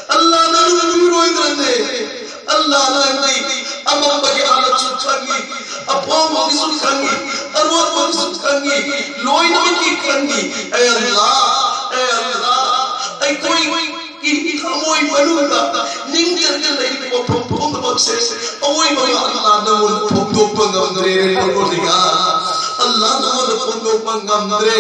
ꯑꯜꯂꯥꯍꯅ ꯂꯨꯕꯤꯔꯣꯏꯗ꯭ꯔꯅꯦ? ꯑꯜꯂꯥꯍ, ꯅꯪꯗꯤ ꯑꯃꯝꯕꯒꯤ ꯍꯥꯂꯠꯁꯨ ꯈꯪꯉꯤ, ꯑꯄꯣꯝꯕꯒꯤꯁꯨ ꯈꯪꯉꯤ, ꯑꯔꯣꯟꯕꯒꯤꯁꯨ ꯈꯪꯉꯤ, ꯂꯣꯏꯅꯃꯛꯀꯤ ꯈꯪꯉꯤ꯫ ꯑꯦ ꯑꯜꯂꯥꯍ, ꯑꯦ ꯑꯜꯂꯥꯍ, ꯑꯩꯈꯣꯏꯒꯤ ꯊꯃꯣꯏ ꯃꯅꯨꯡꯗ ꯅꯤꯡꯖꯪꯅ ꯂꯩꯔꯤꯕ ꯃꯐꯝ ꯄꯨꯝꯅꯃꯛꯁꯦ ꯑꯋꯣꯏꯕ ꯑꯜꯂꯥ ꯅꯉꯣꯟꯗ ꯐꯣꯡꯗꯣꯛꯄ ꯉꯝꯗ꯭ꯔꯦ, ꯄꯔꯋꯔꯗꯤꯒꯥꯔ꯫ ꯑꯜꯂꯥ ꯅꯉꯣꯟꯗ ꯐꯣꯡꯗꯣꯛꯄ ꯉꯝꯗ꯭ꯔꯦ꯫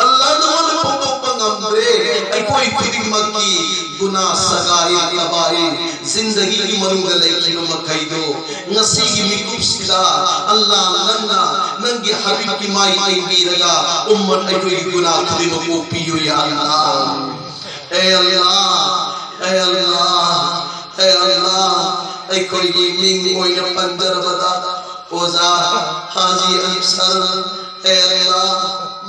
ꯑꯜꯂꯥ ꯅꯉꯣꯟꯗ ꯐꯣꯡꯗꯣꯛꯄ ꯉꯝꯗ꯭ꯔꯦ꯫ ꯑꯩꯈꯣꯏ ꯈꯨꯗꯤꯡꯃꯛꯀꯤ ꯒꯨꯅꯥ, ꯁꯒꯥꯏꯔ, ꯀꯕꯥꯏꯔ, ꯖꯤꯟꯗꯒꯤꯒꯤ ꯃꯅꯨꯡꯗ ꯂꯩꯈꯤꯕ ꯃꯈꯩꯗꯣ ꯉꯁꯤꯒꯤ ꯃꯤꯀꯨꯞꯁꯤꯗ ꯑꯜꯂꯥ ꯅꯪꯅ ꯅꯪꯒꯤ ꯍꯕꯤꯕꯀꯤ ꯃꯥꯏ ꯌꯦꯡꯕꯤꯔꯒ ꯎꯝꯃꯠ ꯑꯩꯈꯣꯏꯒꯤ ꯒꯨꯅꯥ ꯈꯨꯗꯤꯡꯃꯛ ꯀꯣꯛꯄꯤꯌꯨ ꯌꯥ ꯑꯜꯂꯥ꯫ ꯑꯦ ꯑꯜꯂꯥ, ꯑꯦ ꯑꯜꯂꯥ, ꯑꯦ ꯑꯜꯂꯥ, ꯑꯩꯈꯣꯏꯒꯤ ꯃꯤꯡ ꯑꯣꯏꯅ ꯄꯟꯖꯔꯕꯗ ꯑꯣꯖꯥ ꯍꯥꯖꯤ ꯑꯟꯁꯔ, ꯑꯦ ꯑꯜꯂꯥ,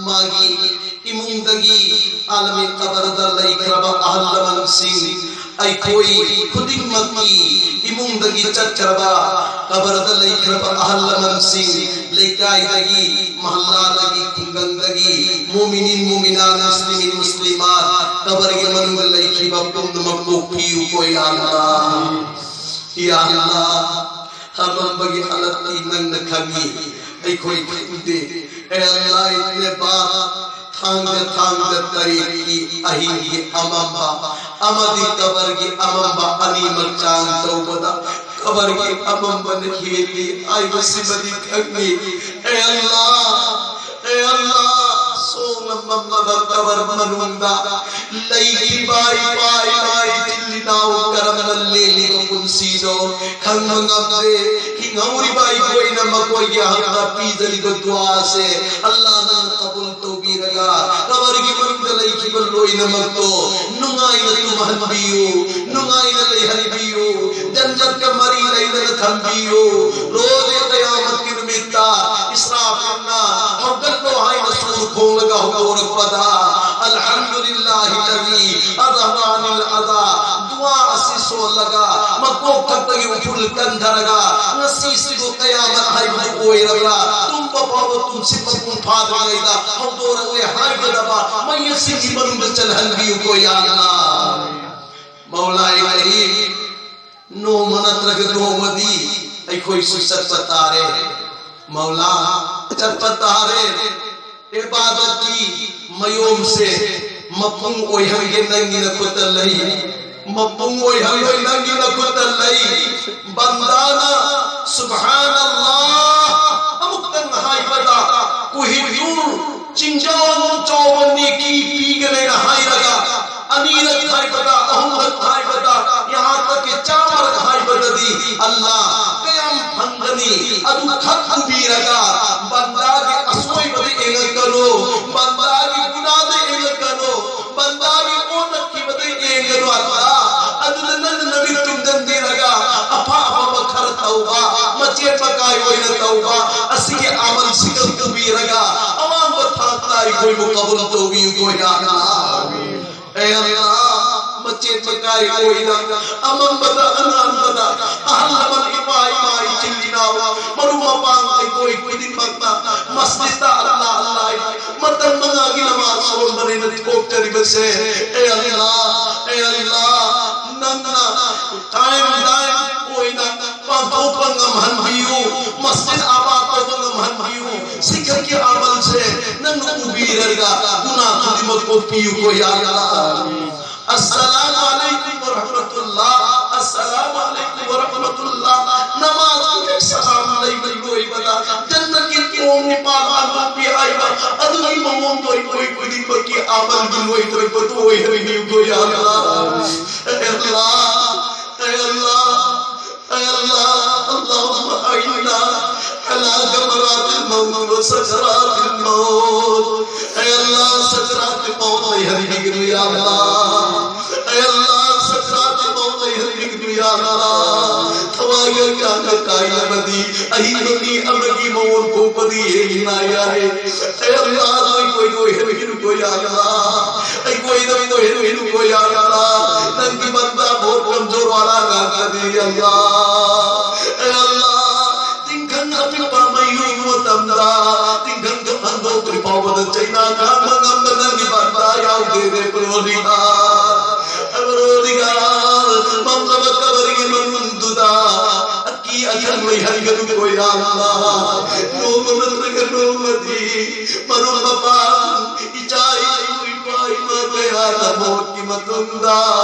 ꯃꯥꯒꯤ ꯏꯃꯨꯡꯗꯒꯤ ꯑꯥꯂꯃꯤ ꯀꯕꯔꯗ ꯂꯩꯈ꯭ꯔꯕ ꯑꯍꯜ ꯂꯃꯟꯁꯤꯡ, ꯑꯩꯈꯣꯏ ꯈꯨꯗꯤꯡꯃꯛꯀꯤ ꯏꯃꯨꯡꯗꯒꯤ ꯆꯠꯈ꯭ꯔꯕ, ꯀꯕꯔꯗ ꯂꯩꯈ꯭ꯔꯕ ꯑꯍꯜ ꯂꯃꯟꯁꯤꯡ, ꯂꯩꯀꯥꯏꯗꯒꯤ, ꯃꯍꯜꯂꯥꯗꯒꯤ, ꯈꯨꯡꯒꯪꯗꯒꯤ, ꯃꯨꯃꯤꯅꯤꯟ, ꯃꯨꯃꯤꯅꯥꯠ, ꯃꯨꯁꯂꯤꯃꯤꯟ, ꯃꯨꯁꯂꯤꯃꯥꯠ, ꯀꯕꯔꯒꯤ ꯃꯅꯨꯡꯗ ꯂꯩꯈꯤꯕ ꯄꯨꯝꯅꯃꯛ ꯀꯣꯛꯄꯤꯌꯨꯀꯣ, ꯌꯥ ꯑꯜꯂꯥ꯫ ꯌꯥ ꯑꯜꯂꯥ, ꯑꯃꯝꯕꯒꯤ ꯍꯥꯂꯠꯇꯤ ꯅꯪꯅ ꯈꯪꯉꯤ, ꯑꯩꯈꯣꯏ ꯈꯪꯗꯦ꯫ ꯑꯦ ꯑꯜꯂꯥ, ꯏꯠꯅꯦ ꯕꯥ ꯊꯥꯡꯖ, ꯊꯥꯡꯖ ꯇꯔꯦꯠꯀꯤ ꯑꯍꯤꯡꯒꯤ ꯑꯃꯝꯕ ꯑꯃꯗꯤ ꯀꯕꯔꯒꯤ ꯑꯃꯝꯕ ꯑꯅꯤꯃꯛ ꯆꯥꯡ ꯇꯧꯕꯗ ꯀꯕꯔꯒꯤ ꯑꯃꯝꯕꯅ ꯍꯦꯜꯂꯤ ꯍꯥꯏꯕꯁꯤꯃꯗꯤ ꯈꯪꯉꯤ꯫ ꯑꯦ ꯑꯜꯂꯥ, ꯑꯦ ꯑꯜꯂꯥ, ꯁꯣꯡꯅ ꯃꯝꯂꯕ ꯀꯕꯔ ꯃꯅꯨꯡꯗ ꯂꯩꯈꯤꯕ ꯏꯄꯥ ꯏꯃꯥ ꯏꯆꯤꯜ ꯏꯅꯥꯎ ꯀꯔꯝꯅ ꯂꯦꯜꯂꯤꯕ ꯄꯨꯟꯁꯤꯗꯣ ꯈꯪꯕ ꯉꯝꯗꯦ꯫ ꯍꯤꯡꯍꯧꯔꯤꯕ ꯑꯩꯈꯣꯏꯅ ꯃꯈꯣꯏꯒꯤ ꯍꯛꯇ ꯄꯤꯖꯔꯤꯕ ꯗꯨꯋꯥꯁꯦ ꯑꯜꯂꯥꯅ ꯀꯕꯨꯜ ꯇꯧꯕꯤꯔꯒ ꯀꯕꯔꯒꯤ ꯃꯅꯨꯡꯗ ꯂꯩꯈꯤꯕ ꯂꯣꯏꯅꯃꯛꯇꯣ ꯅꯨꯡꯉꯥꯏꯅ ꯇꯨꯝꯍꯟꯕꯤꯌꯨ, ꯅꯨꯡꯉꯥꯏꯅ ꯂꯩꯍꯟꯕꯤꯌꯨ, ꯖꯟꯅꯠꯀ ꯃꯔꯤ ꯂꯩꯅꯅ ꯊꯝꯕꯤꯌꯨ꯫ ꯔꯣꯖꯦ ꯀꯌꯥꯃꯠꯀꯤ ꯅꯨꯃꯤꯠꯇ ꯏꯁꯔꯥꯐꯤꯜꯅ ꯍꯧꯒꯠꯂꯣ ꯍꯥꯏꯅ ꯁꯨꯔ ꯈꯣꯡꯂꯒ ꯍꯧꯗꯣꯔꯛꯄꯗ, "ꯑꯜꯍꯝꯗꯨꯂꯤꯜꯂꯥꯍꯤ ꯂꯖꯤ ꯑꯗꯍꯕ ꯑꯅꯤꯜ ꯑꯖꯥ" ꯗꯨꯋꯥ ꯑꯁꯤ ꯁꯣꯜꯂꯒ ꯃꯀꯣꯛ ꯊꯛꯇꯒꯤ ꯎꯐꯨꯜ ꯀꯟꯊꯔꯒ ꯉꯁꯤꯁꯤꯕꯨ ꯀꯌꯥꯃꯠ ꯍꯥꯏꯕꯗꯨ ꯑꯣꯏꯔꯕ꯭ꯔꯥ? ꯇꯨꯝꯕ ꯐꯥꯎꯕ ꯇꯨꯝꯁꯤꯠ ꯃꯄꯨꯡ ꯐꯥꯗ꯭ꯔꯤꯉꯩꯗ ꯍꯧꯗꯣꯔꯛꯂꯦ ꯍꯥꯏꯒꯗꯕ ꯃꯩ ꯑꯁꯤꯒꯤ ꯃꯅꯨꯡꯗ ꯆꯜꯍꯟꯕꯤꯌꯨꯀꯣ, ꯌꯥ ꯑꯜꯂꯥ꯫ ꯃꯧꯂꯥꯏ ꯀꯔꯤꯝ, ꯅꯣꯡꯃ ꯅꯠꯇ꯭ꯔꯒ ꯅꯣꯡꯃꯗꯤ ꯑꯩꯈꯣꯏꯁꯨ ꯆꯠꯄ ꯇꯥꯔꯦ꯫ ꯃꯧꯂꯥ, ꯆꯠꯄ ꯇꯥꯔꯦ꯫ ꯏꯕꯥꯗꯠꯀꯤ ꯃꯌꯣꯝꯁꯦ ꯃꯄꯨꯡ ꯑꯣꯏꯍꯟꯒꯦ ꯅꯪꯒꯤ ꯅꯈꯨꯠꯇ ꯂꯩ꯫ ꯃꯄꯨꯡ ꯑꯣꯏꯍꯜꯂꯣꯏ, ꯅꯪꯒꯤ ꯅꯈꯨꯠꯇ ꯂꯩ꯫ ꯕꯟꯗꯥꯅ ꯁꯨꯕꯍꯥꯅꯜꯂꯥꯍ ꯑꯃꯨꯛꯇꯪ ꯍꯥꯏꯕꯗ, ꯀꯣꯍꯤꯅꯨꯔ ꯆꯤꯡꯖꯥꯎ ꯆꯥꯎꯕ ꯅꯦꯀꯤ ꯄꯤꯒꯅꯦꯅ ꯍꯥꯏꯔꯒ, ꯑꯅꯤꯔꯛ ꯍꯥꯏꯕꯗ, ꯑꯍꯨꯝꯂꯛ ꯍꯥꯏꯕꯗ, ꯌꯍꯥꯟ ꯇꯛꯀꯤ ꯆꯥꯝꯃꯔꯛ ꯍꯥꯏꯕꯗꯗꯤ ꯑꯜꯂꯥꯍ ꯀꯌꯥꯝ ꯐꯪꯒꯅꯤ? ꯑꯗꯨ ꯈꯛ ꯎꯕꯤꯔꯒ, ꯕꯟꯗꯥꯒꯤ ꯑꯁꯣꯏꯕꯗ ꯌꯦꯡꯉꯛꯀꯅꯨ, ꯕꯟꯗꯥꯒꯤ ꯒꯨꯅꯥꯗ ꯌꯦꯡꯉꯛꯀꯅꯨ, ꯕꯟꯗꯥꯒꯤ ꯑꯣꯟꯅꯈꯤꯕꯗ ꯌꯦꯡꯒꯅꯨ ꯑꯜꯂꯥꯍ꯫ ꯑꯗꯨꯗ ꯅꯪꯅ ꯅꯃꯤꯠ ꯇꯨꯝꯖꯟꯕꯤꯔꯒ, ꯑꯐ ꯑꯐꯕ ꯈꯔ ꯇꯧꯕ, ꯃꯆꯦꯠ ꯃꯀꯥꯏ ꯑꯣꯏꯅ ꯇꯧꯕ, ꯑꯁꯤꯒꯤ ꯑꯃꯜꯁꯤꯒ ꯎꯕꯤꯔꯒ, ꯑꯋꯥꯡꯕ ꯊꯥꯛꯇ ꯑꯩꯈꯣꯏꯕꯨ ꯀꯕꯨꯜ ꯇꯧꯕꯤꯌꯨꯀꯣ ꯌꯥ ꯑꯜꯂꯥꯍ꯫ ꯑꯦ ꯑꯜꯂꯥꯍ, ꯃꯆꯦꯠ ꯃꯀꯥꯏ ꯑꯣꯏꯅ, ꯑꯃꯝꯕꯗ ꯑꯉꯥꯟꯕꯗ, ꯑꯍꯜ ꯂꯃꯟ, ꯏꯄꯥ ꯏꯃꯥ, ꯏꯆꯤꯜ ꯏꯅꯥꯎ, ꯃꯔꯨꯞ ꯃꯄꯥꯡ ꯑꯩꯈꯣꯏ ꯈꯨꯗꯤꯡꯃꯛꯅ ꯃꯁꯖꯤꯗꯇ ꯑꯜꯂꯥꯍ ꯑꯜꯂꯥꯍ ꯃꯇꯝ ꯃꯉꯥꯒꯤ ꯅꯃꯥꯖ ꯁꯣꯟꯕꯅꯦꯅ ꯊꯣꯛꯆꯔꯤꯕꯁꯦ, ꯑꯦ ꯑꯜꯂꯥꯍ, ꯑꯦ ꯑꯜꯂꯥꯍ, ꯅꯪꯅ ꯇꯥꯏꯝ ꯇꯥꯏꯝ ꯑꯣꯏꯅ ꯄꯥꯡꯊꯣꯛꯄ ꯉꯝꯍꯟꯕꯤꯌꯨ, ꯃꯁꯖꯤꯗ ꯑꯥꯕꯥꯗ ꯇꯧꯕ ꯉꯝꯍꯟꯕꯤꯌꯨ꯫ ꯁꯤꯈꯛꯀꯤ ꯑꯃꯜꯁꯦ ꯅꯪꯅ ꯎꯕꯤꯔꯒ ꯒꯨꯅꯥ ꯈꯨꯗꯤꯡꯃꯛ ꯀꯣꯛꯄꯤꯌꯨꯀꯣ ꯌꯥ ꯑꯜꯂꯥꯍ꯫ ꯑꯁꯁꯂꯥꯃꯨ ꯑꯂꯩꯀꯨꯝ ꯋꯔꯍꯃꯇꯨꯜꯂꯥꯍ, ꯑꯁꯁꯂꯥꯃꯨ ꯑꯂꯩꯀꯨꯝ ꯋꯔꯍꯃꯇꯨꯜꯂꯥꯍ꯫ ꯅꯃꯥꯖ ꯍꯦꯛ ꯁꯂꯥꯝ ꯂꯩꯕ ꯂꯣꯏꯕꯗ ꯖꯟꯅꯠꯀꯤ ꯊꯣꯡ ꯅꯤꯄꯥꯜ ꯍꯥꯡꯗꯣꯛꯄꯤ ꯍꯥꯏꯕ ꯑꯗꯨꯒꯤ ꯃꯑꯣꯡꯗꯣ ꯑꯩꯈꯣꯏ ꯈꯨꯗꯤꯡꯃꯛꯀꯤ ꯑꯃꯜꯒꯤ ꯂꯣꯏꯇꯔꯛꯄꯗꯨ ꯑꯣꯏꯍꯟꯕꯤꯌꯨꯀꯣ ꯌꯥ ꯑꯜꯂꯥꯍ꯫ ꯑꯦ ꯑꯜꯂꯥꯍ, ꯑꯦ ꯑꯜꯂꯥꯍ, ꯑꯦ ꯑꯜꯂꯥꯍ, اللهم أعنا على غمرات الموت وسكرات الموت. ꯑꯦ ꯑꯜꯂꯥꯍ, ꯁꯀꯔꯥꯠ ꯃꯧꯠ ꯂꯩꯍꯟꯕꯤꯒꯅꯨ ꯌꯥ ꯑꯜꯂꯥꯍ꯫ ꯑꯦ ꯑꯜꯂꯥꯍ, ꯁꯀꯔꯥꯠ ꯃꯧꯠ ꯂꯩꯍꯟꯕꯤꯒꯅꯨ ꯌꯥ ꯑꯜꯂꯥꯍ꯫ ꯊꯋꯥꯏꯒ ꯀꯥꯏꯅ ꯀꯥꯏꯅꯕꯗꯤ ꯑꯍꯤꯡꯕ ꯃꯤ ꯑꯃꯒꯤ ꯃꯑꯣꯡ ꯊꯣꯛꯄꯗꯤ ꯌꯦꯡꯅꯤꯡꯉꯥꯏ ꯌꯥꯏ꯫ ꯑꯦ ꯑꯜꯂꯥꯍ, ꯅꯣꯏ ꯀꯣꯏ ꯀꯣꯏꯍꯟꯕꯤꯒꯅꯨꯀꯣ ꯌꯥ ꯑꯜꯂꯥꯍ꯫ ꯑꯩꯈꯣꯏꯗ ꯀꯣꯏꯍꯟꯕꯤꯒꯅꯨꯀꯣ ꯌꯥ ꯑꯜꯂꯥꯍ꯫ ꯅꯪꯒꯤ ꯕꯟꯗꯥ ꯕꯣꯠ ꯀꯝꯖꯣꯔ ꯋꯥꯂꯥ ꯉꯥꯛꯇꯅꯤ ꯑꯜꯂꯥꯍ꯫ ꯑꯦ ꯑꯜꯂꯥꯍ, ꯇꯤꯡꯈꯪ ꯑꯄꯤꯛꯄ ꯃꯩ ꯍꯨꯏꯕ ꯃꯇꯝꯗ, ꯇꯤꯡꯈꯪꯗꯣ ꯍꯟꯗꯣꯛꯇ꯭ꯔꯤ ꯐꯥꯎꯕꯗ ꯆꯩꯅꯥ ꯈꯥꯡꯕ ꯉꯝꯕ ꯅꯪꯒꯤ ꯕꯟꯗꯥ ꯌꯥꯎꯗꯦꯅꯦ ꯄꯔꯣꯗꯤꯒꯥꯔ꯫ ꯄꯔꯣꯗꯤꯒꯥꯔ, ꯃꯝꯂꯕ ꯀꯕꯔꯒꯤ ꯃꯅꯨꯡꯗꯨꯗ ꯑꯀꯤ ꯑꯈꯪ ꯂꯩꯍꯟꯒꯅꯨꯀꯣ ꯌꯥ ꯑꯜꯂꯥꯍ꯫ ꯅꯣꯡꯃ ꯅꯠꯇ꯭ꯔꯒ ꯅꯣꯡꯃꯗꯤ ꯃꯔꯨꯞ ꯃꯄꯥꯡ, ꯏꯆꯥ ꯏꯁꯨ, ꯏꯄꯥ ꯏꯃꯥ ꯀꯌꯥꯅ ꯃꯣꯠ ꯃꯇꯨꯡꯗ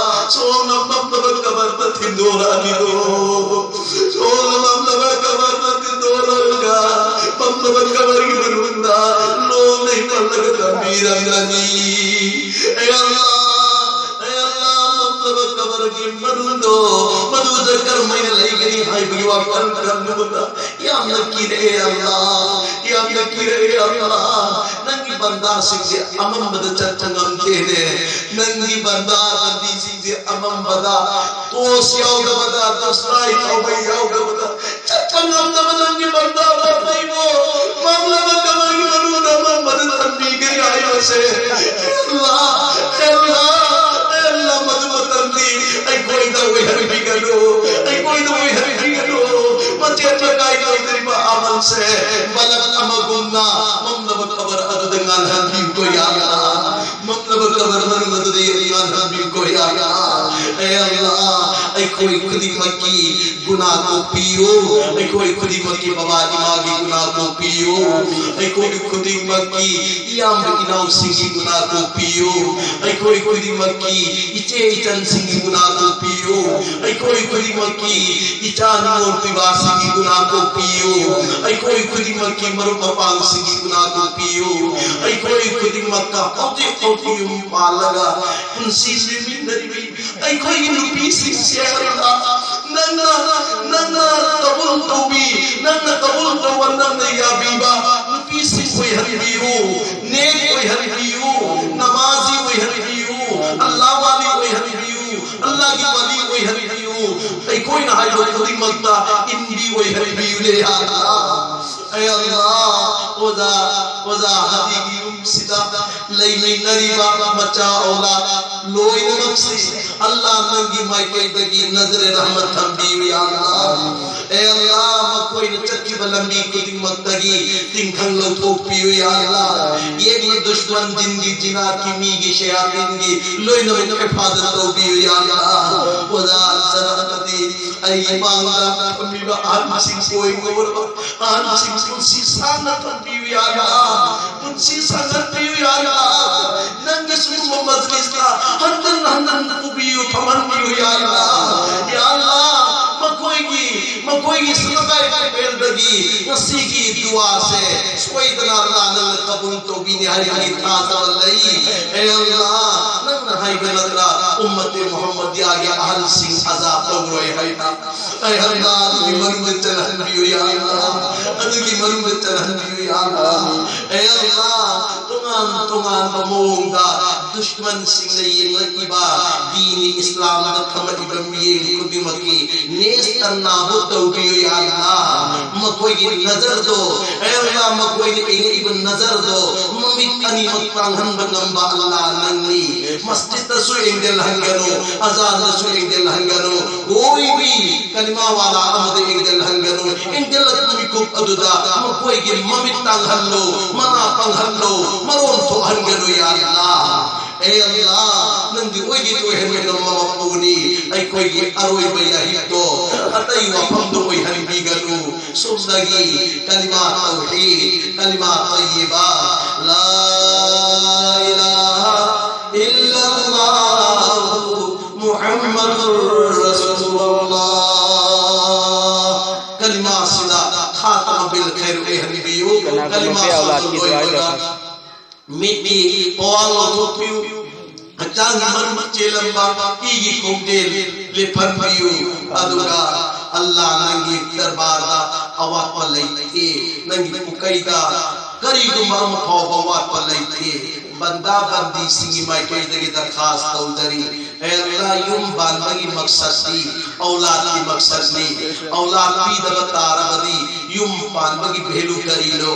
ꯁꯣꯝꯅ ꯃꯝꯂꯕ ꯀꯕꯔꯗ ꯊꯤꯟꯗꯣꯔꯛꯑꯅꯤꯗꯣ꯫ ꯁꯣꯝꯅ ꯃꯝꯂꯕ ꯀꯕꯔꯗ ꯊꯤꯟꯗꯣꯔꯛꯑꯒ ꯃꯝꯂꯕ ꯀꯕꯔꯒꯤ ꯃꯅꯨꯡꯗ ꯂꯣꯟꯅ ꯍꯤꯞꯍꯜꯂꯒ ꯊꯝꯕꯤꯔꯝꯒꯅꯤ꯫ ꯑꯦ ꯑꯜꯂꯥ, ꯑꯦ ꯑꯜꯂꯥ, ꯃꯝꯂꯕ ꯀꯕꯔꯒꯤ ꯃꯅꯨꯡꯗꯣ, ꯃꯗꯨꯗ ꯀꯔꯝꯍꯥꯏꯅ ꯂꯩꯒꯅꯤ ꯍꯥꯏꯕꯒꯤ ꯋꯥꯈꯜ ꯈꯟꯕꯗ ꯌꯥꯝꯅ ꯀꯤꯔꯛꯑꯦ ꯑꯜꯂꯥ, ꯌꯥꯝꯅ ꯀꯤꯔꯛꯑꯦ ꯑꯜꯂꯥ꯫ ꯅꯪꯒꯤ ꯕꯟꯗꯥꯁꯤꯡꯁꯦ ꯑꯃꯝꯕꯗ ꯆꯠꯄ ꯉꯝꯗꯦꯅꯦ꯫ ꯅꯪꯒꯤ ꯕꯟꯗꯥ ꯕꯟꯗꯤꯁꯤꯡꯁꯦ ꯑꯃꯝꯕꯗ, ꯇꯣꯁ ꯌꯥꯎꯗꯕꯗ, ꯇꯣꯁꯂꯥꯏ ꯊꯥꯎꯃꯩ ꯌꯥꯎꯗꯕꯗ ꯆꯠꯄ ꯉꯝꯗꯕ ꯅꯪꯒꯤ ꯕꯟꯗꯥ ꯕꯟꯗꯤꯕꯨ ꯃꯝꯂꯕ ꯀꯕꯔꯒꯤ ꯃꯅꯨꯡꯗ ꯑꯃꯝꯕꯗ ꯊꯝꯕꯤꯒꯅꯤ ꯍꯥꯏꯕꯁꯦ, ꯑꯜꯂꯥ, ꯑꯜꯂꯥ, ꯑꯜꯂꯥ, ꯃꯗꯨ ꯃꯇꯝꯗꯤ ꯑꯩꯈꯣꯏꯗ ꯑꯣꯏꯍꯟꯕꯤꯒꯅꯨ, ꯑꯩꯈꯣꯏꯗ ꯑꯣꯏꯍꯟꯕꯤꯒꯅꯨ꯫ ꯃꯆꯦꯠ ꯃꯀꯥꯏ ꯇꯧꯗ꯭ꯔꯤꯕ ꯑꯃꯜꯁꯦ ꯃꯂꯛ ꯑꯃꯒꯨꯝꯅ ꯃꯝꯂꯕ ꯀꯕꯔ ꯑꯗꯨꯗ ꯉꯥꯜꯍꯟꯕꯤꯌꯨꯀꯣ, ꯌꯥ ꯑꯜꯂꯥ꯫ ꯃꯝꯂꯕ ꯀꯕꯔ ꯃꯅꯨꯡ ꯑꯗꯨꯗ ꯉꯥꯜꯍꯟꯕꯤꯌꯨꯀꯣ, ꯌꯥ ꯑꯜꯂꯥ꯫ ꯑꯦ ꯑꯜꯂꯥ, ꯑꯩꯈꯣꯏ ꯈꯨꯗꯤꯡꯃꯛꯀꯤ ꯒꯨꯅꯥ ꯀꯣꯛꯄꯤꯌꯨ꯫ ꯑꯩꯈꯣꯏ ꯈꯨꯗꯤꯡꯃꯛꯀꯤ ꯕꯕꯥ ꯏꯃꯥꯒꯤ ꯒꯨꯅꯥ ꯀꯣꯛꯄꯤꯌꯨ꯫ ꯑꯩꯈꯣꯏ ꯈꯨꯗꯤꯡꯃꯛꯀꯤ ꯏꯌꯥꯝꯕ ꯏꯅꯥꯎꯁꯤꯡꯒꯤ ꯒꯨꯅꯥ ꯀꯣꯛꯄꯤꯌꯨ꯫ ꯑꯩꯈꯣꯏ ꯈꯨꯗꯤꯡꯃꯛꯀꯤ ꯏꯆꯦ ꯏꯆꯟꯁꯤꯡꯒꯤ ꯒꯨꯅꯥ ꯀꯣꯛꯄꯤꯌꯨ꯫ ꯑꯩꯈꯣꯏ ꯈꯨꯗꯤꯡꯃꯛꯀꯤ ꯏꯆꯥ ꯅꯤꯉꯣꯜ ꯄꯤꯕꯥꯁꯤꯡꯒꯤ ꯒꯨꯅꯥ ꯀꯣꯛꯄꯤꯌꯨ꯫ ꯑꯩꯈꯣꯏ ꯈꯨꯗꯤꯡꯃꯛꯀꯤ ꯃꯔꯨꯞ ꯃꯄꯥꯡꯁꯤꯡꯒꯤ ꯒꯨꯅꯥ ꯀꯣꯛꯄꯤꯌꯨ꯫ ꯑꯩꯈꯣꯏ ꯈꯨꯗꯤꯡꯃꯛꯇ ꯍꯧꯖꯤꯛ ꯍꯧꯖꯤꯛ ꯌꯨꯝ ꯄꯥꯜꯂꯒ ꯄꯨꯟꯁꯤ ꯂꯦꯟꯃꯤꯟꯅꯔꯤꯕ ꯑꯩꯈꯣꯏꯒꯤ ꯅꯨꯄꯤꯁꯤꯡꯁꯦ ꯅꯪꯅ, ꯅꯪꯅ ꯀꯕꯨꯜ ꯇꯧꯕꯤ, ꯅꯪꯅ ꯀꯕꯨꯜ ꯇꯧꯕ, ꯅꯪꯅ ꯌꯥꯕꯤꯕ ꯅꯨꯄꯤꯁꯤꯡ ꯑꯣꯏꯍꯟꯕꯤꯌꯨ, ꯅꯦꯛ ꯑꯣꯏꯍꯟꯕꯤꯌꯨ, ꯅꯃꯥꯖꯤ ꯑꯣꯏꯍꯟꯕꯤꯌꯨ, ꯑꯜꯂꯥꯍ ꯋꯥꯂꯤ ꯑꯣꯏꯍꯟꯕꯤꯌꯨ, ꯑꯜꯂꯥꯍꯒꯤ ꯋꯥꯂꯤ ꯑꯣꯏꯍꯟꯕꯤꯌꯨ꯫ ꯑꯩꯈꯣꯏꯅ ꯍꯥꯏꯕ ꯈꯨꯗꯤꯡꯃꯛꯇ ꯏꯟꯕꯤ ꯑꯣꯏꯍꯟꯕꯤꯌꯨꯅꯦ, ꯌꯥ ꯑꯜꯂꯥꯍ꯫ ꯑꯦ ꯑꯜꯂꯥꯍ, ꯑꯣꯖꯥ, ꯑꯣꯖꯥ ꯍꯥꯗꯤꯒꯤ ꯌꯨꯝꯁꯤꯗ ꯂꯩꯃꯤꯟꯅꯔꯤꯕ ꯃꯆꯥ ꯑꯣꯂꯥꯗ ꯂꯣꯏꯅꯃꯛꯁꯤ ꯑꯜꯂꯥꯍ ꯅꯪꯒꯤ ꯃꯥꯏꯀꯩꯗꯒꯤ ꯅꯖꯔꯦ ꯔꯍꯃꯠ ꯊꯝꯕꯤꯌꯨ, ꯌꯥ ꯑꯜꯂꯥꯍ꯫ ꯑꯦ ꯑꯜꯂꯥꯍ, ꯃꯈꯣꯏꯅ ꯆꯠꯈꯤꯕ ꯂꯝꯕꯤ ꯈꯨꯗꯤꯡꯃꯛꯇꯒꯤ ꯇꯤꯟꯈꯪ ꯂꯧꯊꯣꯛꯄꯤꯌꯨ, ꯌꯥ ꯑꯜꯂꯥꯍ꯫ ꯌꯦꯛꯂꯤ ꯗꯨꯁꯃꯟ, ꯖꯤꯟꯒꯤ, ꯖꯤꯅꯥꯠꯀꯤ, ꯃꯤꯒꯤ, ꯁꯌꯥꯇꯤꯟꯒꯤ ꯂꯣꯏꯅꯃꯛ ꯍꯤꯐꯥꯖꯠ ꯇꯧꯕꯤꯌꯨ, ꯌꯥ ꯑꯜꯂꯥꯍ꯫ ꯑꯣꯖꯥ ꯑꯟꯁꯔ ꯑꯃꯗꯤ ꯑꯩꯒꯤ ꯃꯥꯡꯗ ꯐꯝꯃꯤꯕ ꯑꯍꯟꯁꯤꯡ, ꯀꯣꯏ ꯉꯧꯔꯕ ꯑꯍꯟꯁꯤꯡ ꯄꯨꯟꯁꯤ ꯁꯥꯡꯅ ꯊꯝꯕꯤꯌꯨ, ꯌꯥ ꯑꯜꯂꯥꯍ꯫ ꯄꯨꯟꯁꯤ ꯁꯥꯡꯍꯟꯕꯤꯌꯨ, ꯌꯥ ꯑꯜꯂꯥꯍ꯫ ꯅꯪꯒꯤ ꯁꯤꯒꯨꯝꯕ ꯃꯖꯂꯤꯁꯇ ꯍꯟꯖꯤꯟ ꯉꯁꯤꯒꯤ ꯗꯨꯋꯥꯁꯦ ꯁꯣꯏꯗꯅ ꯑꯜꯂꯥ ꯅꯪꯅ ꯀꯕꯨꯜ ꯇꯧꯕꯤꯅꯤ ꯍꯥꯏꯕꯒꯤ ꯊꯥꯖꯕ ꯂꯩ꯫ ꯑꯦ ꯑꯜꯂꯥ, ꯅꯪꯅ ꯍꯥꯏꯕ ꯅꯠꯇ꯭ꯔꯥ, ꯎꯝꯃꯠꯇꯦ ꯃꯨꯍꯝꯃꯗꯤꯌꯥꯒꯤ ꯑꯍꯜꯁꯤꯡ ꯑꯖꯥꯕ ꯇꯧꯔꯣꯏ ꯍꯥꯏꯕ꯫ ꯑꯦ ꯑꯜꯂꯥ, ꯑꯗꯨꯒꯤ ꯃꯅꯨꯡꯗ ꯆꯜꯍꯟꯕꯤꯌꯨ ꯌꯥ ꯑꯜꯂꯥ, ꯑꯗꯨꯒꯤ ꯃꯅꯨꯡꯗ ꯆꯜꯍꯟꯕꯤꯌꯨ ꯌꯥ ꯑꯜꯂꯥ꯫ ꯑꯦ ꯑꯜꯂꯥ, ꯇꯣꯉꯥꯟ ꯇꯣꯉꯥꯟꯕ ꯃꯑꯣꯡꯗ ꯗꯨꯁꯃꯟꯁꯤꯡꯅ ꯌꯦꯡꯂꯛꯏꯕ ꯗꯤꯅꯤ ꯏꯁꯂꯥꯝꯗ ꯊꯝꯂꯛꯏꯕ ꯃꯤꯠꯌꯦꯡ ꯈꯨꯗꯤꯡꯃꯛꯀꯤ ꯅꯦꯁ ꯇꯟꯅꯥꯕꯨ ꯇꯧꯕꯤꯌꯨ ꯌꯥ ꯑꯜꯂꯥ꯫ ꯃꯈꯣꯏꯒꯤ ꯅꯖꯔꯗꯣ, ꯑꯦ ꯑꯜꯂꯥ, ꯃꯈꯣꯏꯅ ꯌꯦꯡꯂꯛꯏꯕ ꯅꯖꯔꯗꯣ ꯃꯃꯤꯠ ꯑꯅꯤꯃꯛ ꯇꯥꯡꯍꯟꯕ ꯉꯝꯕ ꯑꯜꯂꯥ ꯅꯪꯅꯤ꯫ ꯃꯁꯖꯤꯗꯇꯁꯨ ꯑꯦꯡꯒꯜ ꯍꯟꯒꯅꯨ, ꯑꯖꯥꯟꯗꯁꯨ ꯑꯦꯡꯒꯜ ꯍꯟꯒꯅꯨ, ꯀꯣꯏꯕꯤ ꯀꯂꯤꯃꯥ ꯋꯥꯂꯥ ꯑꯃꯗ ꯑꯦꯡꯒꯜ ꯍꯟꯒꯅꯨ꯫ ꯑꯦꯡꯒꯜ ꯃꯤꯀꯨꯞ ꯑꯗꯨꯗ ꯃꯈꯣꯏꯒꯤ ꯃꯃꯤꯠ ꯇꯥꯡꯍꯜꯂꯨ, ꯃꯅꯥ ꯄꯪꯍꯜꯂꯨ, ꯃꯔꯣꯟ ꯊꯣꯛꯍꯟꯒꯅꯨ ꯌꯥ ꯑꯜꯂꯥ꯫ ꯑꯦ ꯑꯜꯂꯥ, ꯅꯪꯒꯤ ꯑꯣꯏꯒꯤ ꯑꯣꯏꯍꯟꯕ ꯉꯝꯕ ꯃꯄꯨꯅꯤ꯫ ꯑꯩꯈꯣꯏꯒꯤ ꯑꯔꯣꯏꯕ ꯌꯥꯍꯤꯞꯇꯣ ꯑꯇꯩ ꯋꯥꯐꯝꯗ ꯑꯣꯏꯍꯟꯕꯤꯒꯅꯨ꯫ ꯁꯣꯝꯗꯒꯤ ꯀꯂꯤꯃꯥ ꯇꯧꯍꯤꯗ, ꯀꯂꯤꯃꯥ ꯇꯩꯌꯤꯕꯥ, ꯂꯥ ꯏꯂꯥꯍ ꯏꯜꯂꯜꯂꯥꯍꯨ ꯃꯨꯍꯝꯃꯗꯨꯔ ꯔꯁꯨꯂꯨꯜꯂꯥꯍ꯫ ꯀꯂꯤꯃꯥꯁꯤꯗ ꯈꯥꯇꯃ ꯕꯤꯜ ꯈꯩꯔ ꯑꯣꯏꯍꯟꯕꯤꯌꯨ꯫ ꯀꯅꯥꯒꯨꯝꯕ ꯀꯂꯤꯃꯥ ꯅꯨꯄꯤ ꯑꯧꯂꯥꯗꯀꯤ ꯁꯣꯟꯕ ꯗꯨꯋꯥ ꯂꯣꯏꯕꯒ ꯇꯧꯔꯛꯀꯅꯤ꯫ ꯃꯤꯠꯀꯤ ꯄꯋꯥꯔ ꯂꯧꯊꯣꯛꯄꯤꯌꯨ꯫ ꯍꯛꯆꯥꯡꯒꯤ ꯃꯅꯨꯡꯗ ꯆꯦꯜꯂꯝꯕ ꯏꯒꯤ ꯈꯣꯡꯖꯦꯜ ꯂꯦꯞꯍꯟꯕꯤꯌꯨ꯫ ꯑꯗꯨꯒ ꯑꯜꯂꯥ ꯅꯪꯒꯤ ꯗꯔꯕꯥꯔꯗ ꯑꯋꯥꯠꯄ ꯂꯩꯇꯦ꯫ ꯅꯪꯒꯤ ꯄꯨꯀꯩꯗ ꯀꯔꯤꯒꯨꯝꯕ ꯑꯃ ꯐꯥꯎꯕ ꯑꯋꯥꯠꯄ ꯂꯩꯇꯦ꯫ ꯕꯟꯗꯥ ꯕꯟꯗꯤꯁꯤꯡꯒꯤ ꯃꯥꯏꯀꯩꯗꯒꯤ ꯗꯔꯈꯥꯁ ꯇꯧꯖꯔꯤ꯫ ꯑꯦ ꯑꯜꯂꯥ, ꯌꯨꯝ ꯄꯥꯟꯕꯒꯤ ꯃꯛꯁꯠꯇꯤ ꯑꯧꯂꯥꯗꯀꯤ ꯃꯛꯁꯠꯅꯤ꯫ ꯑꯧꯂꯥꯗ ꯄꯤꯗꯕ ꯇꯥꯔꯕꯗꯤ ꯌꯨꯝ ꯄꯥꯟꯕꯒꯤ ꯚꯦꯂꯨ ꯀꯔꯤꯅꯣ?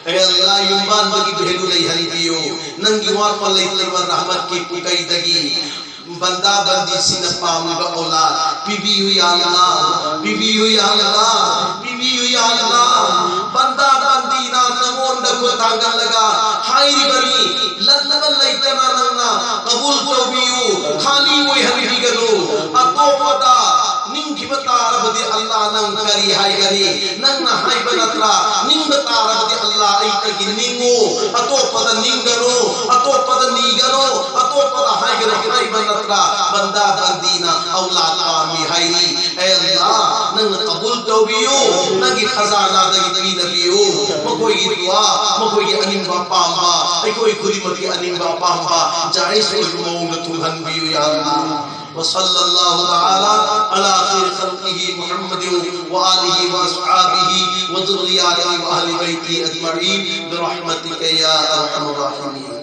ꯑꯦ ꯑꯜꯂꯥ, ꯌꯨꯝ ꯄꯥꯟꯕꯒꯤ ꯚꯦꯂꯨ ꯂꯩꯍꯟꯕꯤꯌꯨ꯫ ꯅꯪꯒꯤ ꯋꯥꯠꯄ ꯂꯩꯇ꯭ꯔꯕ ꯔꯍꯃꯠꯀꯤ ꯄꯨꯀꯩꯗꯒꯤ ꯕꯟꯗꯥ ꯕꯟꯗꯤꯁꯤꯡꯅ ꯄꯥꯝꯂꯤꯕ ꯑꯧꯂꯥꯗ ꯄꯤꯕꯤꯌꯨ ꯌꯥ ꯑꯜꯂꯥ, ꯄꯤꯕꯤꯌꯨ ꯌꯥ ꯑꯜꯂꯥ, ꯄꯤꯕꯤꯌꯨ ꯌꯥ ꯑꯜꯂꯥ꯫ ꯕꯟꯗꯥ ꯕꯟꯗꯤꯅ ꯅꯉꯣꯟꯗ ꯈꯨꯠ ꯊꯥꯡꯒꯠꯂꯒ ꯍꯥꯏꯔꯤꯕꯅꯤ, ꯂꯠꯅꯕ ꯂꯩꯇꯅ ꯅꯪꯅ ꯀꯕꯨꯜ ꯇꯧꯕꯤꯌꯨ, ꯈꯥꯂꯤ ꯑꯣꯏꯍꯟꯕꯤꯒꯅꯨ꯫ ꯑꯇꯣꯞꯄꯗ ꯅꯤꯡꯈꯤꯕ ꯇꯥꯔꯕꯗꯤ ꯑꯜꯂꯥ ꯅꯪ ꯀꯔꯤ ꯍꯥꯏꯒꯅꯤ? ꯅꯪꯅ ꯍꯥꯏꯕ ꯅꯠꯇ꯭ꯔꯥ, ꯅꯤꯡꯕ ꯇꯥꯔꯕꯗꯤ ꯑꯜꯂꯥ ꯑꯩꯇꯒꯤ ꯅꯤꯡꯉꯨ, ꯑꯇꯣꯞꯄꯗ ꯅꯤꯡꯒꯅꯨ, ꯑꯇꯣꯞꯄꯗ ꯅꯤꯒꯅꯨ, ꯑꯇꯣꯞꯄ ꯍꯥꯏꯒꯅ ꯍꯣꯠꯅꯔꯤꯕ ꯅꯠꯇ꯭ꯔꯥ? ꯕꯟꯗꯥ ꯕꯟꯗꯤꯅ ꯑꯧꯂꯥꯗ ꯄꯥꯝꯃꯤ ꯍꯥꯏꯔꯤ꯫ ꯑꯦ ꯑꯜꯂꯥ, ꯅꯪꯅ ꯀꯕꯨꯜ ꯇꯧꯕꯤꯌꯨ, ꯅꯪꯒꯤ ꯈꯖꯥꯅꯥꯗꯒꯤ ꯄꯤꯅꯕꯤꯌꯨ꯫ ꯃꯈꯣꯏꯒꯤ ꯗꯨꯋꯥ, ꯃꯈꯣꯏꯒꯤ ꯑꯅꯤꯡꯕ ꯑꯄꯥꯝꯕ, ꯑꯩꯈꯣꯏ ꯈꯨꯗꯤꯡꯃꯛꯀꯤ ꯑꯅꯤꯡꯕ ꯑꯄꯥꯝꯕ ꯖꯥꯏꯖ ꯑꯣꯏꯕ ꯃꯑꯣꯡꯗ ꯊꯨꯡꯍꯟꯕꯤꯌꯨ ꯌꯥ ꯑꯜꯂꯥ꯫ وصلى الله تعالى على خير خلقه محمد وآله وأصحابه وذرياته وأهل بيته أجمعين برحمتك يا أرحم الراحمين.